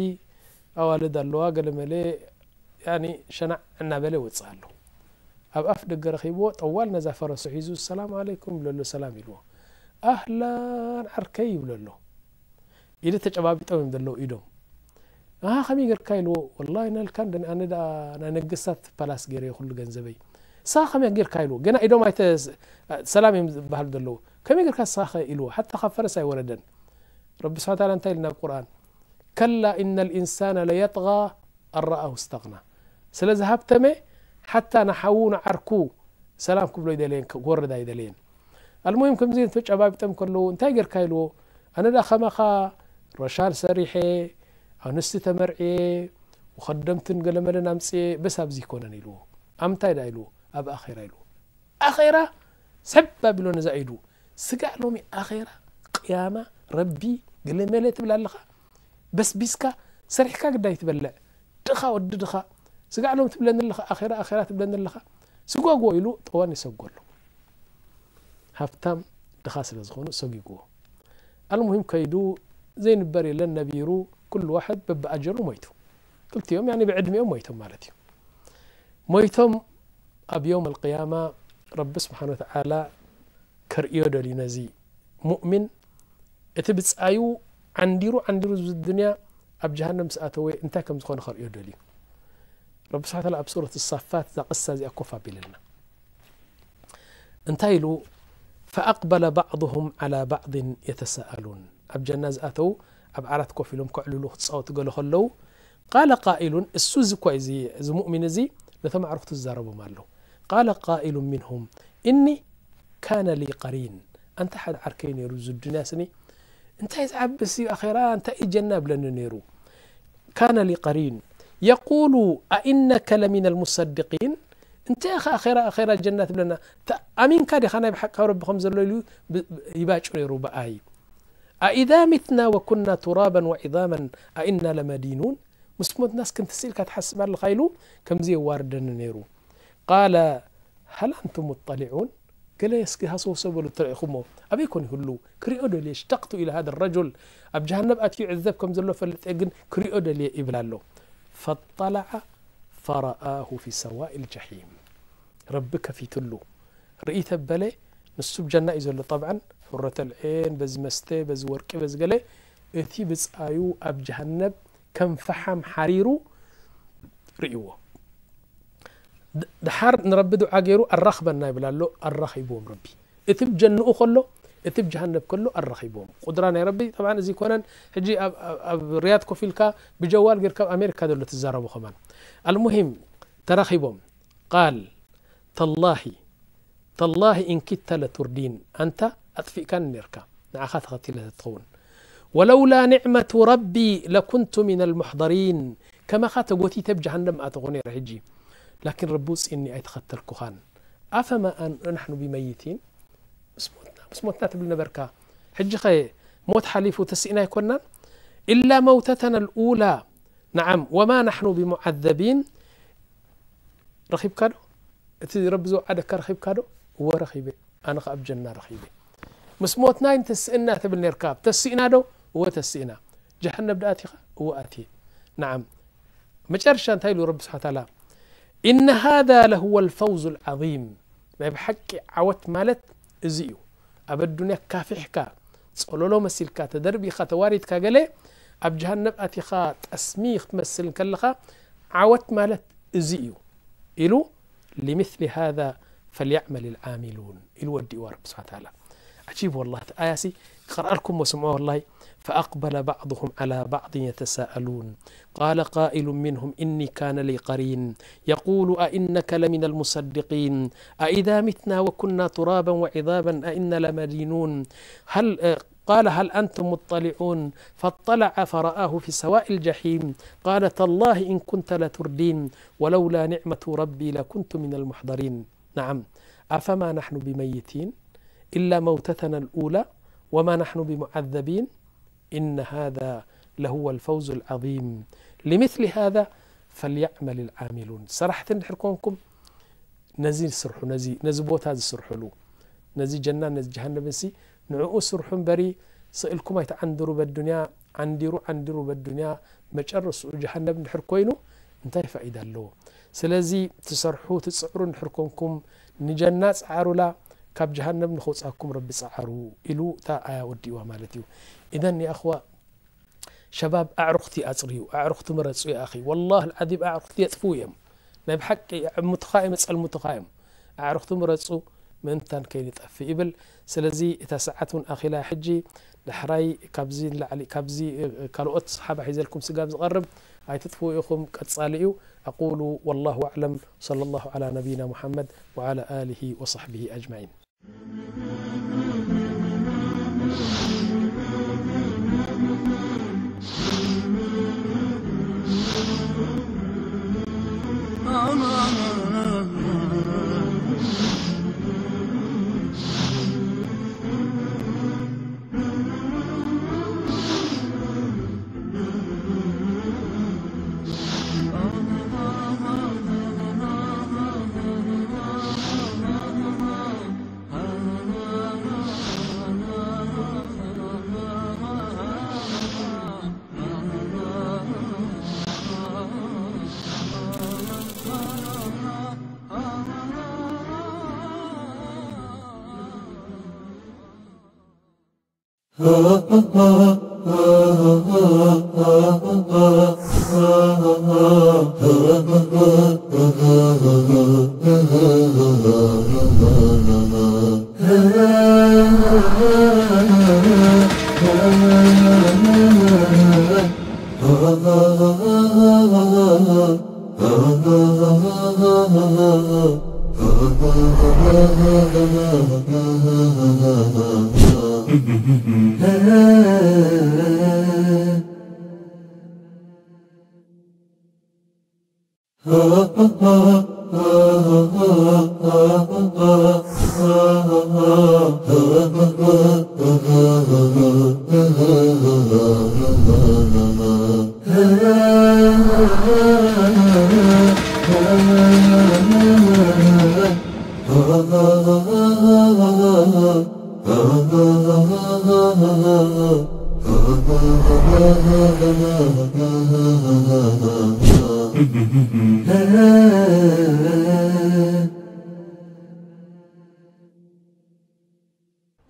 ኣዋልድ ኣለዋ ገለመለ ያኒ ሸናዕ እናበለ ይወፅእ ኣሎ። ኣብ ኣፍ ደገ ረኺብዎ ጠዋል ነዛ ፈረሱ ሒዙ ሰላም ዓለይኩም ይብለሎ ሰላም ኢልዎ። ኣህላን ዓርከይ ይብለሎ። ኢደ ተጨባቢጦም እዮም ዘለዉ ኢዶም። ኣሃ ከመይ ገርካ ኢልዎ። ወላሂ ናልካ እንደ ኣነ ደኣ ናይ ነገስታት ፓላስ ገይረ ኩሉ ገንዘበይ። ንስኻ ከመይ ጌርካ ኢልዎ። ገና ኢዶም ኣይተ ሰላም እዮም ዝበሃሉ ዘለዉ። ከመይ ጌርካ ንስኻ ኢልዎ። ሓታ ካብ ፈረስ ኣይወረደን። ረቢ ስብሓን ታላ እንታይ ኢልና ኣብ ቁርኣን ከላ ኢነ ልኢንሳነ ለየጥጋ ኣረኣሁ ስተግና። ስለ ዝሃብተመ ሓታ ንሓዉ ንዓርኩ ሰላም ክብሎ ኣይደለየን ክወርድ ኣይደለየን። ኣልሙሂም ከምዚ ተጨባቢጦም ከለዉ እንታይ ጌርካ ኢልዎ። ኣነ ዳ ከማኻ ረሻን ሰሪሐ ኣንስቲ ተመርዕየ ወኸደምትን ገለመለን ኣምፅየ በስ ኣብዚ ይኮነን ኢልዎ። ኣብ ምንታይ ዳ ኢልዎ። ኣብ ኣኼራ ኢልዎ። ኣኼራ ሰብ ኣቢሎ ነዛ ኢዱ ስጋዕ ሎሚ ኣኼራ ቅያማ ረቢ ገለመለ ትብል ኣለኻ። በስቢስካ ሰሪሕካ ግዳይ ትበልዕ ድኻ ወዲ ድኻ። ስጋዕ ሎም ትብለኒ ኣለኻ ኣኼራ ኣኼራ ትብለኒ ኣለኻ። ስጓጎ ኢሉ ጠዋን ይሰጎሎ። ሃብታም ድኻ ስለ ዝኾኑ ሰጊግዎ። ኣልሙሂም ከይዱ ዘይንበር የለን ነቢሩ። ኩሉ ዋሕድ በብኣጀሉ ሞይቱ። ክልቲኦም ያኒ ብዕድሚኦም ሞይቶም ማለት እዩ። ሞይቶም ኣብ የውም ኣልቅያማ ረቢ ስብሓን ወተዓላ ከርእዮ ደልዩ ነዚ ሙእሚን እቲ ብጻዩ ዓንዲሩ ዓንዲሩ ዝብዚ ዱንያ ኣብ ጀሃነም ምስ ኣተወ እንታይ ከም ዝኾነ ከርእዮ ደልዩ። ረቢ ስብሓን ወተዓላ ኣብ ሱረት ሳፋት እዛ ቅሳ እዚኣ ኮፍ ኣቢልልና እንታይ ኢሉ فأقبل بعضهم على بعض يتساءلون ኣብ ጀና ዝኣተዉ ኣብ ዓራት ኮፍ ኢሎም ከዕልሉ ክፃወቱ ገለ ከለዉ قال قائل እሱ እዚ እኳ እዚ እዚ ሙእሚን እዚ ነቶም ኣዕሩኽቱ ዝዛረቦም ኣሎ قال قائل منهم إني كان لي قرين ኣንታ ሓደ ዓርከይ ነይሩ እዚ ዱንያ ስኒ እንታይ ዝዓብስ እዩ ኣኼራ እንታይ እዩ ጀና ብለኒ ነይሩ كان لي قرين يقول أئنك لمن المصدقين እንታይ ኢኻ ኣኼራ ኣኼራ ጀና ትብለና ኣሚንካ ዲኻ ናይ ብሓቂ ካብ ረቢ ከም ዘሎ ኢሉ ይባጩ ነይሩ ብኣይ أإذا متنا وكنا ترابا وعظاما أإنا لمدينون ምስ ሞትናስ ክንትስእ ኢልካ ትሓስብ ኣለኻ ኢሉ ከምዚ የዋርደኒ ነይሩ قال هل أنتم مطلعون ገለ እስኪ ሃሰውሰ በሉ ተረኢኹሞ ኣበይ ኮን ይህሉ ክሪኦ ደልየ اشتقت إلى هذا الرجل ኣብ ጀሃነብ ኣትዩ ይዕዘብ ከም ዘሎ ፈልጠ ግን ክሪኦ ደልየ ይብል ኣሎ فاطلع فرآه في سواء الجحيم ረቢ ከፊትሉ ርእይ ተበለ ንሱ ብጀና እዩ ዘሎ طبعا حرة العين በዚ መስተ በዚ ወርቂ በዚ ገለ እቲ ብፃዩ ኣብ ጀሃነብ ከም ፈሓም ሓሪሩ ርእይዎ ድሓር ንረቢ ዱዓ ገይሩ ኣራኽበና ይብል ኣሎ ኣራኺብዎም ረቢ እቲ ብጀንኡ ከሎ እቲ ብጀሃነብ ከሎ ኣራኺብዎም ቁድራ ናይ ረቢ طبعا እዚ ይኮነን ሕጂ ኣብ ሪያድ ኮፍ ኢልካ ብጀዋል ጌርካ ኣብ ኣሜሪካ ዘሎ ትዛረቡ ከማን المهم ተራኺቦም قال تالله تالله إن كدت لتردين، ኣንታ ኣጥፊእካኒ ነርካ፣ ንዓኻ ተኸቲለ ተትኸውን። ولولا نعمة ربي لكنت من المحضرين، ከማኻ ተጎቲተ ኣብ ጀሃነም ኣተኹ ነይረ ሕጂ። ላኪን ረቢ ውፅእኒ ኣይተኸተልኩኻን። أفما أن- نحن بميتين؟ ምስ ሞትና፣ ምስ ሞትና ትብል ነበርካ። ሕጂ ኸ ሞት ሓሊፉ ተስእና ኣይኮናን? إلا موتتنا الأولى، نعم، وما نحن بمعذبين። ረኺብካ ዶ? እቲ ረቢ ዝወዓደካ ረኺብካ ዶ? እወ ረኺበ። ኣነ ኸዓ ኣብ ጀና ረኺበ። ምስ ሞትና ይንተስእና ትብል ነርካ። ተስእና ዶ? እወ ተስእና። ጀሃነብ ዶ ኣቲኻ? እወ ኣትየ። نعم። መጨረሻ እንታይ ኢሉ ረቢ ስብሓ ተዓላ? إن هذا لهو الفوز العظيم። ናይ ብሓቂ ዓወት ማለት እዚ እዩ። ኣብ ኣዱንያ ካፊሕካ፣ ጸሎሎ መሲልካ፣ ተደርቢኻ፣ ተዋሪድካ ገለ፣ ኣብ ጀሃነብ ኣቲኻ ጠስሚ ክትመስል እንከለኻ፣ ዓወት ማለት እዚ እዩ ኢሉ፣ لمثل هذا فليعمل العاملون ኢሉ ወዲእዋ ረቢ ስብሓ ተዓላ። عجيب والله، እቲ ኣያሲ ክቐርኣልኩም ወስምዖ والله. فأقبل بعضهم على بعض يتساءلون قال قائل منهم إني كان لي قرين يقول أئنك لمن المصدقين أإذا متنا وكنا ترابا وعظاما أإنا لمدينون هل قال هل أنتم مطلعون فاطلع فرآه في سواء الجحيم قال تالله إن كنت لتردين ولولا نعمة ربي لكنت من المحضرين نعم أفما نحن بميتين إلا موتتنا الأولى وما نحن بمعذبين إن هذا لهو الفوز العظيم لمثل هذا فليعمل العاملون ሰራሕቲ እንድሕር ኮንኩም ነዚ ስርሑ ነዚ ነዚ ቦታ ዝስርሕሉ ነዚ ጀናን ነዚ ጀሃነብን ሲ ንዕኡ ስርሑ እምበሪ ስእልኩም ኣይትዓንድሩ በዱንያ ዓንዲሩ ዓንዲሩ በዱንያ መጨረስኡ ጀሃነብ እንድሕር ኮይኑ እንታይ ፋኢዳ ኣለዎ ስለዚ ትሰርሑ ትፅዕሩ እንድሕር ኮንኩም ንጀና ፅዓሩላ ካብ ጀሃነብ ንኸውፃኩም ረቢ ፀዓሩ ኢሉ እታ ኣያ ወዲእዋ ማለት እዩ ኢዘን የኣኽዋ ሸባብ ኣዕሩኽቲ ኣፅርዩ ኣዕሩኽቲ ምረፁ ይኣኺ ወላህ ልዓዚም ኣዕሩኽቲ የጥፍኡ እዮም ናይ ብሓቂ ዕሙትኻ እዮም የፀልሙትኻ እዮም ኣዕሩኽቲ ምረፁ ምእንታን ከይንጠፍእ ይብል ስለዚ እታ ሰዓት እውን ኣኺላ ሕጂ ዳሕራይ ካብዚ ንላዕሊ ካብዚ ካልኦት ሓባ ሒዘልኩም ስጋብ ዝቐርብ ኣይትጥፍኡ ኢኹም ቀፃሊ እዩ ኣቁሉ ወላሁ ኣዕለም صلى الله على نبينا محمد وعلى آله وصحبه أجمعين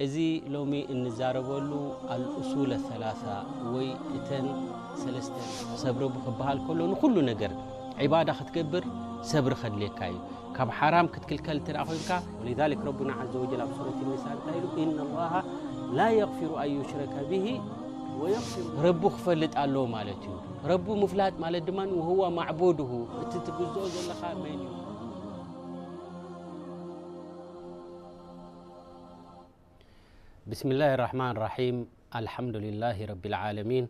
እዚ ሎሚ እንዛረበሉ ኣልኡሱለ ሰላሳ ወይ እተን ሰለስተ ሰብ ረቡ ክበሃል ከሎ ንኩሉ ነገር ዒባዳ ክትገብር ሰብሪ ከድልየካ እዩ ካብ ሓራም ክትክልከል እንተ ኮይንካ ولذلك ربنا عز وجل ኣብ ሱረት النساء እንታይ ኢሉ إن الله لا يغفر أن يشرك به ويغفر ረቡ ክፈልጥ ኣለዎ ማለት እዩ ረቡ ምፍላጥ ማለት ድማ وهو معبوده እቲ ትግዝኦ ዘለኻ መን እዩ بسم الله الرحمن الرحيم. الحمد لله رب العالمين.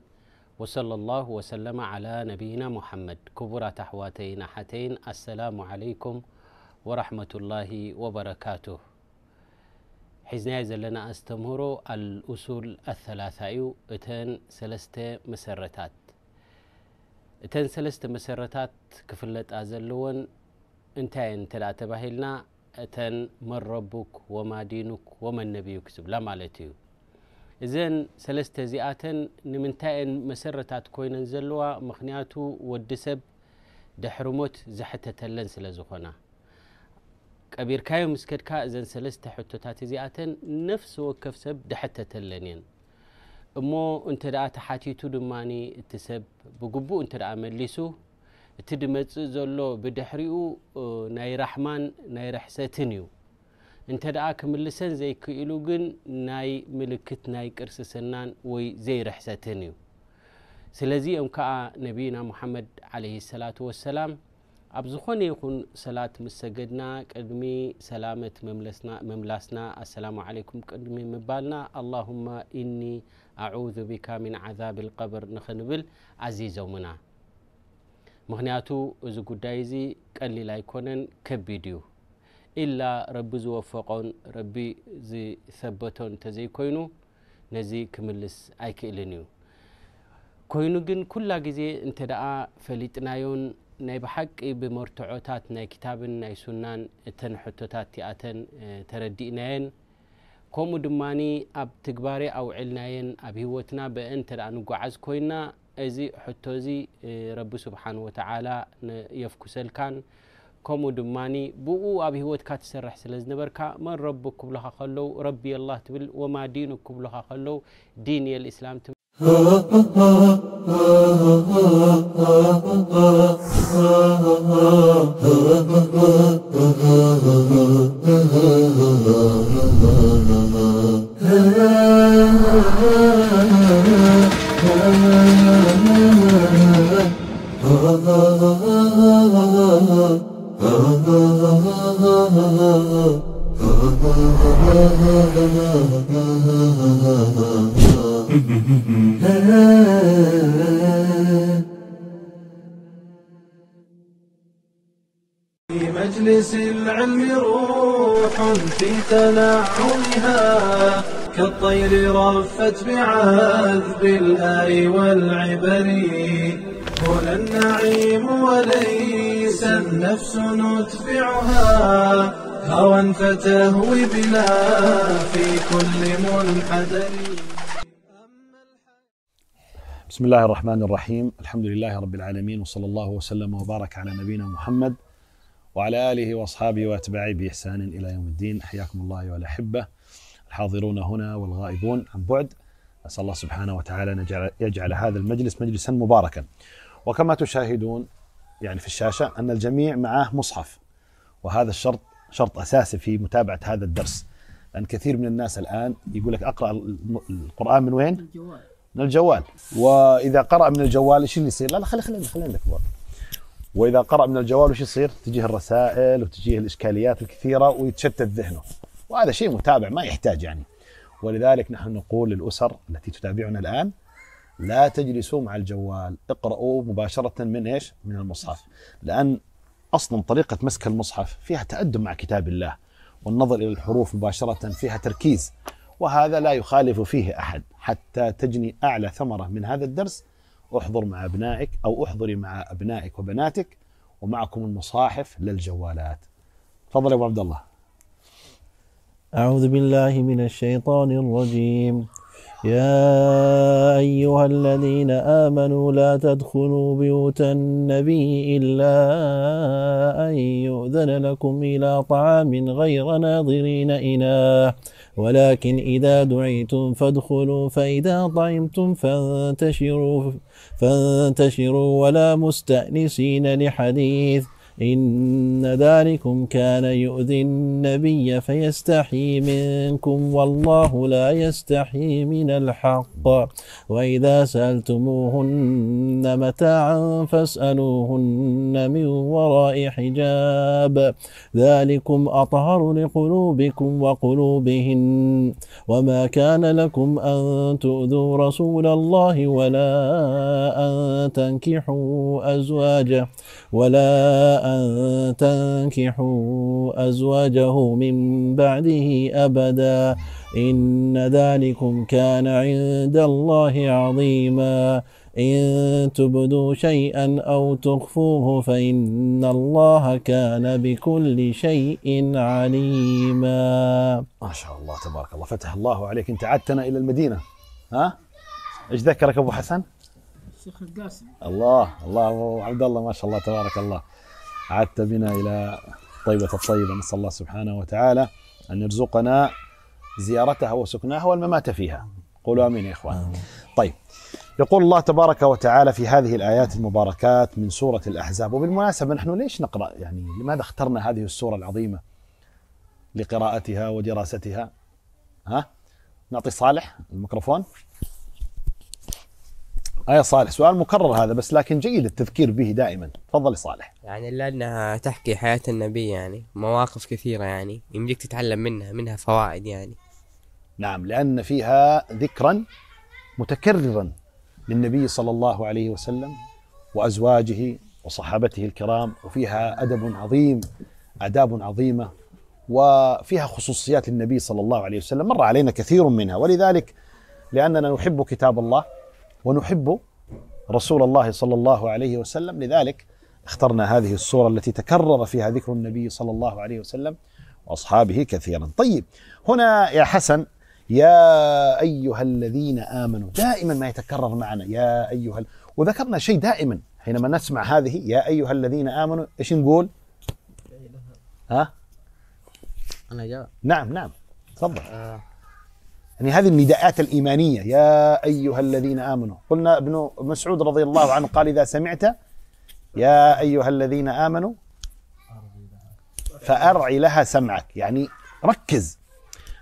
وصلى الله وسلم على نبينا محمد. ክቡራት ኣሕዋተይን ኣሓተይን፣ ኣሰላሙ ዓለይኩም ወራሕመቱላሂ ወበረካቱህ። ሒዝናዮ ዘለና ኣስተምህሮ ኣልኡሱል ኣሰላሳ እዩ። እተን ሰለስተ መሰረታት፣ እተን ሰለስተ መሰረታት ክፍለጣ ዘለወን እንታይ እየን እንተ ደኣ ተባሂልና፣ እተን መን ረቡክ ወማ ዲኑክ ወመን ነቢዩክ ዝብላ ማለት እዩ። እዘን ሰለስተ እዚኣተን ንምንታይ እየን መሰረታት ኮይነን ዘለዋ? ምኽንያቱ ወዲ ሰብ ድሕሪ ሞት ዝሕተተለን ስለ ዝኾና። ቀቢርካዮ ምስ ከድካ እዘን ሰለስተ ሕቶታት እዚኣተን ነፍሲ ወከፍ ሰብ ድሕተተለን እየን። እሞ እንተ ደኣ ተሓቲቱ ድማ እቲ ሰብ ብግቡእ እንተ ደኣ መሊሱ፣ እቲ ድመጽእ ዘሎ ብድሕሪኡ፣ እ፣ ናይ ራሕማን ናይ ርሕሰትን እዩ። እንተ ደኣ ክምልሰን ዘይክኢሉ ግን ናይ ምልክት ናይ ቅርስስናን ወይ ዘይርሕሰትን እዩ። ስለዚ እዮም ከኣ ነቢይና ሙሓመድ ዓለይሂ ሰላቱ ወሰላም ኣብ ዝኾነ ይኹን ሰላት ምስ ሰገድና ቅድሚ ሰላመት መምለስና፣ መምላስና፣ ኣሰላሙ ዓለይኩም ቅድሚ ምባልና፣ ኣላሁመ ኢኒ ኣዑዙ ቢካ ሚን ዓዛብል ቀብር ንኽንብል ኣዚዞምና። ምኽንያቱ እዚ ጉዳይ እዚ ቀሊል ኣይኮነን፣ ከቢድ እዩ። ኢላ ረቢ ዝወፈቖን ረቢ ዝሰበቶን እንተዘይኮይኑ ነዚ ክምልስ ኣይክእልን እዩ። ኮይኑ ግን ኩላ ግዜ እንተ ደኣ ፈሊጥናዮን ናይ ብሓቂ ብመርትዖታት ናይ ክታብን ናይ ሱናን እተን ሕቶታት እቲኣተን፣ እ፣ ተረዲእናየን፣ ከምኡ ድማኒ ኣብ ትግባሬ ኣውዒልናየን ኣብ ህይወትና ብአን እንተ ደኣ ንጓዓዝ ኮይንና፣ እዚ ሕቶ እዚ፣ እ፣ ረቢ ስብሓን ወተዓላ ን-፣ የፍኩሰልካን፣ ከምኡ ድማኒ ብኡ ኣብ ህይወትካ ትሰርሕ ስለ ዝነበርካ፣ መን ረቡክ ክብሉኻ ከለዉ፣ ረቢ ኣላህ ትብል፣ ወማ ዲኑክ ክብሉኻ ከለዉ፣ ዲን የልእስላም ትብል። في مجلس العلم روح في تنعمها، كالطير رفت بعذب الآي والعبر. هنا النعيم وليس النفس ندفعها، هوى فتهوي بنا في كل منحدر. بسم الله الرحمن الرحيم. الحمد لله رب العالمين، وصلى الله وسلم وبارك على نبينا محمد وعلى آله وأصحابه وأتباعه بإحسان إلى يوم الدين. حياكم الله أيها الأحبة الحاضرون هنا والغائبون عن بعد. أسأل الله سبحانه وتعالى أن يجعل، يجعل هذا المجلس مجلسا مباركا. وكما تشاهدون يعني في الشاشة أن الجميع معه مصحف، وهذا الشرط شرط أساسي في متابعة هذا الدرس، لأن كثير من الناس الآن يقول لك: "أقرأ الم-، القرآن من وين؟" الجوال. من الجوال. وإذا قرأ من الجوال، إيش اللي يصير؟ لا، لا، خلي، خلينا، خلينا نكبر. وإذا قرأ من الجوال، وش يصير؟ تجيه الرسائل وتجيه الإشكاليات الكثيرة ويتشتت ذهنه، وهذا شيء متابع ما يحتاج يعني. ولذلك نحن نقول للأسر التي تتابعنا الآن: لا تجلسوا مع الجوال، اقرأوا مباشرة من إيش؟ من المصحف، لأن أصلًا طريقة مسك المصحف فيها تأدب مع كتاب الله، والنظر إلى الحروف مباشرة فيها تركيز، وهذا لا يخالف فيه أحد. حتى تجني أعلى ثمرة من هذا الدرس، احضر مع أبنائك أو احضري مع أبنائك وبناتك ومعكم المصاحف للجوالات. تفضل يا أبو عبد الله. أعوذ بالله من الشيطان الرجيم. يا أيها الذين آمنوا لا تدخلوا بيوت النبي إلا أن يؤذن لكم إلى طعام غير ناظرين إناه، ولكن إذا دعيتم فادخلوا، فإذا طعمتم فانتشروا، فانتشروا ولا مستأنسين لحديث، إن ذلكم كان يؤذي النبي فيستحي منكم والله لا يستحي من الحق، وإذا سألتموهن متاعا فاسألوهن من وراء حجاب، ذلكم أطهر لقلوبكم وقلوبهن، وما كان لكم أن تؤذوا رسول الله ولا أن تنكحوا أزواجه، ولا أن تنكحوا أزواجه من بعده أبدا، إن ذلكم كان عند الله عظيما، إن تبدوا شيئا أو تخفوه فإن الله كان بكل شيء عليما. ما شاء الله تبارك الله، فتح الله عليك. انت عدتنا الى المدينه، ها؟ ايش ذكرك ابو حسن؟ الشيخ القاسم. الله الله، ابو عبد الله، ما شاء الله تبارك الله. عدت بنا الى طيبه الطيبه، نسال الله سبحانه وتعالى ان يرزقنا زيارتها وسكناها والممات فيها. قولوا امين يا اخوان. طيب، يقول الله تبارك وتعالى في هذه الايات المباركات من سوره الاحزاب. وبالمناسبه، نحن ليش نقرا، يعني لماذا اخترنا هذه السوره العظيمه لقراءتها ودراستها؟ ها، نعطي صالح الميكروفون. آه يا صالح، سؤال مكرر هذا، بس لكن جيد التذكير به دائما. تفضل يا صالح. يعني لأنها تحكي حياة النبي، يعني مواقف كثيرة، يعني يمديك تتعلم منها منها فوائد يعني. نعم، لأن فيها ذكرا متكررا للنبي صلى الله عليه وسلم وأزواجه وصحابته الكرام، وفيها أدب عظيم، آداب عظيمة، وفيها خصوصيات للنبي صلى الله عليه وسلم مر علينا كثير منها. ولذلك، لأننا نحب كتاب الله ونحب رسول الله صلى الله عليه وسلم، لذلك اخترنا هذه السورة التي تكرر فيها ذكر النبي صلى الله عليه وسلم وأصحابه كثيرا. طيب، هنا يا حسن، يا أيها الذين آمنوا، دائما ما يتكرر معنا يا أيها ال... وذكرنا شيء دائما حينما نسمع هذه يا أيها الذين آمنوا، إيش نقول؟ ها؟ انا جاوب. نعم، نعم، تفضل. آه. يعني هذه النداءات الإيمانية، يا أيها الذين آمنوا. قلنا ابن مسعود رضي الله عنه قال: إذا سمعت يا أيها الذين آمنوا فأرع لها سمعك، يعني ركز.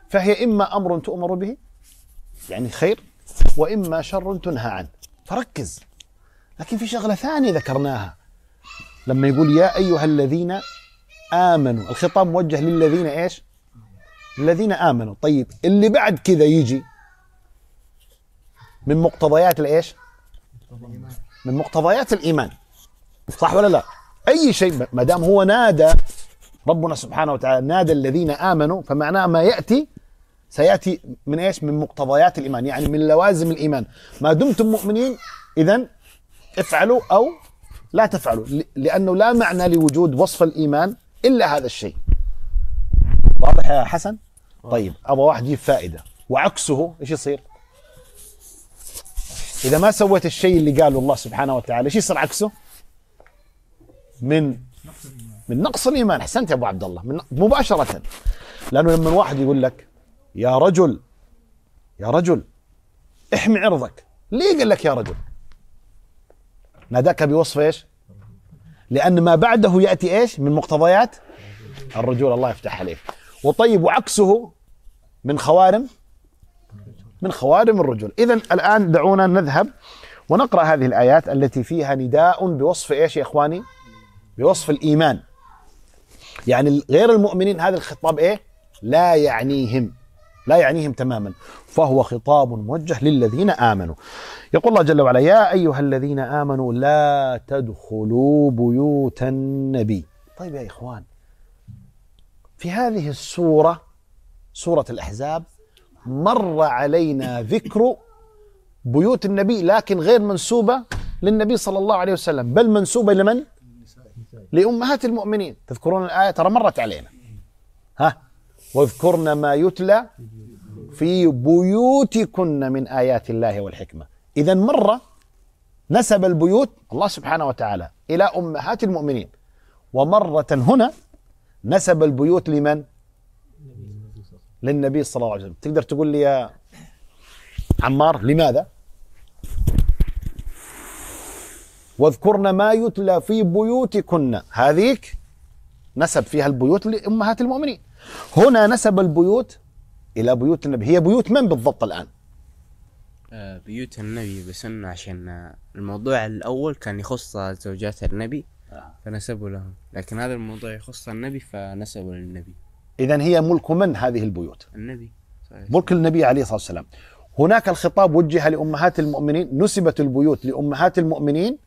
فهي إما أمر تؤمر به، يعني خير، وإما شر تنهى عنه، فركز. لكن في شغلة ثانية ذكرناها، لما يقول يا أيها الذين آمنوا، الخطاب موجه للذين إيش؟ الذين آمنوا. طيب، اللي بعد كذا يجي من مقتضيات الإيش؟ من مقتضيات الإيمان، صح ولا لا؟ أي شيء ما دام هو نادى، ربنا سبحانه وتعالى نادى الذين آمنوا، فمعناه ما يأتي سيأتي من إيش؟ من مقتضيات الإيمان، يعني من لوازم الإيمان. ما دمتم مؤمنين، إذن افعلوا أو لا تفعلوا، ل- لأنه لا معنى لوجود وصف الإيمان إلا هذا الشيء. واضح يا حسن؟ طيب، أبغى واحد يجيب فائدة، وعكسه إيش يصير؟ إذا ما سويت الشيء اللي قاله الله سبحانه وتعالى، إيش يصير عكسه؟ من من نقص الإيمان. أحسنت يا أبو عبد الله، من مباشرة. لأنه لما واحد يقول لك: يا رجل، يا رجل، احمي عرضك، ليه قال لك يا رجل؟ ناداك بوصف إيش؟ لأن ما بعده يأتي إيش؟ من مقتضيات الرجولة. الله يفتح عليك. وطيب، وعكسه من خوارم، من خوارم الرجولة. إذن الآن دعونا نذهب ونقرأ هذه الآيات التي فيها نداء بوصف إيش يا إخواني؟ بوصف الإيمان. يعني غير المؤمنين هذا الخطاب إيه؟ لا يعنيهم، لا يعنيهم تماما، فهو خطاب موجه للذين آمنوا. يقول الله جل وعلا: يا أيها الذين آمنوا لا تدخلوا بيوت النبي. طيب يا إخوان، في هذه السورة، سورة الأحزاب، مر علينا ذكر بيوت النبي، لكن غير منسوبة للنبي صلى الله عليه وسلم، بل منسوبة لمن؟ لأمهات المؤمنين. تذكرون الآية؟ ترى مرت علينا. ها؟ واذكرن ما يتلى في بيوتكن من آيات الله والحكمة. إذا مرة نسب البيوت الله سبحانه وتعالى إلى أمهات المؤمنين، ومرة هنا نسب البيوت لمن؟ للنبي صلى الله عليه وسلم. تقدر تقول لي يا عمار لماذا؟ واذكرن ما يتلى في بيوتكن. هذيك نسب فيها البيوت لأمهات المؤمنين. هنا نسب البيوت إلى بيوت النبي. هي بيوت من بالضبط الآن؟ آه، بيوت النبي، بس إنه عشان آه، الموضوع الأول كان يخص زوجات النبي، فنسبوا لهم، لكن هذا الموضوع يخص النبي فنسبوا للنبي. إذن هي ملك من هذه البيوت؟ النبي صلى الله عليه ملك النبي عليه الصلاة والسلام. هناك الخطاب وجه لأمهات المؤمنين، نسبت البيوت لأمهات المؤمنين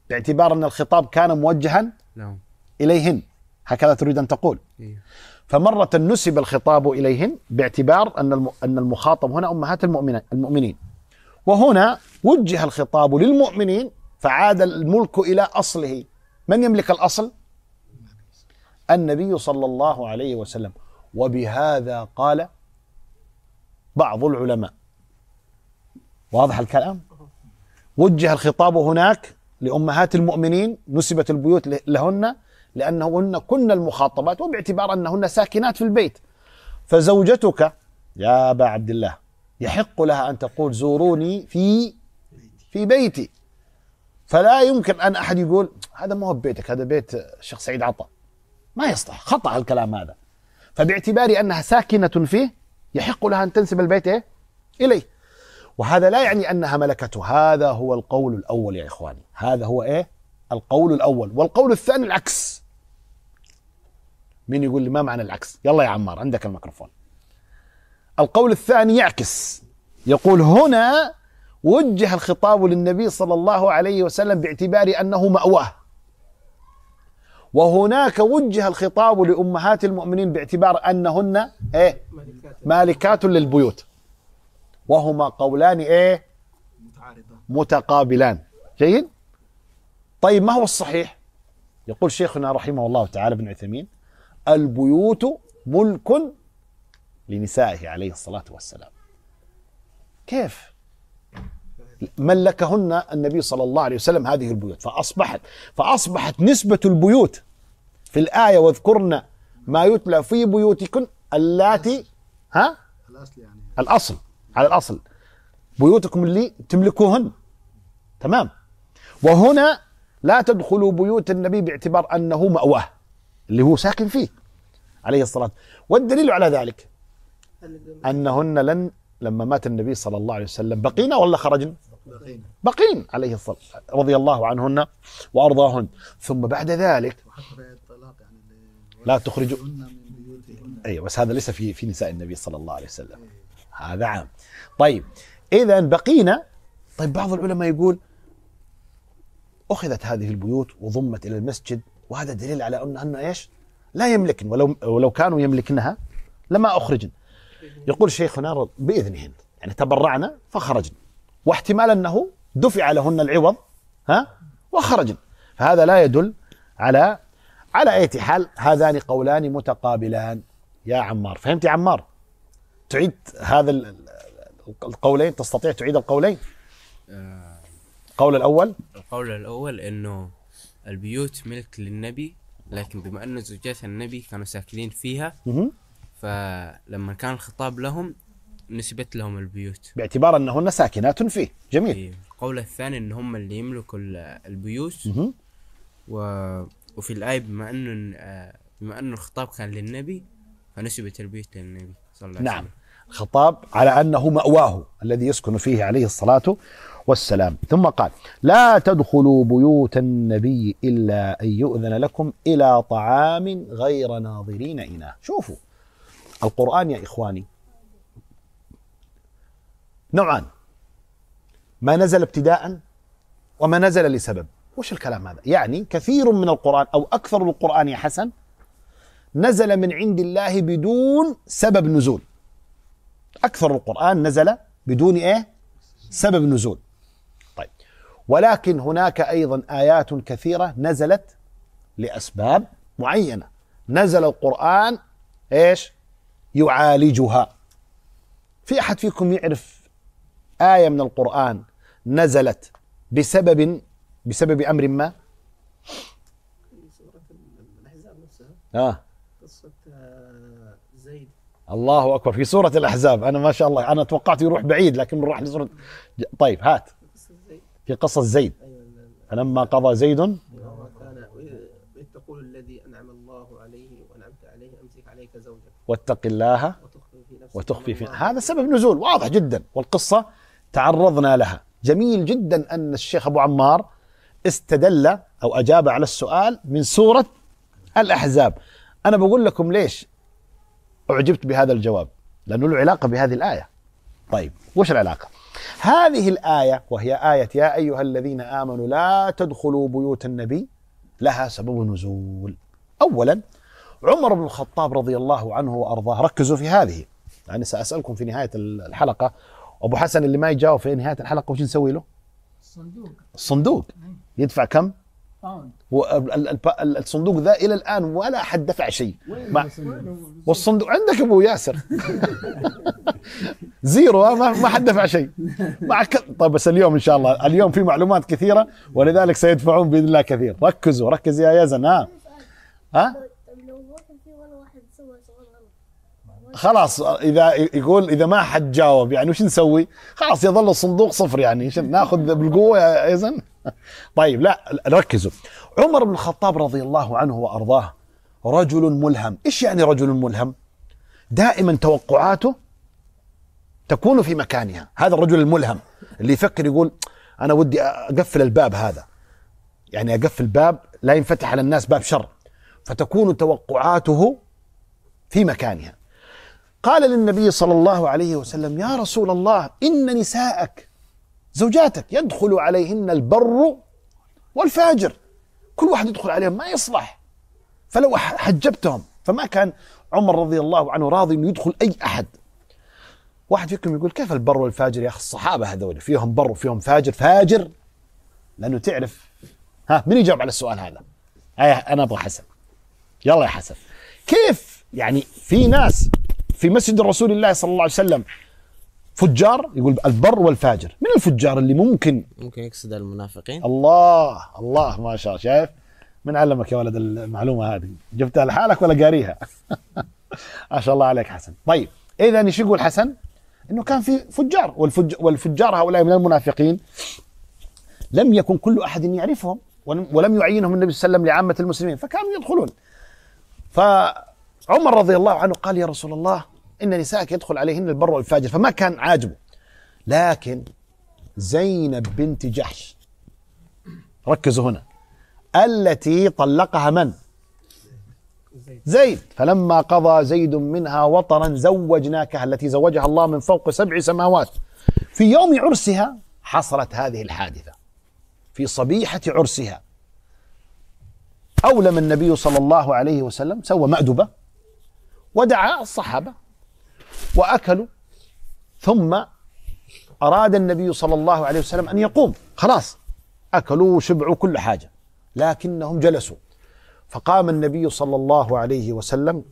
باعتبار أن الخطاب كان موجها لهم. إليهن، هكذا تريد أن تقول. إيه. فمرة نسب الخطاب إليهن باعتبار أن الم-، أن المخاطب هنا أمهات المؤمنين، المؤمنين. وهنا وجه الخطاب للمؤمنين فعاد الملك إلى أصله. من يملك الأصل؟ النبي صلى الله عليه وسلم. وبهذا قال بعض العلماء. واضح الكلام؟ وجه الخطاب هناك لأمهات المؤمنين، نسبت البيوت ل-، لهن لأنهن كن المخاطبات، وباعتبار أنهن ساكنات في البيت. فزوجتك يا أبا عبد الله يحق لها أن تقول: "زوروني في، في بيتي". فلا يمكن أن أحد يقول: "هذا مو بيتك، هذا بيت الشيخ سعيد عطا". ما يصلح، خطأ الكلام هذا. فباعتبار أنها ساكنة فيه يحق لها أن تنسب البيت إيه؟ إليه. وهذا لا يعني أنها ملكته. هذا هو القول الأول يا إخواني، هذا هو إيه؟ القول الأول. والقول الثاني العكس. مين يقول لي ما معنى العكس؟ يلا يا عمار، عندك الميكروفون. القول الثاني يعكس، يقول: "هنا وجه الخطاب للنبي صلى الله عليه وسلم باعتبار أنه مأواه، وهناك وجه الخطاب لأمهات المؤمنين باعتبار أنهن إيه؟ مالكات للبيوت". وهما قولان إيه؟ متقابلان. جيد؟ طيب، ما هو الصحيح؟ يقول شيخنا رحمه الله تعالى ابن عثيمين: "البيوت ملك لنسائه عليه الصلاة والسلام". كيف؟ ملكهن النبي صلى الله عليه وسلم هذه البيوت، فأصبحت، فأصبحت نسبة البيوت في الآية: "واذكرن ما يتلى في بيوتكن اللاتي"، ها؟ الأصل يعني. الأصل، على الأصل، بيوتكم اللي تملكوهن. تمام. وهنا لا تدخلوا بيوت النبي باعتبار أنه مأواه، اللي هو ساكن فيه عليه الصلاة. والدليل على ذلك أنهن لن، لما مات النبي صلى الله عليه وسلم بقينا ولا خرجن؟ بقينا. بقين عليه الصلاة، رضي الله عنهن وأرضاهن. ثم بعد ذلك وحتى في الطلاق يعني اللي لا تخرجوا. "وأخرجوهن من بيوتهن". أي، بس هذا ليس في، في نساء النبي صلى الله عليه وسلم، هذا عام. طيب، إذا بقينا. طيب، بعض العلماء يقول أخذت هذه البيوت وضمت إلى المسجد، وهذا دليل على أن، أن إيش؟ لا يملكن، ولو، ولو كانوا يملكنها لما أخرجن. يقول شيخنا رض-، بإذنهن، يعني تبرعنا فخرجن، واحتمال أنه دفع لهن العوض، ها، وخرجن، فهذا لا يدل على، على أي حال. هذان قولان متقابلان. يا عمار، فهمت يا عمار؟ تعيد هذا ال-، ال-، القولين، تستطيع تعيد القولين؟ آه، القول الأول. القول الأول إنه البيوت ملك للنبي، لكن بما أن زوجات النبي كانوا ساكنين فيها، مهم. فلما كان الخطاب لهم نسبت لهم البيوت. باعتبار أنهن ساكنات فيه. جميل. إيه. القول الثاني إن هم اللي يملكوا ال- البيوت. مهم. و... وفي الآية بما أنه آه، بما أنه الخطاب كان للنبي، فنسبت البيوت للنبي صلى الله عليه نعم. وسلم. الخطاب على أنه مأواه الذي يسكن فيه عليه الصلاة والسلام. ثم قال: "لا تدخلوا بيوت النبي إلا أن يؤذن لكم إلى طعام غير ناظرين إناه". شوفوا القرآن يا إخواني، نوعان: ما نزل ابتداء وما نزل لسبب. وش الكلام هذا؟ يعني كثير من القرآن أو أكثر القرآن يا حسن نزل من عند الله بدون سبب نزول. أكثر القرآن نزل بدون إيه؟ سبب نزول. طيب، ولكن هناك أيضا آيات كثيرة نزلت لأسباب معينة. نزل القرآن إيش؟ يعالجها. في أحد فيكم يعرف آية من القرآن نزلت بسبب، بسبب أمر ما؟ في سورة الأحزاب نفسها، آه. قصة آه، زيد. الله أكبر، في سورة الأحزاب. أنا ما شاء الله، أنا توقعت يروح بعيد، لكن بنروح لسورة ج-، طيب، هات. قصة زيد. في قصة زيد. أيوة، ال- فلما قضى زيد كان إذ تقول الذي أنعم الله عليه وأنعمت عليه أمسك عليك زوجك واتق الله وتخفي في نفسك وتخفي في هذا سبب نزول واضح جدا، والقصة تعرضنا لها. جميل جدا أن الشيخ أبو عمار استدل أو أجاب على السؤال من سورة الأحزاب. أنا بقول لكم ليش أعجبت بهذا الجواب، لأنه له علاقة بهذه الآية. طيب، وش العلاقة؟ هذه الآية، وهي آية يا أيها الذين آمنوا لا تدخلوا بيوت النبي، لها سبب نزول. أولا، عمر بن الخطاب رضي الله عنه وأرضاه، ركزوا في هذه، يعني سأسألكم في نهاية الحلقة، أبو حسن اللي ما يجاوب في نهاية الحلقة وش نسوي له؟ الصندوق الصندوق يدفع كم؟ باوند والصندوق ذا إلى الآن ولا حد دفع شيء. ما والصندوق عندك أبو ياسر. زيرو، ها؟ ما ما حد دفع شيء. مع ك... طيب، بس اليوم إن شاء الله، اليوم في معلومات كثيرة، ولذلك سيدفعون بإذن الله كثير. ركزوا، ركز يا يزن. ها؟ ها؟ طب لو ما كان في ولا واحد سوى سؤال غلط. خلاص، إذا يقول إذا ما حد جاوب، يعني وش نسوي؟ خلاص، يظل الصندوق صفر، يعني شو ناخذ بالقوة يا يزن؟ طيب، لا، ركزوا. عمر بن الخطاب رضي الله عنه وأرضاه رجل ملهم. إيش يعني رجل ملهم؟ دائما توقعاته تكون في مكانها. هذا الرجل الملهم اللي يفكر يقول: أنا ودي أقفل الباب هذا، يعني أقفل باب لا ينفتح على الناس، باب شر، فتكون توقعاته في مكانها. قال للنبي صلى الله عليه وسلم: يا رسول الله، إن نساءك، زوجاتك، يدخل عليهن البر والفاجر، كل واحد يدخل عليهم ما يصلح، فلو ح- حجبتهم. فما كان عمر رضي الله عنه راضي إنه يدخل أي أحد. واحد فيكم يقول: كيف البر والفاجر يا أخي؟ الصحابة هذول فيهم بر وفيهم فاجر. فاجر لأنه تعرف. ها، مين يجاوب على السؤال هذا؟ أي، أنا أبغى حسن. يلا يا حسن، كيف يعني في ناس في مسجد رسول الله صلى الله عليه وسلم فجار؟ يقول: البر والفاجر. من الفجار اللي ممكن؟ ممكن يقصد المنافقين. الله، الله، ما شاء الله. شايف؟ من علمك يا ولد المعلومة هذه؟ جبتها لحالك ولا قاريها؟ ما شاء الله عليك حسن. طيب، إذا إيش يقول حسن؟ إنه كان في فجار، والفج... والفجار هؤلاء من المنافقين لم يكن كل أحد يعرفهم، ولم ولم يعينهم النبي صلى الله عليه وسلم لعامة المسلمين، فكانوا يدخلون. فعمر رضي الله عنه قال: يا رسول الله، إن نساءك يدخل عليهن البر والفاجر، فما كان عاجبه. لكن زينب بنت جحش، ركزوا هنا، التي طلقها من؟ زيد. فلما قضى زيد منها وطرا زوجناكها، التي زوجها الله من فوق سبع سماوات، في يوم عرسها حصلت هذه الحادثة، في صبيحة عرسها. أولم النبي صلى الله عليه وسلم، سوى مأدبة ودعا الصحابة وأكلوا، ثم أراد النبي صلى الله عليه وسلم أن يقوم، خلاص أكلوا وشبعوا كل حاجة، لكنهم جلسوا، فقام النبي صلى الله عليه وسلم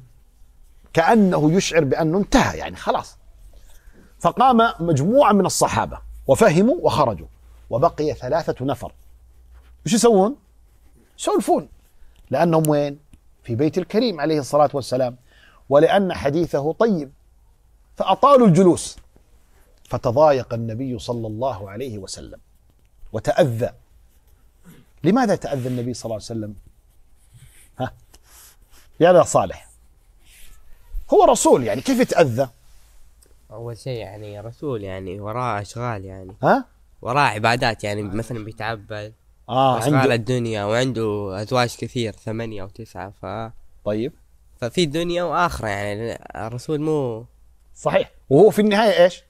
كأنه يشعر بأنه انتهى، يعني خلاص. فقام مجموعة من الصحابة وفهموا وخرجوا، وبقي ثلاثة نفر. ايش يسوون؟ يسولفون، لأنهم وين؟ في بيت الكريم عليه الصلاة والسلام، ولأن حديثه طيب، فأطالوا الجلوس، فتضايق النبي صلى الله عليه وسلم وتأذى. لماذا تأذى النبي صلى الله عليه وسلم؟ ها؟ يا ذا صالح، هو رسول، يعني كيف يتأذى؟ أول شيء يعني رسول، يعني وراه أشغال، يعني ها؟ وراه عبادات، يعني مثلا بيتعبد، آه، أشغال عنده. الدنيا، وعنده أزواج كثير، ثمانية أو تسعة. ف... طيب، ففي دنيا وآخرة، يعني الرسول مو صحيح. وهو في النهاية إيش؟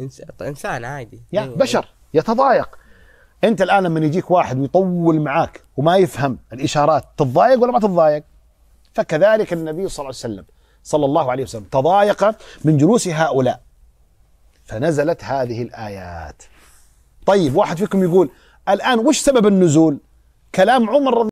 إنس... إنسان عادي. يا مو- بشر يتضايق. أنت الآن لما يجيك واحد ويطول معاك وما يفهم الإشارات، تتضايق ولا ما تتضايق؟ فكذلك النبي صلى الله عليه وسلم، صلى الله عليه وسلم، تضايق من جلوس هؤلاء، فنزلت هذه الآيات. طيب، واحد فيكم يقول: الآن وش سبب النزول؟ كلام عمر رضي